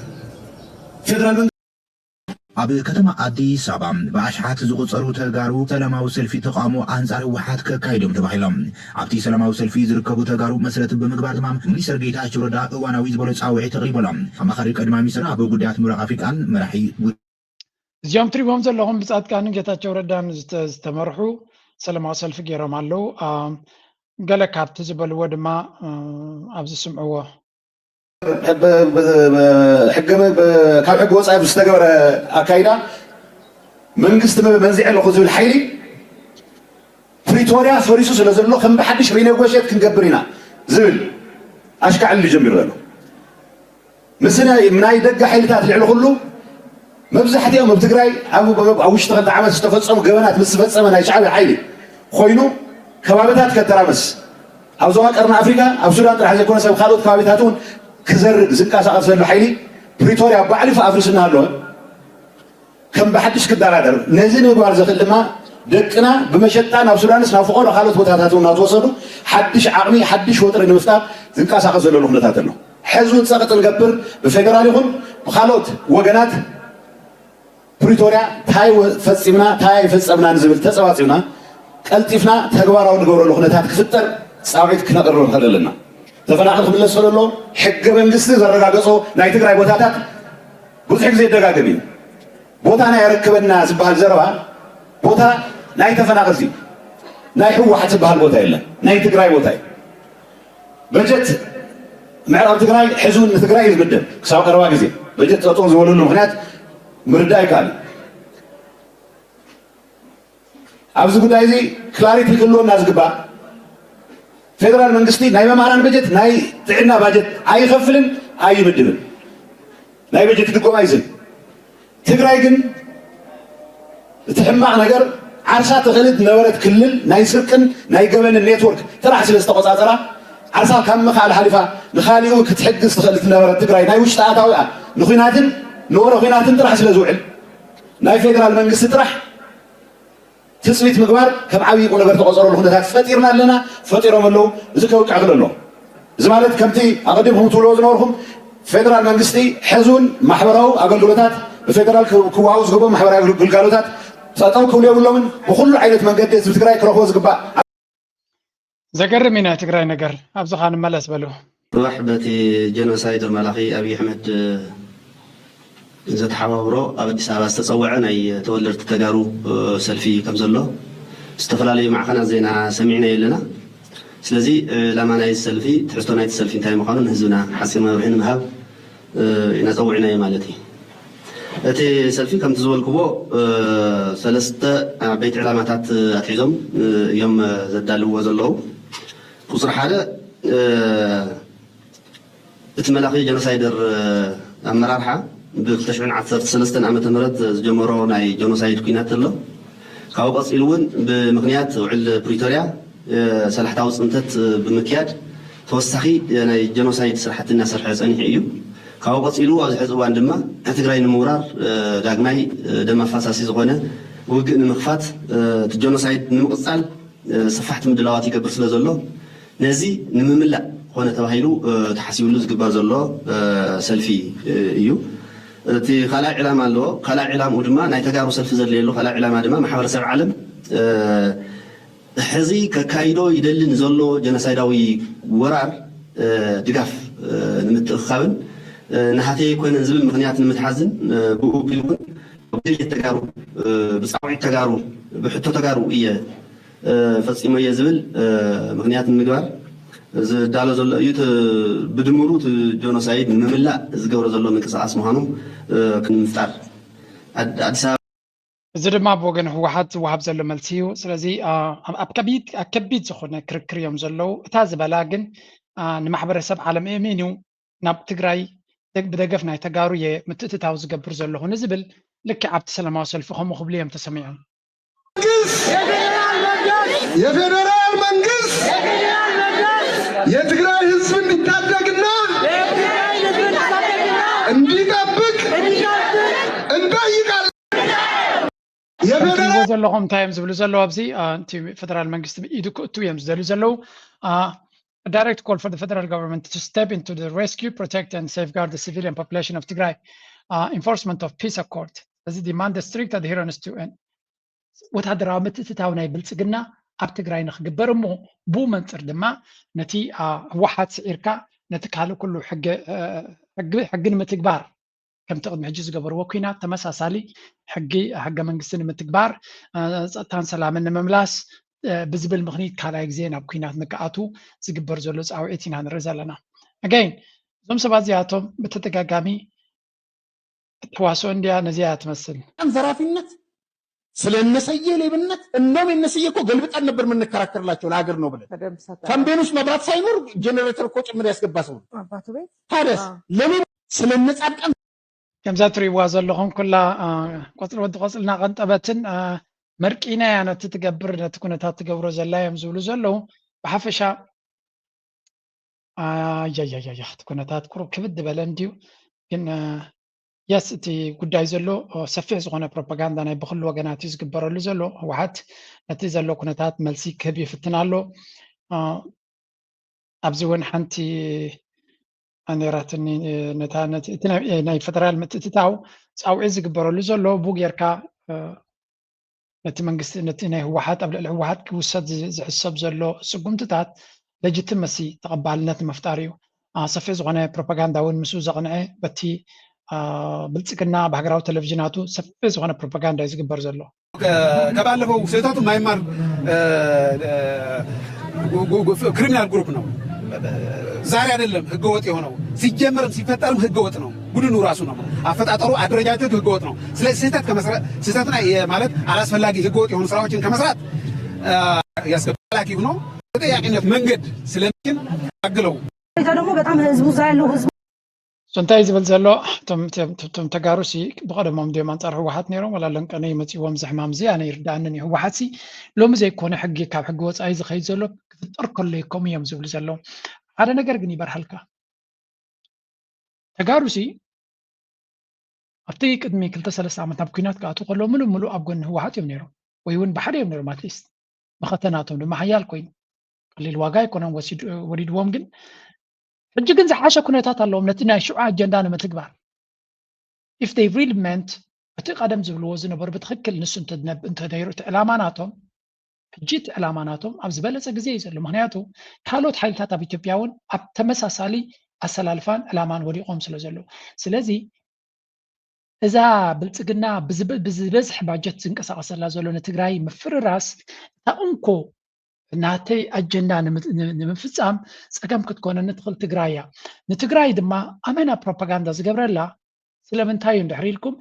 ፌደራል መንግስቲ ኣብ ከተማ ኣዲስ ኣበባ ብኣሽሓት ዝቑጸሩ ተጋሩ ሰላማዊ ሰልፊ ተቓውሞ ኣንጻር ህወሓት ከካይዶም ተባሂሎም። ኣብቲ ሰላማዊ ሰልፊ ዝርከቡ ተጋሩ መስረት ብምግባር ድማ ሚኒስተር ጌታቸው ረዳ እዋናዊ ዝበሎ ጻውዒት ኣቕሪቦሎም። ኣማኻሪ ቀዳማይ ሚኒስተር ኣብ ጉዳያት ምብራቕ ኣፍሪቃን መራሒ እዚኦም ትሪቦም ዘለኹም ብጻድቃንን ጌታቸው ረዳን ዝተመርሑ ሰላማዊ ሰልፊ ገይሮም ኣለዉ። ገለ ካብቲ ዝበልዎ ድማ ኣብዚ ስምዕዎ። ሕገ ካብ ሕጊ ወፃኢ ዝተገበረ ኣካይዳ መንግስቲ መንዚዐ ኣለኹ ዝብል ሓይሊ ፕሪቶርያ ፈሪሱ ስለ ዘሎ ከም ብሓድሽ ሪኔጎሽት ክንገብር ኢና ዝብል ኣሽካዕል እዩ ጀሚሩ ዘሎ። ምስ ናይ ደገ ሓይልታት ልዕሊ ኩሉ መብዛሕትኦም ኣብ ትግራይ ኣብ ውሽጢ ክልተ ዓመት ዝተፈፀሙ ገበናት ምስ ዝፈፀመ ናይ ሻዕብያ ሓይሊ ኮይኑ ከባብታት ከተራምስ ኣብ ዞባ ቀርኒ ኣፍሪካ ኣብ ሱዳን ጥራሕ ዘይኮነስ ኣብ ካልኦት ከባቢታት እውን ክዘርግ ዝንቀሳቐስ ዘሎ ሓይሊ ፕሪቶርያ ባዕሉ ኣፍሪሱ እናሃለወ ከም ብሓድሽ ክደራደር ነዚ ንምግባር ዘኽእል ድማ ደቅና ብመሸጣ ናብ ሱዳንስ ናብ ፈቐዶ ካልኦት ቦታታት እውን እናተወሰዱ ሓድሽ ዓቕሚ ሓድሽ ወጥሪ ንምፍጣር ዝንቀሳቐስ ዘሎ ኩነታት ኣሎ። ሕዚ እውን ፀቕጢ ንገብር ብፌደራል ይኹን ብካልኦት ወገናት ፕሪቶርያ ታይ ፈፂምና ታይ ኣይፈፀምናን ዝብል ተፀባፂብና ቀልጢፍና ተግባራዊ ንገብረሉ ኩነታት ክፍጠር ፃውዒት ክነቕርብ ንኽእል ኣለና። ተፈናቐል ክምለስ ከለሎ ሕገ መንግስቲ ዘረጋገፆ ናይ ትግራይ ቦታታት ብዙሕ ግዜ ይደጋገም እዩ። ቦታ ናይ ኣረክበና ዝበሃል ዘረባ ቦታ ናይ ተፈናቐልቲ ናይ ህወሓት ዝበሃል ቦታ የለን ናይ ትግራይ ቦታ እዩ። በጀት ምዕራብ ትግራይ ሕዚ እውን ንትግራይ እዩ ዝምደብ። ክሳብ ቀረባ ግዜ በጀት ጠጠው ዝበለሉ ምክንያት ምርዳእ ይከኣል እዩ። ኣብዚ ጉዳይ እዚ ክላሪቲ ክህልወና ዝግባእ፣ ፌደራል መንግስቲ ናይ መምህራን በጀት፣ ናይ ጥዕና ባጀት ኣይኸፍልን ኣይምድብን። ናይ በጀት ድጎማ ይዝን። ትግራይ ግን እቲ ሕማቕ ነገር ዓርሳ ትኽእል ዝነበረት ክልል ናይ ስርቅን ናይ ገበንን ኔትወርክ ጥራሕ ስለ ዝተቆፃፀራ ዓርሳ ካብ ምኽኣል ሓሊፋ ንኻሊኡ ክትሕግዝ ትኽእል ዝነበረት ትግራይ ናይ ውሽጢ ኣታዊኣ ንኹናትን ንወረ ኹናትን ጥራሕ ስለ ዝውዕል ናይ ፌደራል መንግስቲ ጥራሕ ትፅቢት ምግባር ከም ዓብዪ ቁም ነገር ተቆፀረሉ ኩነታት ፈጢርና ኣለና፣ ፈጢሮም ኣለዉ። እዚ ከብቅዕ ክል ኣሎ። እዚ ማለት ከምቲ ኣቐዲምኩም ትብልዎ ዝነበርኩም ፌደራል መንግስቲ ሕዚ እውን ማሕበራዊ ኣገልግሎታት ብፌደራል ክወሃቡ ዝግብኦም ማሕበራዊ ግልጋሎታት ጠጠው ክብሉ የብሎምን። ብኩሉ ዓይነት መንገዲ ህዝቢ ትግራይ ክረኽቦ ዝግባእ ዘገርም እዩ ናይ ትግራይ ነገር። ኣብዚ ኸዓ ንመለስ በሉ። ጽባሕ በቲ ጀኖሳይደር መላኺ ኣብይ ኣሕመድ ዝተሓባብሮ ኣብ ኣዲስ ኣበባ ዝተጸወዐ ናይ ተወለድቲ ተጋሩ ሰልፊ ከም ዘሎ ዝተፈላለዩ ማዕኸናት ዜና ሰሚዕናዮ ኣለና። ስለዚ ዕላማ ናይቲ ሰልፊ፣ ትሕዝቶ ናይቲ ሰልፊ እንታይ ምዃኑ ንህዝብና ሓጺር መብርሂ ንምሃብ ኢና ጸዊዕናዮ ማለት እዩ። እቲ ሰልፊ ከምቲ ዝበልክዎ ሰለስተ ዓበይቲ ዕላማታት ኣትሒዞም እዮም ዘዳልውዎ ዘለዉ። ቁፅሪ ሓደ እቲ መላኺ ጀኖሳይደር ኣመራርሓ ብ ክልተ ሽሕን ዓሰርተ ሰለስተን ዓመተ ምህረት ዝጀመሮ ናይ ጀኖሳይድ ኲናት ኣሎ። ካብኡ ቀፂሉ እውን ብምኽንያት ውዕል ፕሪቶርያ ሰላሕታዊ ፅንተት ብምክያድ ተወሳኺ ናይ ጀኖሳይድ ስራሕቲ እናሰርሐ ፀኒሑ እዩ። ካብኡ ቀፂሉ ኣብዚ ሕዚ እዋን ድማ ትግራይ ንምውራር ዳግማይ ደም ኣፋሳሲ ዝኾነ ውግእ ንምኽፋት እቲ ጀኖሳይድ ንምቕፃል ሰፋሕቲ ምድላዋት ይገብር ስለ ዘሎ ነዚ ንምምላእ ኮነ ተባሂሉ ተሓሲብሉ ዝግበር ዘሎ ሰልፊ እዩ። እቲ ካልኣይ ዕላማ ኣለዎ። ካልኣይ ዕላምኡ ድማ ናይ ተጋሩ ሰልፊ ዘድለየሉ ካልኣይ ዕላማ ድማ ማሕበረሰብ ዓለም ሕዚ ከካይዶ ይደሊ ንዘሎ ጀኖሳይዳዊ ወራር ድጋፍ ንምትእኽኻብን ንሃተይ ኣይኮነን ዝብል ምኽንያት ንምትሓዝን ብኡ ኣቢሉ እውን ብድሌት ተጋሩ ብፃውዒት ተጋሩ ብሕቶ ተጋሩ እየ ፈፂመዮ ዝብል ምኽንያት ንምግባር ዝዳሎ ዘሎ እዩ። ብድምሩ እቲ ጆኖሳይድ ንምምላእ ዝገብሮ ዘሎ ምንቅስቃስ ምዃኑ ክንምፍጣር ኣዲስ ኣበባ እዚ ድማ ብወገን ህወሓት ዝወሃብ ዘሎ መልሲ እዩ። ስለዚ ኣብ ከቢድ ኣብ ከቢድ ዝኾነ ክርክር እዮም ዘለዉ። እታ ዝበላ ግን ንማሕበረሰብ ዓለም እሚኑ ናብ ትግራይ ብደገፍ ናይ ተጋሩ እየ ምትእትታው ዝገብር ዘለኹ ንዝብል ልክዕ ኣብቲ ሰላማዊ ሰልፊ ከምኡ ክብሉ እዮም ተሰሚዖም። የፌዴራል መንግስት የትግራይ ህዝብ እንዲታደግና እንዲጠብቅ እንጠይቃለን። ትሪእዎ ዘለኹም እንታይ እዮም ዝብሉ ዘለዉ ኣብዚ እቲ ፌደራል መንግስቲ ኢዱ ክእቱ እዮም ዝደልዩ ዘለዉ። A direct call for the federal government to step into the rescue, protect and safeguard the civilian population of Tigray, uh, enforcement of peace accord. እዚ demand the strict adherence to ወታደራዊ ምትእትታው ናይ ብልፅግና ኣብ ትግራይ ንክግበር እሞ ብኡ መንፅር ድማ ነቲ ህወሓት ስዒርካ ነቲ ካልእ ኩሉ ሕጊ ንምትግባር ከምቲ ቅድሚ ሕጂ ዝገበርዎ ኲናት ተመሳሳሊ ሕጊ ሕገ መንግስቲ ንምትግባር ጸጥታን ሰላምን ንምምላስ ብዝብል ምኽኒት ካልኣይ ግዜ ናብ ኲናት ንክኣቱ ዝግበር ዘሎ ፃውዒት ኢና ንርኢ ዘለና። ኣገይን እዞም ሰባት እዚኣቶም ብተደጋጋሚ ተዋስኦ እንድያ ነዚኣ ትመስል። ዘራፊነት ስለ እነሰየ ሌብነት እንደውም የነሰየ እኮ ገልብጠን ነበር የምንከራከርላቸው ለሀገር ነው ብለን። ተንቤን ውስጥ መብራት ሳይኖር ጀነሬተር እኮ ጭምር ያስገባ ሰው ነው። አባቱ ቤት ታዲያስ ለምን ስለ እነ ጻድቃን ከምዛ ትሪእዋ ዘለኹም ኩላ ቆፅሊ ወዲ ቆፅልና ቀንጠበትን መርቂና እያ ነቲ ትገብር ነቲ ኩነታት ትገብሮ ዘላ እዮም ዝብሉ ዘለዉ። ብሓፈሻ ኣያያያያ እቲ ኩነታት ቁሩብ ክብድ ዝበለ እንድዩ። ግን የስ እቲ ጉዳይ ዘሎ ሰፊሕ ዝኾነ ፕሮፓጋንዳ ናይ ብክሉ ወገናት እዩ ዝግበረሉ ዘሎ። ህወሓት ነቲ ዘሎ ኩነታት መልሲ ክህብ ይፍትን ኣሎ። ኣብዚ እውን ሓንቲ ነይራትኒ ነታ ነቲ እቲ ናይ ናይ ፌደራል ምትእትታው ፃውዒት ዝግበረሉ ዘሎ ብኡ ጌርካ ነቲ መንግስቲ ነቲ ናይ ህወሓት ኣብ ልዕሊ ህወሓት ክውሰድ ዝሕሰብ ዘሎ ስጉምትታት ሌጂቲመሲ ተቐባልነት ንምፍጣር እዩ። ሰፊሕ ዝኾነ ፕሮፓጋንዳ እውን ምስኡ ዘቕንዐ በቲ ብልፅግና ብሃገራዊ ቴሌቪዥናቱ ሰፊሕ ዝኾነ ፕሮፓጋንዳ እዩ ዝግበር ዘሎ። ከባለፈው ስህተቱ ማይማር ክሪሚናል ግሩፕ ነው። ዛሬ አይደለም ህገወጥ የሆነው፣ ሲጀመርም ሲፈጠርም ህገወጥ ነው። ቡድኑ ራሱ ነው አፈጣጠሩ፣ አደረጃጀቱ ህገወጥ ነው። ስለዚህ ስህተት ከመስራት ስህተትና ማለት አላስፈላጊ ህገወጥ የሆኑ ስራዎችን ከመስራት ያስገባላኪ ሆኖ ተጠያቂነት መንገድ ስለሚችል አግለው ዛ ደግሞ በጣም ህዝቡ እዛ ያለው ህዝቡ እንታይ ዝብል ዘሎ እቶም ተጋሩ ሲ ብቐደሞም ድዮም ኣንፃር ህወሓት ነይሮም ወላ ለንቀነ ይመፅዎም ዝሕማም እዚ ኣነ ይርዳእንን እዩ። ህወሓት ሲ ሎሚ ዘይኮነ ሕጊ ካብ ሕጊ ወፃኢ ዝኸይድ ዘሎ ክፍጠር ከሎ ይኮም እዮም ዝብሉ ዘለዉ። ሓደ ነገር ግን ይበርሃልካ ተጋሩ ሲ ኣብቲ ቅድሚ ክልተ ሰለስተ ዓመት ናብ ኩናት ክኣቱ ከሎ ምሉ ምሉ ኣብ ጎኒ ህወሓት እዮም ነይሮም ወይ እውን ብሓደ እዮም ነይሮም ኣትሊስት መኸተናቶም ድማ ሓያል ኮይኑ ቀሊል ዋጋ ኣይኮነን ወዲድዎም ግን ሕጂ ግን ዝሓሸ ኩነታት ኣለዎም ነቲ ናይ ሽዑ ኣጀንዳ ንምትግባር if they really meant እቲ ቀደም ዝብልዎ ዝነበሩ ብትክክል ንሱ እንተነይሩ እቲ ዕላማ ናቶም ሕጂ እቲ ዕላማ ናቶም ኣብ ዝበለፀ ግዜ እዩ ዘሎ ምክንያቱ ካልኦት ሓይልታት ኣብ ኢትዮጵያ እውን ኣብ ተመሳሳሊ ኣሰላልፋን ዕላማን ወዲቆም ስለ ዘለዉ ስለዚ እዛ ብልፅግና ብዝበዝሒ ባጀት ዝንቀሳቀሰላ ዘሎ ንትግራይ ምፍርራስ እታ እንኮ ናተይ ኣጀንዳ ንምፍፃም ፀገም ክትኮነኒ ትኽእል ትግራይ እያ ንትግራይ ድማ ኣመና ፕሮፓጋንዳ ዝገብረላ ስለምንታይ እዩ እንድሕር ኢልኩም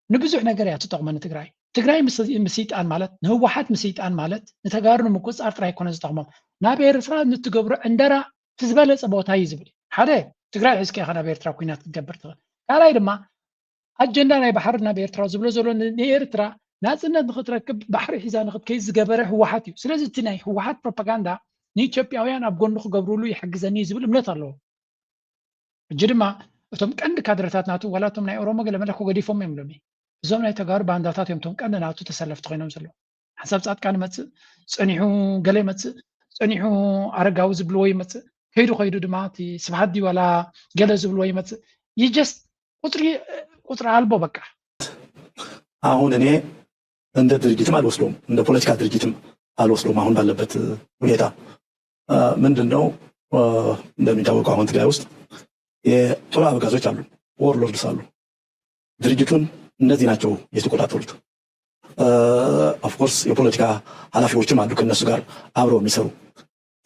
ንብዙሕ ነገር እያ ትጠቕመኒ ትግራይ ትግራይ ምስይጣን ማለት ንህወሓት ምስይጣን ማለት ንተጋሩ ንምቁፅፃር ጥራይ ኮነ ዝጠቕሞም ናብ ኤርትራ ንትገብሮ ዕንደራ እቲ ዝበለፀ ቦታ እዩ ዝብል ሓደ ትግራይ ሒዝካ ኢኻ ናብ ኤርትራ ኩናት ክትገብር ትኽእል ካልኣይ ድማ ኣጀንዳ ናይ ባሕሪ ናብ ኤርትራ ዝብሎ ዘሎ ንኤርትራ ናፅነት ንክትረክብ ባሕሪ ሒዛ ንክትከይድ ዝገበረ ህወሓት እዩ ስለዚ እቲ ናይ ህወሓት ፕሮፓጋንዳ ንኢትዮጵያውያን ኣብ ጎኑ ክገብርሉ ይሕግዘኒ ዝብል እምነት ኣለዎ ሕጂ ድማ እቶም ቀንዲ ካድረታት ናቱ ዋላ እቶም ናይ ኦሮሞ ገለ መለኮ ገዲፎም እዮም ሎሚ እዞም ናይ ተጋሩ ባንዳታት እዮም እቶም ቀንዲ ናቱ ተሰለፍቲ ኮይኖም ዘለዉ ሓንሳብ ፃድቃን ይመፅእ ፀኒሑ ገለ ይመፅእ ፀኒሑ ኣረጋዊ ዝብልዎ ይመፅእ ከይዱ ከይዱ ድማ እቲ ስብሓት ድዩ ዋላ ገለ ዝብልዎ ይመፅእ ይጀስት ቁፅሪ ቁፅሪ ኣልቦ በቃ አሁን እኔ እንደ ድርጅትም አልወስደውም፣ እንደ ፖለቲካ ድርጅትም አልወስደውም። አሁን ባለበት ሁኔታ ምንድን ነው እንደሚታወቀው አሁን ትግራይ ውስጥ የጦር አበጋዞች አሉ፣ warlords አሉ። ድርጅቱን እነዚህ ናቸው የተቆጣጠሩት። of course የፖለቲካ ኃላፊዎችም አሉ ከነሱ ጋር አብረው የሚሰሩ።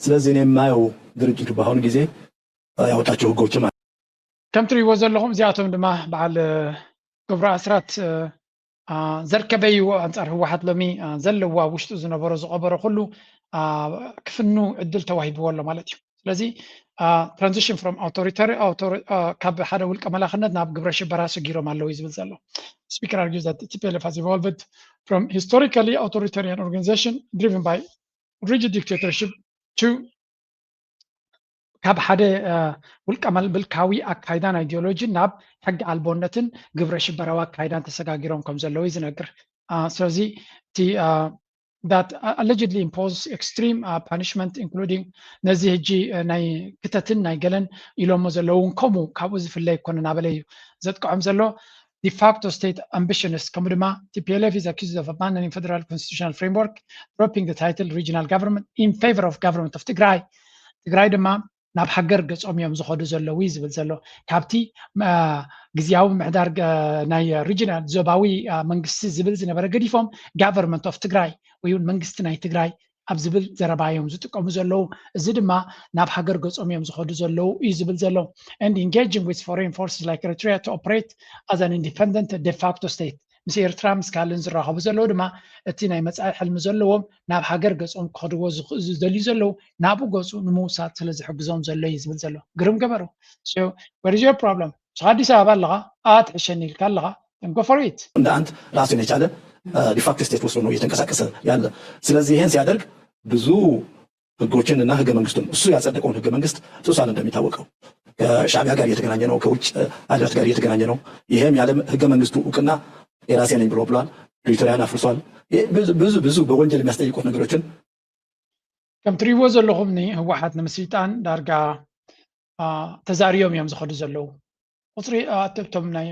ስለዚህ እኔ የማየው ድርጅቱ በአሁኑ ጊዜ ያወጣቸው ህጎችም ከም ትሪእዎ ዘለኹም እዚኣቶም ድማ በዓል ገብሩ ኣስራት ዘርከበይዎ ኣንፃር ህወሓት ሎሚ ዘለዋ ውሽጡ ዝነበሮ ዝቐበሮ ኩሉ ክፍኑ ዕድል ተዋሂብዎ ኣሎ ማለት እዩ ስለዚ transition from authoritarian ካብ ሓደ ውልቀ መላኽነት ናብ ግብረ ሽበራ ሰጊሮም ኣለዉ እዩ ዝብል ዘሎ speaker argues that T P L F has evolved from historically authoritarian organization driven by rigid dictatorship to ካብ ሓደ ውልቀ ምልካዊ ኣካይዳን ኣይዲዮሎጂን ናብ ሕጊ ኣልቦነትን ግብረ ሽበራዊ ኣካይዳን ተሰጋጊሮም ከም ዘለዉ እዩ ዝነግር ስለዚ እቲ that allegedly impose extreme uh, punishment including ነዚ ሕጂ ናይ ክተትን ናይ ገለን ኢሎሞ ዘለውን ከምኡ ካብኡ ዝፍለ ይኮነ ናበለ እዩ ዘጥቅዖም ዘሎ de facto state ambitions ከምኡ ድማ T P L F is accused of abandoning federal constitutional framework dropping the title regional government in favor of government of ትግራይ ትግራይ ድማ ናብ ሃገር ገጾም እዮም ዝኸዱ ዘለዉ እዩ ዝብል ዘሎ ካብቲ ግዝያዊ ምሕዳር ናይ regional ዞባዊ መንግስቲ ዝብል ዝነበረ ገዲፎም government of ትግራይ ወይ እውን መንግስቲ ናይ ትግራይ ኣብ ዝብል ዘረባ እዮም ዝጥቀሙ ዘለዉ እዚ ድማ ናብ ሃገር ገጾም እዮም ዝኸዱ ዘለዉ እዩ ዝብል ዘሎ and engaging with foreign forces like Eritrea to operate as an independent de facto state ምስ ኤርትራ ምስ ካልእን ዝራኸቡ ዘለዉ ድማ እቲ ናይ መፃኢ ሕልሚ ዘለዎም ናብ ሃገር ገጾም ክኸድዎ ዝኽእሉ ዝደልዩ ዘለዉ ናብኡ ገፁ ንምውሳድ ስለ ዝሕግዞም ዘሎ እዩ ዝብል ዘሎ ግርም ገበሩ where is your problem ንስኻ ኣዲስ ኣበባ ኣለኻ ኣትሕሸኒ ኢልካ ኣለኻ go for it እንደ አንድ ራሱን የቻለ de facto state ወስዶ ነው እየተንቀሳቀሰ ያለ ስለዚህ ይሄን ሲያደርግ ብዙ ህጎችን እና ህገ መንግስቱን እሱ ያጸደቀውን ህገ መንግስት ጥሷል እንደሚታወቀው ከሻዕቢያ ጋር እየተገናኘ ነው ከውጭ ኃይላት ጋር እየተገናኘ ነው ይሄም ያለ ህገ መንግስቱ እውቅና የራሴ ነኝ ብሎ ብሏል ፕሪቶሪያን አፍርሷል ብዙ ብዙ በወንጀል የሚያስጠይቁት ነገሮችን ከም ትሪእዎ ዘለኹም ኒ ህወሓት ንምስልጣን ዳርጋ ተዛርዮም እዮም ዝኸዱ ዘለዉ ቁፅሪ ኣትብቶም ናይ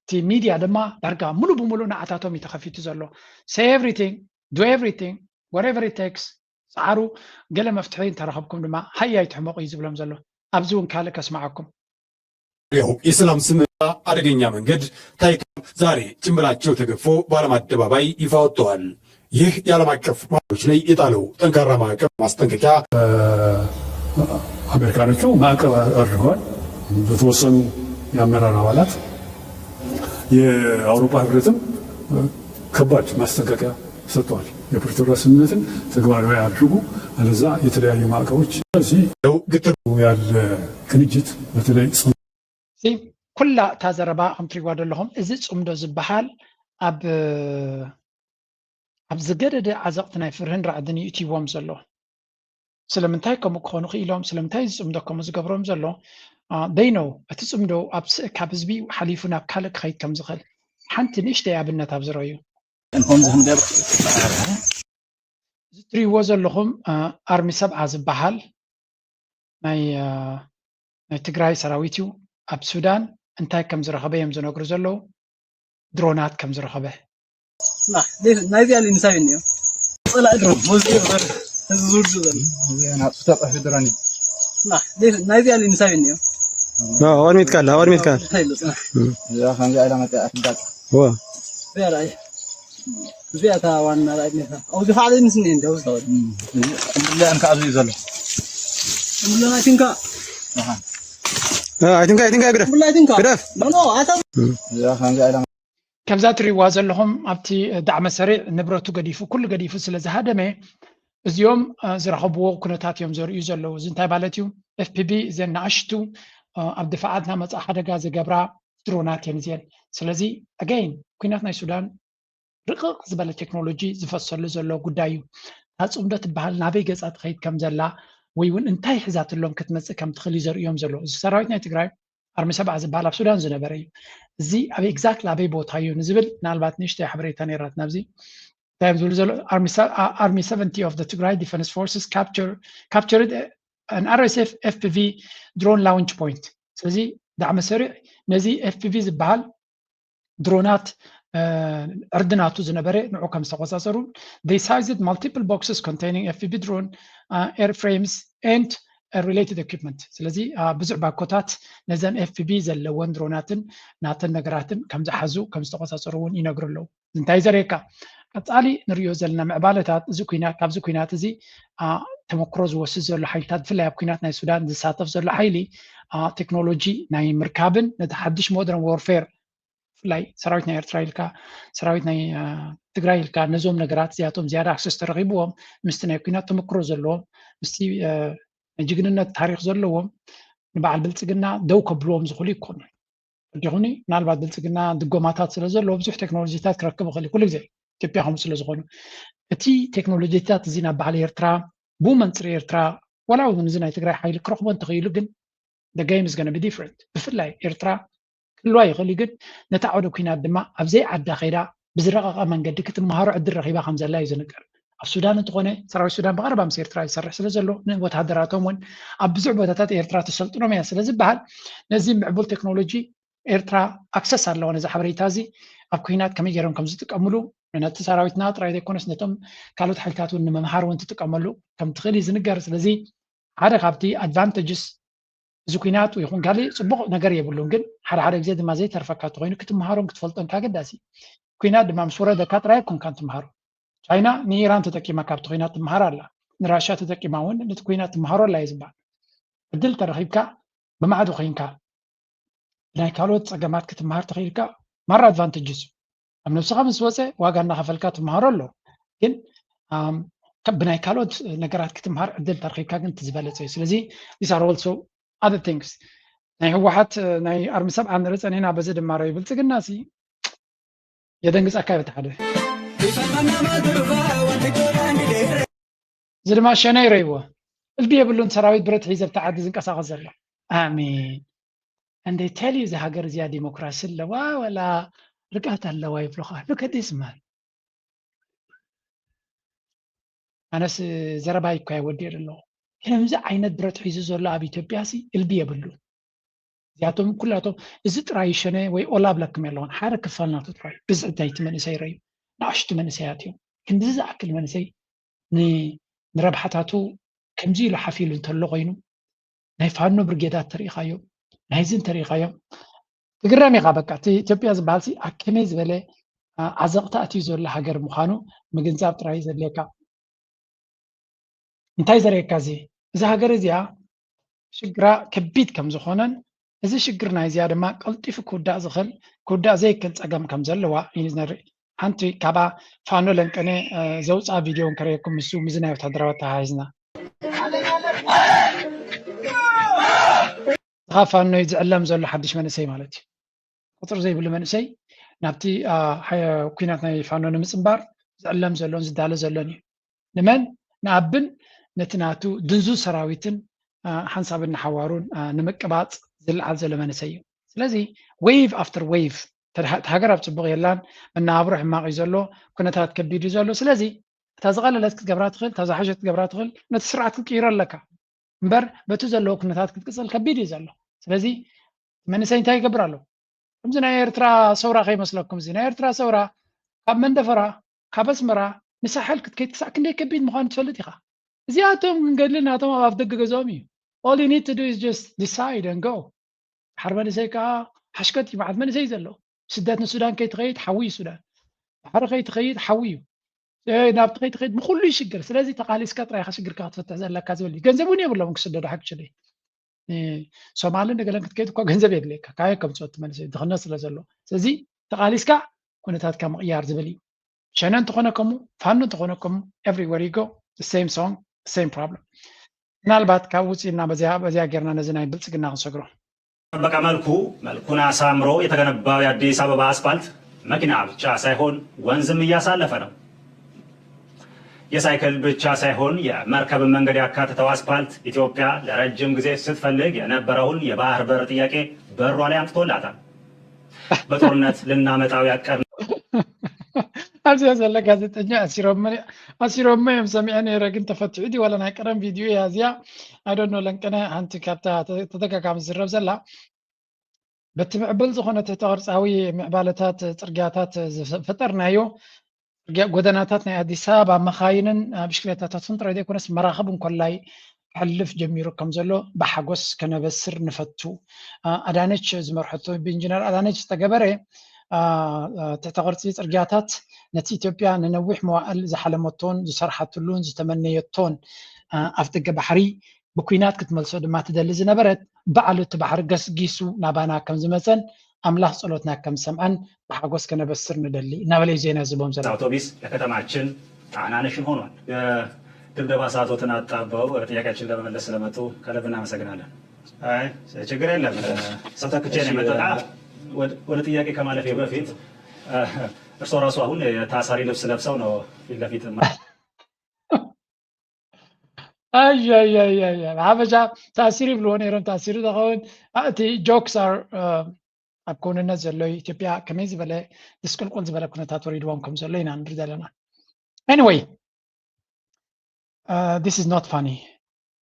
እቲ ሚድያ ድማ ዳርጋ ሙሉ ብሙሉ ንዓታቶም እዩ ተኸፊቱ ዘሎ say everything do everything whatever it takes ሰዓሩ ገለ መፍትሒ እንተረኸብኩም ድማ ሃያ ይትሕመቑ እዩ ዝብሎም ዘሎ ኣብዚ እውን ካልእ ከስማዓኩም ሪያው የሰላም ስምምነት አደገኛ መንገድ ታይቶ ዛሬ ጭንብላቸው ተገፎ በዓለም አደባባይ ይፋ ወጥተዋል። ይህ የዓለም አቀፍ ማህበሮች ላይ የጣለው ጠንካራ ማዕቀብ ማስጠንቀቂያ አሜሪካኖቹ ማዕቀብ አድርገዋል በተወሰኑ የአመራር አባላት። የአውሮፓ ህብረትም ከባድ ማስጠንቀቂያ ሰጥተዋል። የፕሪቶሪያ ስምምነትን ተግባራዊ አድርጉ፣ አለዛ የተለያዩ ማዕቀቦች። እዚህ ግጥም ያለ ቅንጅት በተለይ ኩላ እታ ዘረባ ከምትሪዋ ዘለኹም እዚ ፅምዶ ዝበሃል ኣብ ኣብ ዝገደደ ዓዘቕቲ ናይ ፍርህን ራዕድን እዩ እትይዎም ዘሎ። ስለምንታይ ከምኡ ክኾኑ ክኢሎም? ስለምንታይ እዚ ፅምዶ ከምኡ ዝገብሮም ዘሎ? ደይነው እቲ ፅምዶ ኣብ ስእካብ ህዝቢ ሓሊፉ ናብ ካልእ ክኸይድ ከም ዝኽእል ሓንቲ ንእሽተይ ኣብነት ኣብ ዝረዩ እዚ ትሪእዎ ዘለኹም ኣርሚ ሰብዓ ዝበሃል ናይ ናይ ትግራይ ሰራዊት እዩ። ኣብ ሱዳን እንታይ ከም ዝረኸበ እዮም ዝነግሩ ዘለዉ። ድሮናት ከም ዝረኸበ ናይዚኣ ሊንሳይ እኒኦ ፀላኢ ድሮን መዚ በር እዚ ዝውድ ዘሎ ናፅፍተ ጠፊ ድሮን እዩ ናይዚኣ ሊንሳይ እኒኦ ኦርሚትካ ኣላ ኦርሚትካ እዚኣ ከምዚኣ ኢላ መፅኣ ትጋጭ ራይ እዚኣ እታ ዋና ራእይ ነታ ኣብዚ ከዓ ዘይምስኒ እንደ ውስጥ እዚኣ እንካ ኣብዚ እዩ ዘሎ እምብለና ቲንካ ኣይትንካ ኣይትንካ ግደፍ ግደፍ እዚኣ ከምዚኣ ኢላ ከምዛ ትሪእዋ ዘለኹም ኣብቲ ዳዕመ ሰሪዕ ንብረቱ ገዲፉ ኩሉ ገዲፉ ስለ ዝሃደመ እዚኦም ዝረኸብዎ ኩነታት እዮም ዘርእዩ ዘለዉ። እዚ እንታይ ማለት እዩ? ኤፍፒቪ እዘን ንኣሽቱ ኣብ ድፋዓት ናመፃ ሓደጋ ዝገብራ ድሮናት እየን እዚአን። ስለዚ ኣገይን ኩናት ናይ ሱዳን ርቕቕ ዝበለ ቴክኖሎጂ ዝፈሰሉ ዘሎ ጉዳይ እዩ። እታ ፅምዶ ትበሃል ናበይ ገፃ ትኸይድ ከም ዘላ ወይ እውን እንታይ ሒዛትሎም ክትመፅእ ከም ትኽእል እዩ ዘርእዮም ዘሎ። እዚ ሰራዊት ናይ ትግራይ ኣርሚ ሰብዓ ዝበሃል ኣብ ሱዳን ዝነበረ እዩ። እዚ ኣብ exactly ኣበይ ቦታ እዩ ንዝብል ምናልባት ንእሽተይ ሓበሬታ ነይራትና ኣብዚ እንታይ እዮም ዝብሉ ዘሎ Army seventy of the Tigray Defense Forces capture captured an RSF FPV drone launch point ስለዚ ዳዕመ ሰሪዕ ነዚ FPV ዝበሃል ድሮናት ዕርዲ ናቱ ዝነበረ ንዑ ከም ዝተቆፃፀሩ they seized multiple boxes containing FPV drone airframes and related equipment ስለዚ ብዙሕ ባኮታት ነዘን FPV ዘለወን ድሮናትን ናተን ነገራትን ከም ዝሓዙ ከም ዝተቆፃፀሩ እውን ይነግሩ ኣለዉ እንታይ ዘርእየካ ቀፃሊ ንሪኦ ዘለና ምዕባለታት እዚ ኩናት ካብዚ ኩናት እዚ ተመክሮ ዝወስድ ዘሎ ሓይልታት ብፍላይ ኣብ ኩናት ናይ ሱዳን ዝሳተፍ ዘሎ ሓይሊ ቴክኖሎጂ ናይ ምርካብን ነቲ ሓድሽ modern warfare ብፍላይ ሰራዊት ናይ ኤርትራ ኢልካ ሰራዊት ናይ ትግራይ ኢልካ ነዞም ነገራት እዚኣቶም ዝያዳ access ተረኺብዎም ምስቲ ናይ ኩናት ተመክሮ ዘለዎም ምስቲ ናይ ጅግንነት ታሪክ ዘለዎም ንበዓል ብልፅግና ደው ከብልዎም ዝኽእሉ ይኮኑ እንዲኹኒ ምናልባት ብልፅግና ድጎማታት ስለ ዘለዎ ብዙሕ ቴክኖሎጂታት ክረክብ ይኽእል ኩሉ ግዜ ኢትዮጵያ ከምኡ ስለ ዝኾኑ እቲ ቴክኖሎጂታት እዚ ናብ በዓል ኤርትራ ብኡ መንፅር ኤርትራ ዋላ እውን እዚ ናይ ትግራይ ሓይሊ ክረኽቦ እንተኽኢሉ ግን the game is gonna be different ብፍላይ ኤርትራ ክህልዋ ይኽእል እዩ ግን ነታ ዓውደ ኩናት ድማ ኣብ ዘይዓዳ ከይዳ ብዝረቐቐ መንገዲ ክትመሃሮ ዕድል ረኺባ ከም ዘላ እዩ ዝንገር ኣብ ሱዳን እንተኾነ ሰራዊት ሱዳን ብቐረባ ምስ ኤርትራ ይሰርሕ ስለ ዘሎ ንወተሃደራቶም እውን ኣብ ብዙሕ ቦታታት ኤርትራ ተሰልጥኖም እያ ስለ ዝበሃል ነዚ ምዕቡል ቴክኖሎጂ ኤርትራ access ኣለዎ ነዚ ሓበሬታ እዚ ኣብ ኩናት ከመይ ገይሮም ከም ዝጥቀምሉ ነቲ ሰራዊትና ጥራይ ዘይኮነስ ነቶም ካልኦት ሓይልታት እውን ንምምሃር እውን ትጥቀመሉ ከም ትኽእል እዩ ዝንገር ስለዚ ሓደ ካብቲ advantages እዚ ኩናት ይኹን ካልእ ፅቡቕ ነገር የብሉን ግን ሓደ ሓደ ግዜ ድማ ዘይተርፈካ እንተኮይኑ ክትመሃሮን ክትፈልጦን ኣገዳሲ ኩናት ድማ ምስ ወረደካ ጥራይ ኣይኮንካን ትመሃሮ ቻይና ንኢራን ተጠቂማ ካብቲ ኩናት ትመሃር ኣላ ንራሻ ተጠቂማ እውን ነቲ ኩናት ትመሃሮ ኣላ እዩ ዝበሃል ዕድል ተረኺብካ ብማዕዶ ኮይንካ ናይ ካልኦት ፀገማት ክትመሃር ተኽኢልካ ማራ advantages እዩ ኣብ ነብስኻ ምስ ወፀ ዋጋ እናኸፈልካ ትመሃሮ ኣሎ ግን ብናይ ካልኦት ነገራት ክትምሃር ዕድል ተረኺብካ ግን እቲ ዝበለፀ እዩ ስለዚ these are also other things ናይ ህወሓት ናይ ኣርሚ ሰብ ኣንርኢ ፀኒሕና በዚ ድማ ረዩ ብልፅግና ሲ የደንግፀካ እዩ እቲ ሓደ እዚ ድማ ሸነ ይረይዎ እልቢ የብሉን ሰራዊት ብረት ሒዘ ብቲ ዓዲ ዝንቀሳቐስ ዘሎ ኣሜን and they tell you እዛ ሃገር እዚኣ ዲሞክራሲ ኣለዋ ወላ ርግኣት ኣለዋ ይብሉኻ look at this man ኣነስ ዘረባይ እኳ ይወዲእ ኣለኹ ከምዚ ዓይነት ብረት ሒዙ ዘሎ ኣብ ኢትዮጵያ ሲ እልቢ የብሉን እዚኣቶም ኩላቶም እዚ ጥራይ ሸነ ወይ ኦላ ብለክም የለውን ሓደ ክፋል ናቱ ጥራይ ብዝሒ ናይቲ መንእሰይ ረዩ ንኣሽቱ መንእሰያት እዮም ክንድዚ ዝኣክል መንእሰይ ንረብሓታቱ ከምዚ ኢሉ ሓፊሉ እንተሎ ኮይኑ ናይ ፋኖ ብርጌዳት ተሪኢኻዮም ናይዚ እንተሪኢኻዮም ትግረም ኢኻ በቃ እቲ ኢትዮጵያ ዝበሃል ሲ ኣከመይ ዝበለ ዓዘቕቲ ኣትዩ ዘሎ ሃገር ምዃኑ ምግንዛብ ጥራይ ዘድልየካ እንታይ ዘርእየካ እዚ እዛ ሃገር እዚኣ ሽግራ ከቢድ ከም ዝኾነን፣ እዚ ሽግር ናይዚኣ ድማ ቀልጢፉ ክውዳእ ዝኽእል፣ ክውዳእ ዘይክእል ጸገም ከም ዘለዋ እዩ ንርኢ። ሓንቲ ካብኣ ፋኖ ለንቀነ ዘውፅኣ ቪድዮ እንከረየኩም፣ ምስ ምስ ናይ ወታደራዊ ኣተሓሒዝና፣ ካብ ፋኖ እዩ ዝዕለም ዘሎ ሓድሽ መንእሰይ ማለት እዩ። ቁፅሪ ዘይብሉ መንእሰይ ናብቲ ኩናት ናይ ፋኖ ንምፅንባር ዝዕለም ዘሎን ዝዳለ ዘሎን እዩ። ንመን? ንኣብን ነቲ ናቱ ድንዙ ሰራዊትን ሓንሳብን ንሓዋሩን ንምቅባፅ ዝለዓል ዘሎ መንእሰይ እዩ። ስለዚ wave after wave፣ ሃገር ኣብ ፅቡቕ የላን፣ መነባብሮ ሕማቕ እዩ ዘሎ፣ ኩነታት ከቢድ እዩ ዘሎ። ስለዚ እታ ዝቐለለት ክትገብራ ትኽእል፣ እታ ዝሓሸት ክትገብራ ትኽእል፣ ነቲ ስርዓት ክትቅይሮ ኣለካ እምበር በቲ ዘለዎ ኩነታት ክትቅፅል ከቢድ እዩ ዘሎ። ስለዚ መንእሰይ እንታይ ይገብር ኣሎ? ከምዚ ናይ ኤርትራ ሰውራ ከይመስለኩም፣ እዚ ናይ ኤርትራ ሰውራ ካብ መንደፈራ፣ ካብ ኣስመራ ንሳሕል ክትከይድ ክሳዕ ክንደይ ከቢድ ምዃኑ ትፈልጥ ኢኻ። እዚኣቶም ግን ገድሊ ናቶም ኣብ ኣፍ ደገ ገዝኦም እዩ። All you need to do is just decide and go. ሓር መንእሰይ ከዓ ሓሽከት እዩ። መዓት መንእሰይ ዘሎ ስደት ንሱዳን ከይትኸይድ ሓዊ እዩ። ሱዳን ባሕሪ ከይትኸይድ ሓዊ እዩ። ናብቲ ከይትኸይድ ንኩሉ ይሽግር። ስለዚ ተቃሊስካ ጥራይ ኢኻ ሽግርካ ክትፈትሕ ዘለካ ዝብል እዩ። ገንዘብ እውን የብሎም ክስደዱ ሓቂ ሽደይ ሶማልን ንገለን ክትከይድ እኳ ገንዘብ የድልየካ። ካበይ ከምፅኦ እቲ መንእሰይ ድኽነት ስለ ዘሎ። ስለዚ ተቃሊስካ ኩነታትካ ምቕያር ዝብል እዩ። ሸነ እንተኾነ ከምኡ፣ ፋኖ እንተኾነ ከምኡ፣ everywhere you go the same song, the same problem። ምናልባት ካብ ውፅኢና በዚያ ጌርና ነዚ ናይ ብልፅግና ክንሰግሮ። በቃ መልኩ መልኩን አሳምሮ የተገነባው የአዲስ አበባ አስፋልት መኪና ብቻ ሳይሆን ወንዝም እያሳለፈ ነው። የሳይክል ብቻ ሳይሆን የመርከብን መንገድ ያካተተው አስፋልት ኢትዮጵያ ለረጅም ጊዜ ስትፈልግ የነበረውን የባህር በር ጥያቄ በሯ ላይ አምጥቶላታል። በጦርነት ልናመጣው ያቀድነው ኣብዚኣ ዘላ ጋዜጠኛ ኣሲሮሞ እዮም ሰሚዐ ነይረ፣ ግን ተፈቲሑ ድዩ ዋላ ናይ ቀደም ቪድዮ እያ እዚኣ። I don't know። ለንቀነ ሓንቲ ካብታ ተደጋጋሚ ዝዝረብ ዘላ በቲ ምዕብል ዝኾነ ትሕተ ቅርፃዊ ምዕባለታት ፅርግያታት ዝፈጠርናዮ ጎደናታት ናይ ኣዲስ ኣበባ መኻይንን ብሽክሌታታትን ጥራይ ዘይኮነስ መራኽብ እንኮላይ ክሕልፍ ጀሚሩ ከም ዘሎ ብሓጎስ ከነበስር ንፈቱ። ኣዳነች ዝመርሐቶ ብኢንጂነር ኣዳነች ዝተገበረ ትሕተ ቅርፂ ፅርግያታት ነቲ ኢትዮጵያ ንነዊሕ መዋእል ዝሓለመቶን ዝሰርሓትሉን ዝተመነየቶን ኣፍ ደገ ባሕሪ ብኩናት ክትመልሶ ድማ ትደሊ ዝነበረት ባዕሉ እቲ ባሕሪ ገስጊሱ ናባና ከም ዝመፀን ኣምላኽ ጸሎትና ከም ዝሰምዐን ብሓጎስ ከነበስር ንደሊ እናበለ እዩ ዜና ዝህቦም ዘሎ። አውቶቢስ ለከተማችን ጣና ነሽን ሆኗል። የድብደባ ሰዓቶትን አጣበው ጥያቄያችን ለመመለስ ስለመጡ ከልብ እናመሰግናለን። አይ ችግር የለም። ሰው ተክቼ ነው የመጣሁት። ወደ ጥያቄ ከማለፌ በፊት እርስዎ ራሱ አሁን የታሳሪ ልብስ ለብሰው ነው ፊት ለፊት ኣያያያያ ሓበሻ ተኣሲሩ ይብልዎ ነይሮም። ተኣሲሩ ዝኸውን እቲ jokes are ኣብ ክውንነት ዘሎ እዩ። ኢትዮጵያ ከመይ ዝበለ ድስቅልቁል ዝበለ ኩነታት ወሪድዎም ከም ዘሎ ኢና ንርኢ ዘለና። Anyway, this is not funny።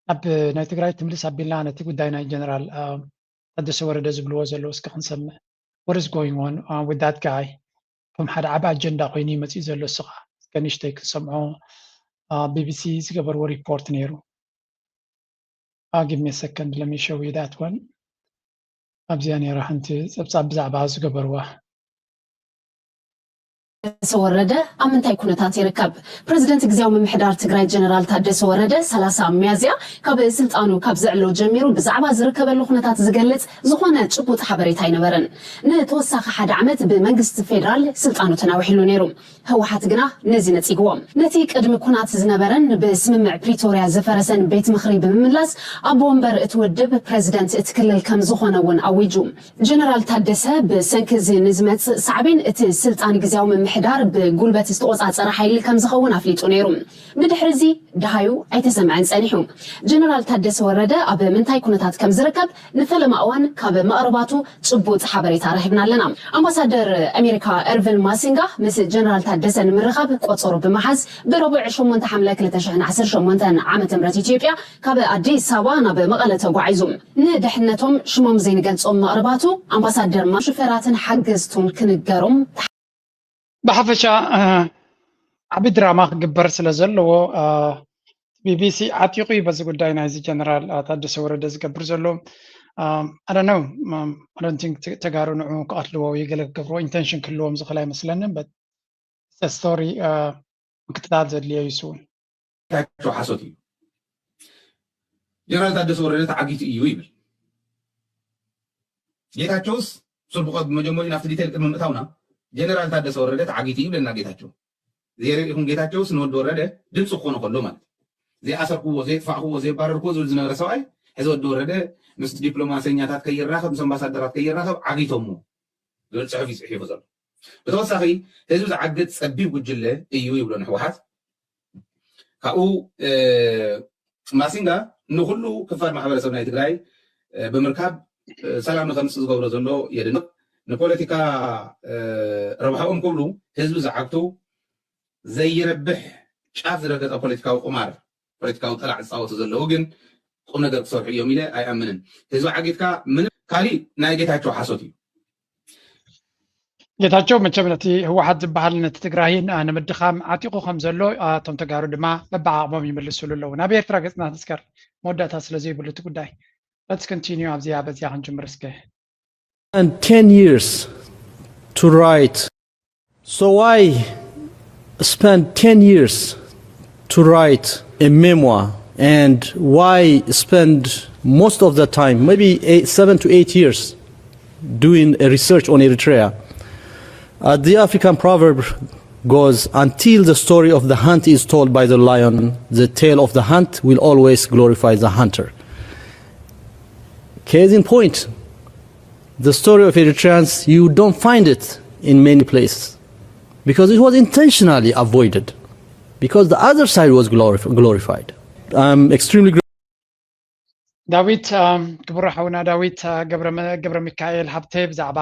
ኣብ ናይ ትግራይ ትምልስ ኣቢልና ነቲ ጉዳይ ናይ ጀነራል ታደሰ ወረደ ዝብልዎ ዘለዉ እስኪ ክንሰምዕ። What is going on with that guy? ከም ሓደ ዓቢ ኣጀንዳ ኮይኑ እዩ መፂኡ ዘሎ። እስኻ እስከ ንእሽተይ ክንሰምዖ። ቢቢሲ ዝገበርዎ ሪፖርት ነይሩ። Give me a second, let me show you that one. ኣብዚኣ ነይራ ሓንቲ ፀብፃብ ብዛዕባ ዝገበርዋ። ታደሰ ወረደ ኣብ ምንታይ ኩነታት ይርከብ? ፕረዚደንት ግዝያዊ ምምሕዳር ትግራይ ጀነራል ታደሰ ወረደ ሰላሳ ሚያዝያ ካብ ስልጣኑ ካብ ዘዕሎ ጀሚሩ ብዛዕባ ዝርከበሉ ኩነታት ዝገልጽ ዝኾነ ጭቡጥ ሓበሬታ ኣይነበረን። ንተወሳኺ ሓደ ዓመት ብመንግስቲ ፌደራል ስልጣኑ ተናዊሕሉ ነይሩ። ህወሓት ግና ነዚ ነጺግዎ። ነቲ ቅድሚ ኩናት ዝነበረን ብስምምዕ ፕሪቶርያ ዝፈረሰን ቤት ምኽሪ ብምምላስ ኣቦ ወንበር እቲ ውድብ ፕረዚደንት እቲ ክልል ከም ዝኾነ እውን ኣዊጁ። ጀነራል ታደሰ ብሰንኪ እዚ ንዝመጽእ ሳዕቤን እቲ ስልጣን ግዝያዊ ምምሕዳር ብጉልበት ዝተቖጻጸረ ሓይሊ ከም ዝኸውን ኣፍሊጡ ነይሩ። ብድሕሪ እዚ ደሃዩ ኣይተሰምዐን ጸኒሑ። ጀነራል ታደሰ ወረደ ኣብ ምንታይ ኩነታት ከም ዝርከብ ንፈለማ እዋን ካብ መቕርባቱ ጭቡጥ ሓበሬታ ረኺብና ኣለና። ኣምባሳደር ኣሜሪካ ኤርቪን ማሲንጋ ምስ ጀነራል ታደሰ ንምርኻብ ቆጸሮ ብምሓዝ ብረቡዕ ሸሞንተ ሓምለ ክልተ ሽሕን ዓሰርተ ሸሞንተን ዓመተ ምህረት ኢትዮጵያ ካብ ኣዲስ ኣበባ ናብ መቐለ ተጓዒዙ። ንድሕነቶም ሽሞም ዘይንገልጾም መቕርባቱ ኣምባሳደር ማ ሽፈራትን ሓገዝቱን ክንገሮም ብሓፈሻ ዓቢ ድራማ ክግበር ስለ ዘለዎ ቢቢሲ ዓጢቑ እዩ በዚ ጉዳይ ናይዚ ጀነራል ታደሰ ወረደ ዝገብር ዘሎ። I don't know, I don't think ተጋሩ ንዑ ክቐትልዎ ወይ ገለ ክገብርዎ ኢንተንሽን ክህልዎም ዝኽእል ኣይመስለንን። But it's a story ምክትታል ዘድልዮ እዩ ስውን። ጌታቸው ሓሶት እዩ። ጀነራል ታደሰ ወረደ ተዓጊቱ እዩ ይብል። ጌታቸውስ ስቡቀ መጀመሪያ ናብቲ ዲቴል ቅድሚ ምእታውና ጀነራል ታደሰ ወረደ ተዓጊቱ እዩ ይብለና ጌታቸው። ዘይረኢኹም ጌታቸውስ ንወዲ ወረደ ድምፂ ክኾኖ ከሎ ማለት እዩ። ዘይኣሰርክዎ፣ ዘየጥፋእክዎ፣ ዘየባረርክዎ ዝብል ዝነበረ ሰብኣይ ሕዚ ወዲ ወረደ ምስ ዲፕሎማሰኛታት ከይራኸብ፣ ምስ ኣምባሳደራት ከይራኸብ ዓጊቶሞ ዝብል ፅሑፍ እዩ ፅሒፉ ዘሎ። ብተወሳኺ ህዝቢ ዝዓግት ፀቢብ ጉጅለ እዩ ይብሎ ንህወሓት። ካብኡ ማሲንጋ ንኩሉ ክፋል ማሕበረሰብ ናይ ትግራይ ብምርካብ ሰላም ንከምፅእ ዝገብሮ ዘሎ የድንቕ። ንፖለቲካ ረብሓኦም ክብሉ ህዝቢ ዝዓግቱ ዘይረብሕ ጫፍ ዝረገጠ ፖለቲካዊ ቁማር ፖለቲካዊ ጠላዕ ዝፃወቱ ዘለዉ ግን ቁም ነገር ክሰርሑ እዮም ኢለ ኣይኣምንን። ህዝቢ ዓጊትካ ምንም ካሊእ ናይ ጌታቸው ሓሶት እዩ። ጌታቸው መቸም ነቲ ህወሓት ዝበሃል ነቲ ትግራይን ንምድኻም ዓጢቑ ከም ዘሎ እቶም ተጋሩ ድማ በብዓቕሞም ይምልስሉ ኣለዉ። ናብ ኤርትራ ገፅና ንስከር መወዳእታ ስለ ዘይብሉ እቲ ጉዳይ። Let's continue ኣብዚኣ በዚኣ ክንጅምር እስከ። And ten years to write. So why spend ten years to write a memoir and why spend most of the time, maybe eight, seven to eight years, doing a research on Eritrea? Uh, the African proverb goes, until the story of the hunt is told by the lion, the tale of the hunt will always glorify the hunter. Case in point, the story of Eritreans, you don't find it in many places because it was intentionally avoided because the other side was glorif- glorified. I'm extremely grateful. ዳዊት ክቡር ሓውና ዳዊት ገብረ ሚካኤል ሃብተ ብዛዕባ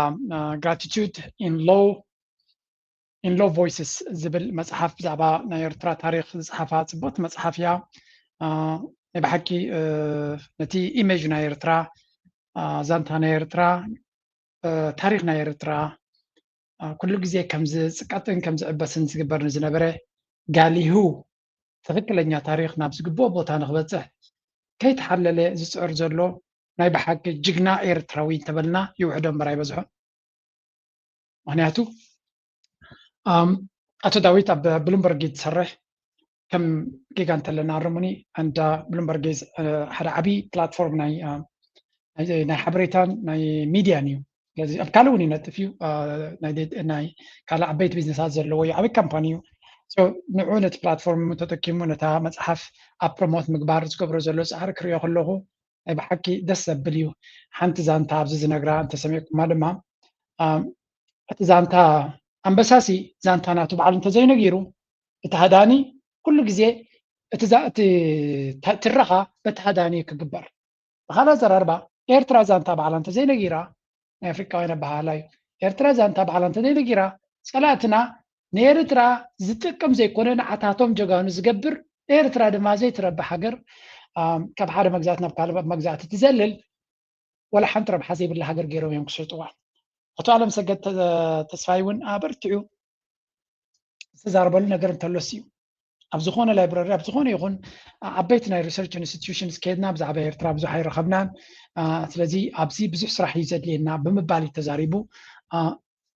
gratitude in low in low voices ዝብል መፅሓፍ ብዛዕባ ናይ ኤርትራ ታሪክ ዝፅሓፋ ፅቡቅቲ መፅሓፍ እያ። ናይ ብሓቂ ነቲ image ናይ ኤርትራ፣ ዛንታ ናይ ኤርትራ፣ ታሪክ ናይ ኤርትራ ኩሉ ግዜ ከም ዝፅቀጥን ከም ዝዕበስን ዝግበር ንዝነበረ ጋሊሁ ትክክለኛ ታሪክ ናብ ዝግብኦ ቦታ ንክበፅሕ ከይተሓለለ ዝፅዕር ዘሎ ናይ ብሓቂ ጅግና ኤርትራዊ እንተበልና ይውሕዶ እምበር ኣይበዝሖን። ምክንያቱ ኣቶ ዳዊት ኣብ ብሉምበርግ እዩ ዝሰርሕ። ከም ጌጋ እንተለና ኣርሙኒ። And ብሉምበርግ ሓደ ዓብዪ platform ናይ ናይ ሓበሬታን ናይ ሚድያን እዩ። ስለዚ ኣብ ካልእ እውን ይነጥፍ እዩ። ናይ ካልእ ዓበይቲ ቢዝነሳት ዘለዎ እዩ። ዓብዪ ካምፓኒ እዩ። ንዑ ነቲ platform ተጠቂሙ ነታ መፅሓፍ ኣብ promote ምግባር ዝገብሮ ዘሎ ፃዕሪ ክሪኦ ከለኹ ናይ ብሓቂ ደስ ዘብል እዩ። ሓንቲ ዛንታ ኣብዚ ዝነግራ እንተሰሚዕኩማ ድማ እቲ ዛንታ ኣንበሳሲ ዛንታ ናቱ በዓል እንተዘይነጊሩ እቲ ሃዳኒ ኩሉ ግዜ እቲ ትረኻ በቲ ሃዳኒ ክግበር። ብካልእ ኣዘራርባ ኤርትራ ዛንታ በዓላ እንተዘይነጊራ ናይ ኣፍሪቃውያን ኣበሃህላ እዩ። ኤርትራ ዛንታ በዓላ እንተዘይነጊራ ፀላእትና ንኤርትራ ዝጥቅም ዘይኮነ ንዓታቶም ጀጋኑ ዝገብር ኤርትራ ድማ ዘይትረብሕ ሃገር ካብ ሓደ መግዛእቲ ናብ ካልእ መግዛእቲ ትዘልል ወላ ሓንቲ ረብሓ ዘይብላ ሃገር ገይሮም እዮም ክሸጥዋ። ኣቶ ኣለም ሰገድ ተስፋይ እውን ኣበርቲዑ ዝተዛረበሉ ነገር እንተሎስ እዩ ኣብ ዝኾነ library ኣብ ዝኾነ ይኹን ዓበይቲ ናይ research institutions ከድና ብዛዕባ ኤርትራ ብዙሕ ኣይረኸብናን። ስለዚ ኣብዚ ብዙሕ ስራሕ እዩ ዘድልየና ብምባል እዩ ተዛሪቡ።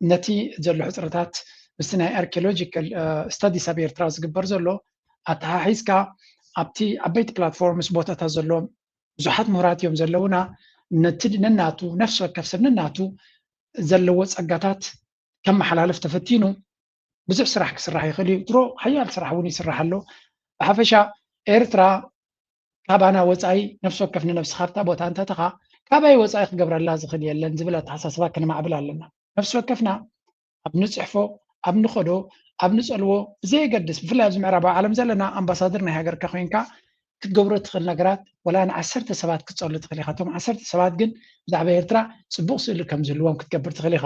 ነቲ ዘሎ ሕፅረታት ምስቲ ናይ archaeological studies ኣብ ኤርትራ ዝግበር ዘሎ ኣተሓሒዝካ ኣብቲ ዓበይቲ platforms ቦታታት ዘለዎም ብዙሓት ምሁራት እዮም ዘለውና። ነቲ ነናቱ ነፍሲ ወከፍ ሰብ ነናቱ ዘለዎ ፀጋታት ከመሓላልፍ ተፈቲኑ ብዙሕ ስራሕ ክስራሕ ይኽእል እዩ። ድሮ ሓያል ስራሕ እውን ይስራሕ ኣሎ። ብሓፈሻ ኤርትራ ካባና ወፃኢ ነፍሲ ወከፍ ንነብስኻ ኣብታ ቦታ እንተተኻ ካባይ ወፃኢ ክገብረላ ዝኽእል የለን ዝብል ኣተሓሳስባ ክነማዕብል ኣለና። ነፍሲ ወከፍና ኣብ ንፅሕፎ ኣብ ንኸዶ ኣብ ንፀልዎ ብዘየገድስ ብፍላይ ኣብዚ ምዕራባዊ ዓለም ዘለና ኣምባሳደር ናይ ሃገርካ ኮይንካ ክትገብሮ ትኽእል ነገራት ወላ ንዓሰርተ ሰባት ክትፀሉ ትኽእል ኢኻ። እቶም ዓሰርተ ሰባት ግን ብዛዕባ ኤርትራ ፅቡቕ ስእሊ ከም ዝህልዎም ክትገብር ትኽእል ኢኻ።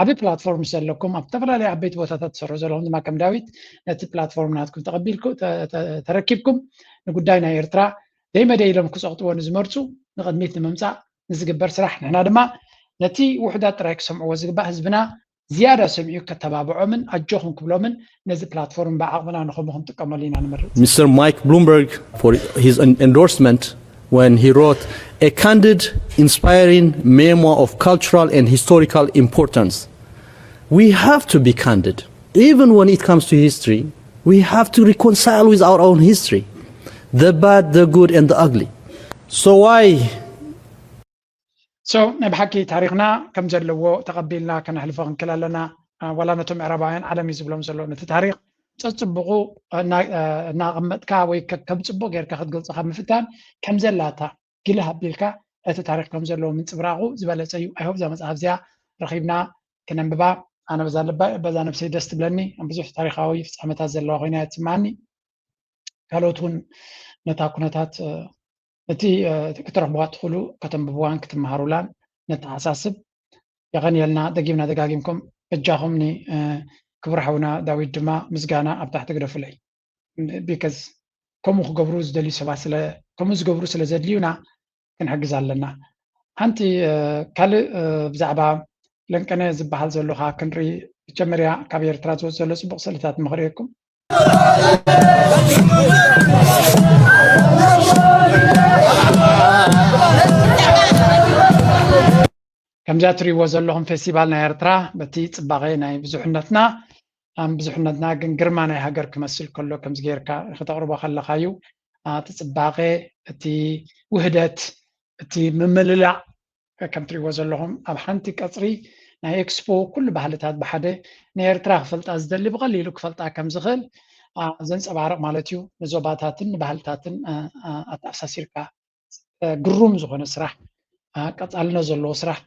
ዓቢ platform ምስ ዘለኩም ኣብ ዝተፈላለዩ ዓበይቲ ቦታታት ትሰርሑ ዘለኹም ድማ ከም ዳዊት ነቲ platform ናትኩም ተቐቢልኩ ተረኪብኩም ንጉዳይ ናይ ኤርትራ ደይመደይ ኢሎም ክፀቕጥዎ ንዝመርፁ ንቕድሚት ንምምፃእ ንዝግበር ስራሕ ንሕና ድማ ነቲ ውሑዳት ጥራይ ክሰምዕዎ ዝግባእ ህዝብና ዝያዳ ሰሚዑ ከተባብዖምን ኣጆኹም ክብሎምን ነዚ platform ብዓቕምና ንኸምኡ ክንጥቀመሉ ኢና ንመርፅ። Mister Mike Bloomberg for his endorsement when he wrote a candid, inspiring memoir of cultural and historical importance. We have to be candid. Even when it comes to history, we have to reconcile with our own history, the bad, the good, and the ugly. So why? So ናይ ብሓቂ ታሪኽና ከም ዘለዎ ተቐቢልና ከነሕልፎ ክንክእል ኣለና። ዋላ ነቶም ምዕራባውያን ዓለም እዩ ዝብሎም ዘሎ ነቲ ታሪኽ ጸጽብቑ እናቐመጥካ ወይ ከም ጽቡቕ ጌርካ ክትገልጾ ካብ ምፍታን ከም ዘላታ ግልህ ኣቢልካ እቲ ታሪኽ ከም ዘለዎ ምንጽብራቑ ዝበለጸ እዩ። ኣይሆብ እዛ መጽሓፍ እዚኣ ረኺብና ክነንብባ ኣነ በዛ ነብሰይ ደስ ትብለኒ። ብዙሕ ታሪኻዊ ፍጻመታት ዘለዋ ኮይና እያ ትስማኒ። ካልኦት እውን ነታ ኩነታት እቲ ክትረኽብዋ ትኽእሉ ከተንብብዋን ክትመሃሩላን ነተሓሳስብ። የቐንየልና። ደጊምና ደጋጊምኩም በጃኹም ንክቡር ሓውና ዳዊት ድማ ምስጋና ኣብ ታሕቲ ግደፉለይ። ቢካዝ ከምኡ ክገብሩ ዝደልዩ ሰባት ስለ ከምኡ ዝገብሩ ስለ ዘድልዩና ክንሕግዝ ኣለና። ሓንቲ ካልእ ብዛዕባ ለንቀነ ዝበሃል ዘሎ ከዓ ክንርኢ። መጀመርያ ካብ ኤርትራ ዝወፅ ዘሎ ፅቡቅ ስእልታት ምኽርእየኩም። ከምዚኣ ትሪእዎ ዘለኹም ፌስቲቫል ናይ ኤርትራ በቲ ፅባቐ ናይ ብዙሕነትና ኣም ብዙሕነትና ግን ግርማ ናይ ሃገር ክመስል ከሎ ከምዚ ጌርካ ከተቕርቦ ከለኻ እዩ እቲ ፅባቐ እቲ ውህደት እቲ ምምልላእ ከም ትሪእዎ ዘለኹም ኣብ ሓንቲ ቀፅሪ ናይ ኤክስፖ ኩሉ ባህልታት ብሓደ ንኤርትራ ክፈልጣ ዝደሊ ብቐሊሉ ክፈልጣ ከም ዝኽእል ዘንፀባርቕ ማለት እዩ። ንዞባታትን ንባህልታትን ኣተኣሳሲርካ ግሩም ዝኾነ ስራሕ፣ ቀፃልነት ዘለዎ ስራሕ፣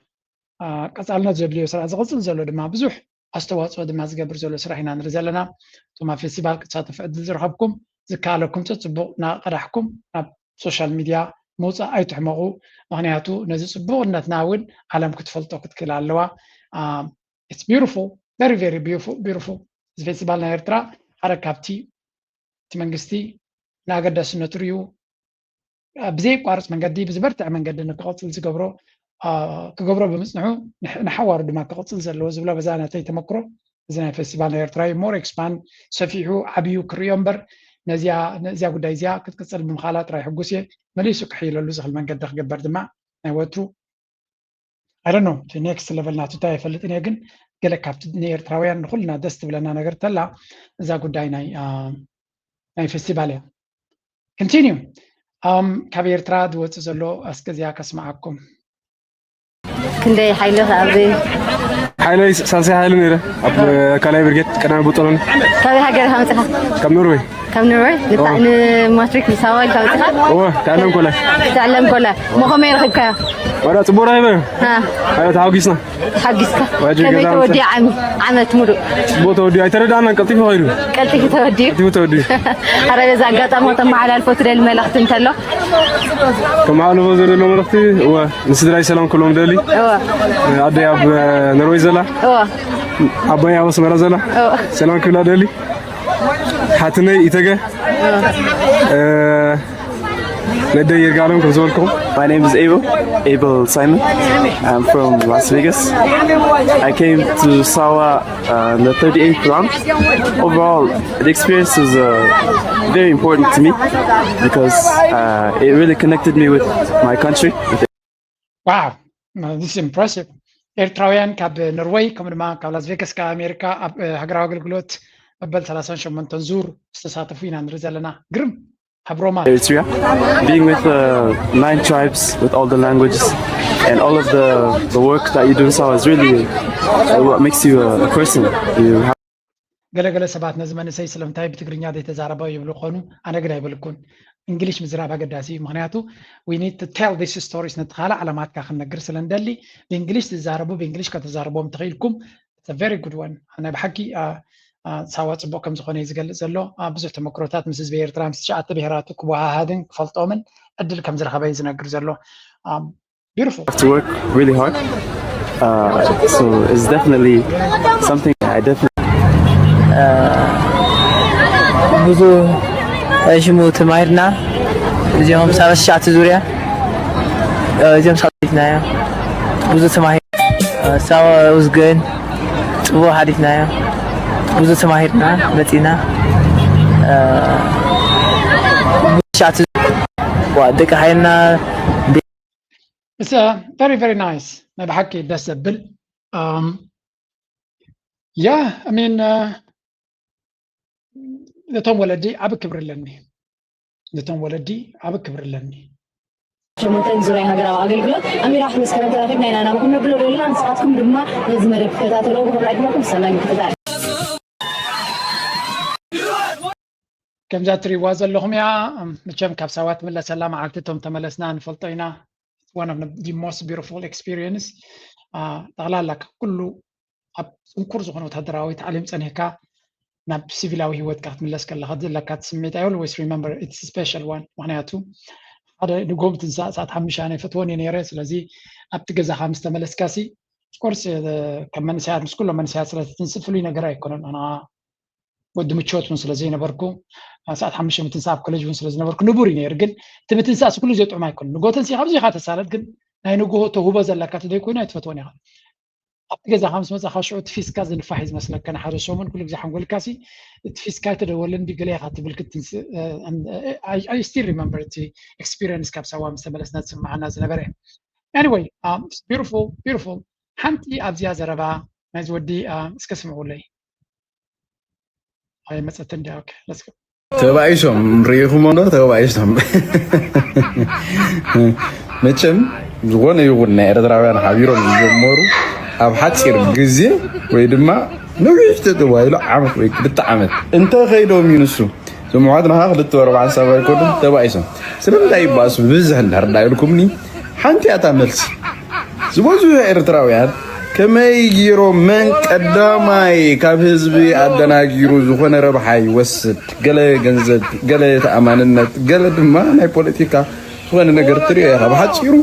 ቀፃልነት ዘድልዮ ስራሕ፣ ዝቕፅል ዘሎ ድማ ብዙሕ ኣስተዋፅኦ ድማ ዝገብር ዘሎ ስራሕ ኢና ንርኢ ዘለና። እቶም ኣብ ፌስቲቫል ክትሳተፉ ዕድል ዝረኸብኩም ዝከኣለኩም ፅፅቡቕ እናቐዳሕኩም ናብ ሶሻል ሚድያ ምውፃእ ኣይትሕመቑ። ምክንያቱ ነዚ ፅቡቕነትና እውን ዓለም ክትፈልጦ ክትክእል ኣለዋ። It's beautiful, very very beautiful. እዚ ፌስቲቫል ናይ ኤርትራ ሓደ ካብቲ እቲ መንግስቲ ንኣገዳስነቱ ርእዩ ብዘየቋርፅ መንገዲ ብዝበርትዐ መንገዲ ንክቐፅል ዝገብሮ ክገብሮ ብምፅንሑ ንሓዋሩ ድማ ክቕፅል ዘለዎ ዝብሎ በዛ ናተይ ተመክሮ እዚ ናይ ፌስቲቫል ናይ ኤርትራ እዩ more expand ሰፊሑ ዓብዩ ክርእዮ እምበር ነዚያ ጉዳይ እዚኣ ክትቅፅል ብምኻላ ጥራይ ሕጉስ እየ። መሊሱ ክሕይለሉ ዝኽእል መንገዲ ክግበር ድማ ናይ ወትሩ I don't know እቲ next level ናቱ እንታይ ኣይፈልጥን እየ ግን ገለ ካብቲ ንኤርትራውያን ንኩልና ደስ ትብለና ነገር ተላ እዛ ጉዳይ ናይ ናይ ፌስቲቫል እያ። Continue ካብ ኤርትራ ዝወፅእ ዘሎ እስከ እዚኣ ከስምዓኩም። ክንደይ ሓይለ ኣብዚ ሓይለይ ሳልሳይ ሓይሊ ነይረ ኣብ ካልኣይ ብርጌድ ቀዳማይ ቦጦሎኒ። ካበይ ሃገር ኢኻ መፂኻ? ካብ ኖርወይ። ካብ ኖርወይ? ንማትሪክ ንሳዋ ኢልካ መፂኻ? እወ፣ ተዕለም ኮላይ። ተዕለም ኮላይ። እሞ ከመይ ረኺብካዮ? ዋላ ፅቡቕ ረኺበዮ። ተሓጒስና። ተሓጒስካ? ከመይ ተወዲኡ ዓመት ሙሉእ? ፅቡቕ ተወዲኡ። ኣይተረዳእናን፣ ቀልጢፉ ከይዱ። ቀልጢፉ ተወዲኡ? ቀልጢፉ ተወዲኡ። ኣረ በዚ ኣጋጣሚ ከተመሓላልፎ ትደሊ መልእኽቲ እንተሎ? ከመሓላልፎ ዘሎ መልእኽቲ እወ ንስድራይ ሰላም ክብሎም ደሊ። ኣደይ ኣብ ኖርወይ ዘላ፣ ኣቦይ ኣብ ኣስመራ ዘላ ሰላም ክብላ ደሊ። ሓትነይ ኢተገ ነደይ ይርጋለም ከም ዝበልኩም። My name is Abel, Abel Simon. I'm from Las Vegas. I came to Sawa uh, in the thirty-eighth round. Overall, the experience was uh, very important to me because uh, it really connected me with my country. Wow, this is impressive. ኤርትራውያን ካብ ኖርወይ ከምኡ ድማ ካብ ላስ ቬጋስ ካብ ኣሜሪካ ኣብ ሃገራዊ ኣገልግሎት መበል ሰላሳን ሸሞንተን ዙር ዝተሳተፉ ኢና ንርኢ ዘለና። ግርም ኣብ ሮማ። Eritrea, being with uh, nine tribes, with all the languages, and all of the, the work that you do in Sawa is really uh, what makes you a, a person. You have ገለገለ ሰባት ነዚ መንእሰይ ስለምንታይ ብትግርኛ ዘይተዛረበ ይብሉ ኾኑ። ኣነ ግን ኣይበልኩን። እንግሊሽ ምዝራብ ኣገዳሲ እዩ። ምክንያቱ we need to tell these stories ነቲ ካልእ ዓለማትካ ክንነግር ስለ ንደሊ ብእንግሊሽ ዝዛረቡ ብእንግሊሽ ከተዛርቦም ተኽኢልኩም very good one። ናይ ብሓቂ ሳዋ ፅቡቅ ከም ዝኾነ እዩ ዝገልፅ ዘሎ። ብዙሕ ተመክሮታት ምስ ህዝቢ ኤርትራ ምስ ትሽዓተ ብሄራቱ ክወሃሃድን ክፈልጦምን ዕድል ከም ዝረኸበ እዩ ዝነግር ዘሎ። Beautiful. To work really hard. Uh, so it's definitely something I definitely. ብዙ ሽሙ ተማሂርና እዚኦም ሰላሳ ትሽዓተ ዙርያ እዚኦም ሳትናዮ ብዙ ተማሂር ሳዋ ውዝገን ጽቡቅ ሓዲትናዮ ብዙ ተማሂርና መጺና ትሽዓተ ደቂ ሓይልና It's uh, very very nice ናይ ብሓቂ ደስ ዘብል yeah I mean ነቶም ወለዲ ዓብ ክብሪ ኣለኒ ነቶም ወለዲ ዓብ ክብሪ ኣለኒ ሸሞንተን ዙርያ ሃገራዊ ኣገልግሎት ኣሚራኽ መስከረም ተራኺብና ኢና ናባኹም ነብሎ ዘለና። ንስኻትኩም ድማ ነዚ መደብ ክትከታተልዎ ብኹብራ ዕድመኩም ሰናይ ምክትታል። ከምዛ እትሪእዋ ዘለኹም እያ። መቸም ካብ ሳዋ ትምለሰላ መዓልቲ እቶም ተመለስና ንፈልጦ ኢና። One of the most beautiful experience። ጠቕላላ ኩሉ ኣብ ፅንኩር ዝኾነ ወታደራዊ ታዕሊም ፀኒሕካ ናብ ሲቪላዊ ህይወትካ ክትምለስ ከለካ ዘለካ እቲ ስሜት I always remember it's special one። ምክንያቱ ሓደ ንጎ ምትንሳእ ሰዓት ሓሙሽተ ኣነ ፈትወን እየ ነይረ። ስለዚ ኣብቲ ገዛካ ምስ ተመለስካ ሲ of course ከም መንእሰያት ምስ ኩሎም መንእሰያት ስለትትንስእ ፍሉይ ነገር ኣይኮነን። ኣና ወዲ ምቾት እውን ስለ ዘይነበርኩ ሰዓት ሓሙሽተ ምትንሳእ ኣብ ኮሌጅ እውን ስለ ዝነበርኩ ንቡር እዩ ነይሩ። ግን እቲ ምትንሳእ ኩሉ ግዜ ጥዑም ኣይኮነን። ንጎ ተንሲኻ ብዙ ኢኻ ተሳለጥ፣ ግን ናይ ንግሆ ተውህቦ ዘለካ ተዘይኮይኑ ኣይትፈትወን ኢኻ። ኣብቲ ገዛኻ ምስ መጻኻ ሽዑ እቲ ፊስካ ዝንፋሕ እዩ ዝመስለካ። ንሓደ ሰሙን ኩሉ ግዜ ሓንጎልካ ሲ እቲ ፊስካ ኣይተደወለን ድዩ ገለ ኢኻ ትብል ክትንስእ። I still remember እቲ experience ካብ ሳዋ ምስ ተመለስና ዝስምዓና ዝነበረ። Anyway, beautiful, beautiful። ሓንቲ ኣብዚኣ ዘረባ ናይዚ ወዲ እስከ ስምዑለይ። ኣይመጸትን ድያ? Okay, let's go። ተባኢሶም ርኢኹሞ ዶ? ተባኢሶም መቸም ዝኾነ ይኹን ናይ ኤርትራውያን ሓቢሮም ዝጀመሩ ኣብ ሓፂር ግዜ ወይ ድማ ነዊሕ ተባሂሉ ዓመት ወይ ክልተ ዓመት እንተ ከይዶም እዩ ንሱ ስምዖት ንኻ ክልተ ወር ብሓንሳብ ኣይኮኑን ተባኢሶም። ስለምንታይ ይባእሱ? ብብዝሕ እንድሕር ዳ ኢልኩምኒ ሓንቲ እያ እታ መልሲ። ዝበዝሑ ኤርትራውያን ከመይ ገይሮም መን ቀዳማይ ካብ ህዝቢ ኣደናጊሩ ዝኾነ ረብሓ ይወስድ፣ ገለ ገንዘብ፣ ገለ ተኣማንነት፣ ገለ ድማ ናይ ፖለቲካ ዝኾነ ነገር ትሪኦ ኢኻ። ብሓፂሩ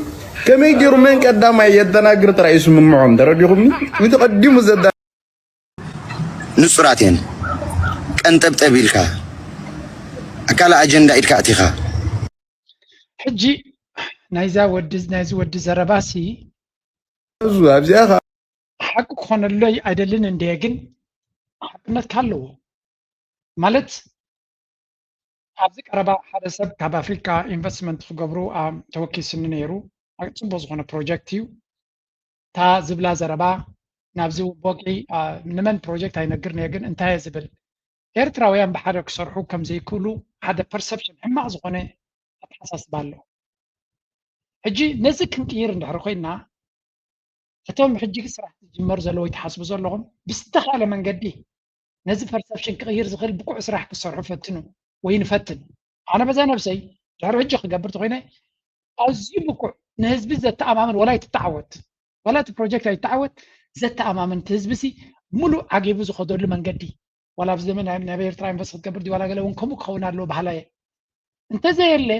ከመይ ገይሩ መን ቀዳማይ የደናግር ጥራይ እዩ ስምምዖም። ተረዲኹምኒ? እቲ ቀዲሙ ዘዳ ንጹራት እየን። ቀንጠብጠብ ኢልካ ኣካል ኣጀንዳ ኢድካ ኣእቲኻ። ሕጂ ናይዛ ወዲ ናይዚ ወዲ ዘረባሲ እዙ ኣብዚኣ ኸ ሓቂ ክኾነለይ ኣይደልን እንድየ፣ ግን ሓቅነት ካለዎ ማለት ኣብዚ ቀረባ ሓደ ሰብ ካብ ኣፍሪካ ኢንቨስትመንት ክገብሩ ተወኪስኒ ነይሩ። ጽቡቅ ዝኾነ ፕሮጀክት እዩ። እታ ዝብላ ዘረባ ናብዚ ቦቂ ንመን ፕሮጀክት ኣይነግርን እየ፣ ግን እንታይ እየ ዝብል ኤርትራውያን ብሓደ ክሰርሑ ከም ዘይክእሉ ሓደ ፐርሰፕሽን ሕማቕ ዝኾነ ኣተሓሳስባ ኣሎ። ሕጂ ነዚ ክንቅይር እንድሕር ኮይና እቶም ሕጂ ስራሕ ትጅመሩ ዘለዉ ወይ ትሓስቡ ዘለኹም ብዝተኻለ መንገዲ ነዚ ፐርሰፕሽን ክቕይር ዝኽእል ብቑዕ ስራሕ ክሰርሑ ፈትኑ ወይ ንፈትን። ኣነ በዛ ነብሰይ ድሕሪ ሕጂ ክገብር ተኮይነ ኣዝዩ ብቁዕ ንህዝቢ ዘተኣማምን ዋላ ኣይትተዓወት ዋላ እቲ ፕሮጀክት ኣይተዓወት ዘተኣማምን እቲ ህዝቢ ሲ ሙሉእ ዓጊቡ ዝኸደሉ መንገዲ ዋላ ኣብዚ ዘመን ናይ ኤርትራ ኢንቨስት ክትገብር ድዩ ዋላ ገለ እውን ከምኡ ክኸውን ኣለዎ በሃላይ እየ። እንተዘየለ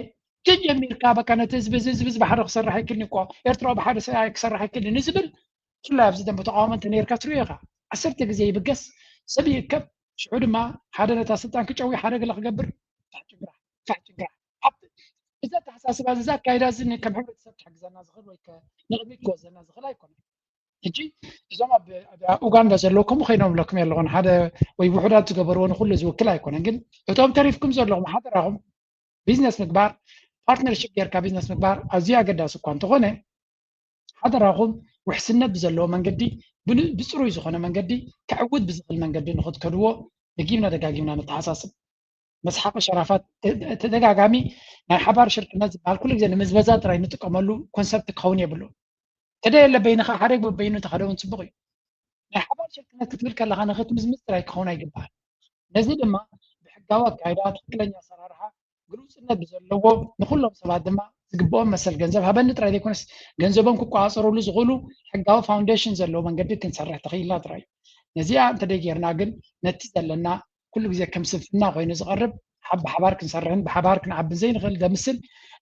ተጀሚርካ በቃ ነቲ ህዝቢ እዚ ህዝቢ እዚ ብሓደ ክሰርሕ ኣይክልኒ እኮ ኤርትራዊ ብሓደ ሰብኣይ ክሰርሕ ኣይክልኒ ንዝብል ብፍላይ ኣብዚ ደንበ ተቃውሞ እንተ ነርካ ትሪኦ ኢኻ ዓሰርተ ግዜ ይብገስ ሰብ ይእከብ ሽዑ ድማ ሓደ ነታ ስልጣን ክጨዊ ሓደ ገለ ክገብር ፋሕ ጭንግራሕ ፋሕ ጭንግራሕ ኣብቲ እዚ ኣተሓሳስባ እዚ ኣካይዳ እዚ ከም ሕብረተሰብ ክሕግዘና ዝኽእል ወይ ንቕድሚት ክወዘና ዝኽእል ኣይኮነን። ሕጂ እዞም ኣብ ኡጋንዳ ዘለዉ ከምኡ ኮይኖም ለኩም የለኹን ሓደ ወይ ውሑዳት ዝገበርዎ ንኩሉ ዝውክል ኣይኮነን። ግን እቶም ተሪፍኩም ዘለኹም ሓደራኹም ቢዝነስ ምግባር ፓርትነርሽፕ ጌርካ ቢዝነስ ምግባር ኣዝዩ ኣገዳሲ እኳ እንተኾነ ሓደራኹም ውሕስነት ብዘለዎ መንገዲ ብፅሩይ ዝኾነ መንገዲ ክዕውት ብዝኽእል መንገዲ ንክትከድዎ ደጊምና ደጋጊምና ነተሓሳስብ። መስሓቂ ሸራፋት ተደጋጋሚ ናይ ሓባር ሽርክነት ዝበሃል ኩሉ ግዜ ንምዝበዛ ጥራይ ንጥቀመሉ ኮንሰፕት ክኸውን የብሉ። ተደየለ በይንኻ ሓደ በይኑ እንተኸደ እውን ፅቡቕ እዩ። ናይ ሓባር ሽርክነት ክትብል ከለኻ ንክትምዝምዝ ጥራይ ክኸውን ኣይግባሃል። ነዚ ድማ ብሕጋዊ ኣካይዳ ትክክለኛ ኣሰራርሓ ግሉፅነት ብዘለዎ ንኩሎም ሰባት ድማ ዝግብኦም መሰል ገንዘብ ሃበኒ ጥራይ ዘይኮነስ ገንዘቦም ክቆፃፀርሉ ዝኽእሉ ሕጋዊ ፋውንዴሽን ዘለዎ መንገዲ ክንሰርሕ ተኽኢልና ጥራይ እዩ። ነዚኣ እንተደይጌርና ግን ነቲ ዘለና ኩሉ ግዜ ከም ስንፍና ኮይኑ ዝቐርብ ብሓባር ክንሰርሕን ብሓባር ክንዓብን ዘይንኽእል ዘምስል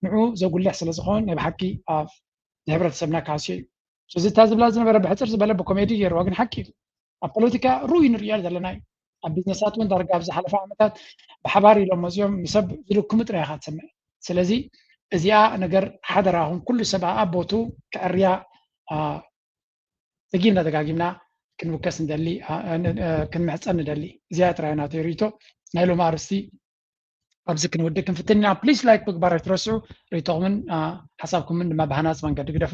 ንዑ ዘጉልሕ ስለ ዝኾን ናይ ብሓቂ ኣብ ንሕብረተሰብና ካስዮ እዩ። ስለዚ እታ ዝብላ ዝነበረ ብሕፅር ዝበለ ብኮሜዲ ገይርዋ ግን ሓቂ እዩ። ኣብ ፖለቲካ ርኡይ ንርእዮ ዘለና እዩ። ኣብ ቢዝነሳት እውን ዳርጋ ኣብ ዝሓለፈ ዓመታት ብሓባር ኢሎም መፅዮም ንሰብ ዝልክሙ ጥራይ ኢኻ ትሰምዕ። ስለዚ እዚኣ ነገር ሓደራኹም ኩሉ ሰብ ኣኣቦቱ ክዕርያ ደጊምና ደጋጊምና ክንውከስ ንደሊ ክንምሕፀን ንደሊ። እዚኣ ጥራይ ናተይ ርእይቶ ናይ ሎም ኣርስቲ ኣብዚ ክንውድእ ክንፍትን ኢና። ፕሊስ ላይክ ምግባር ኣይትረስዑ። ርእይቶኹምን ሓሳብኩምን ድማ ብሃናፂ መንገዲ ግደፉ።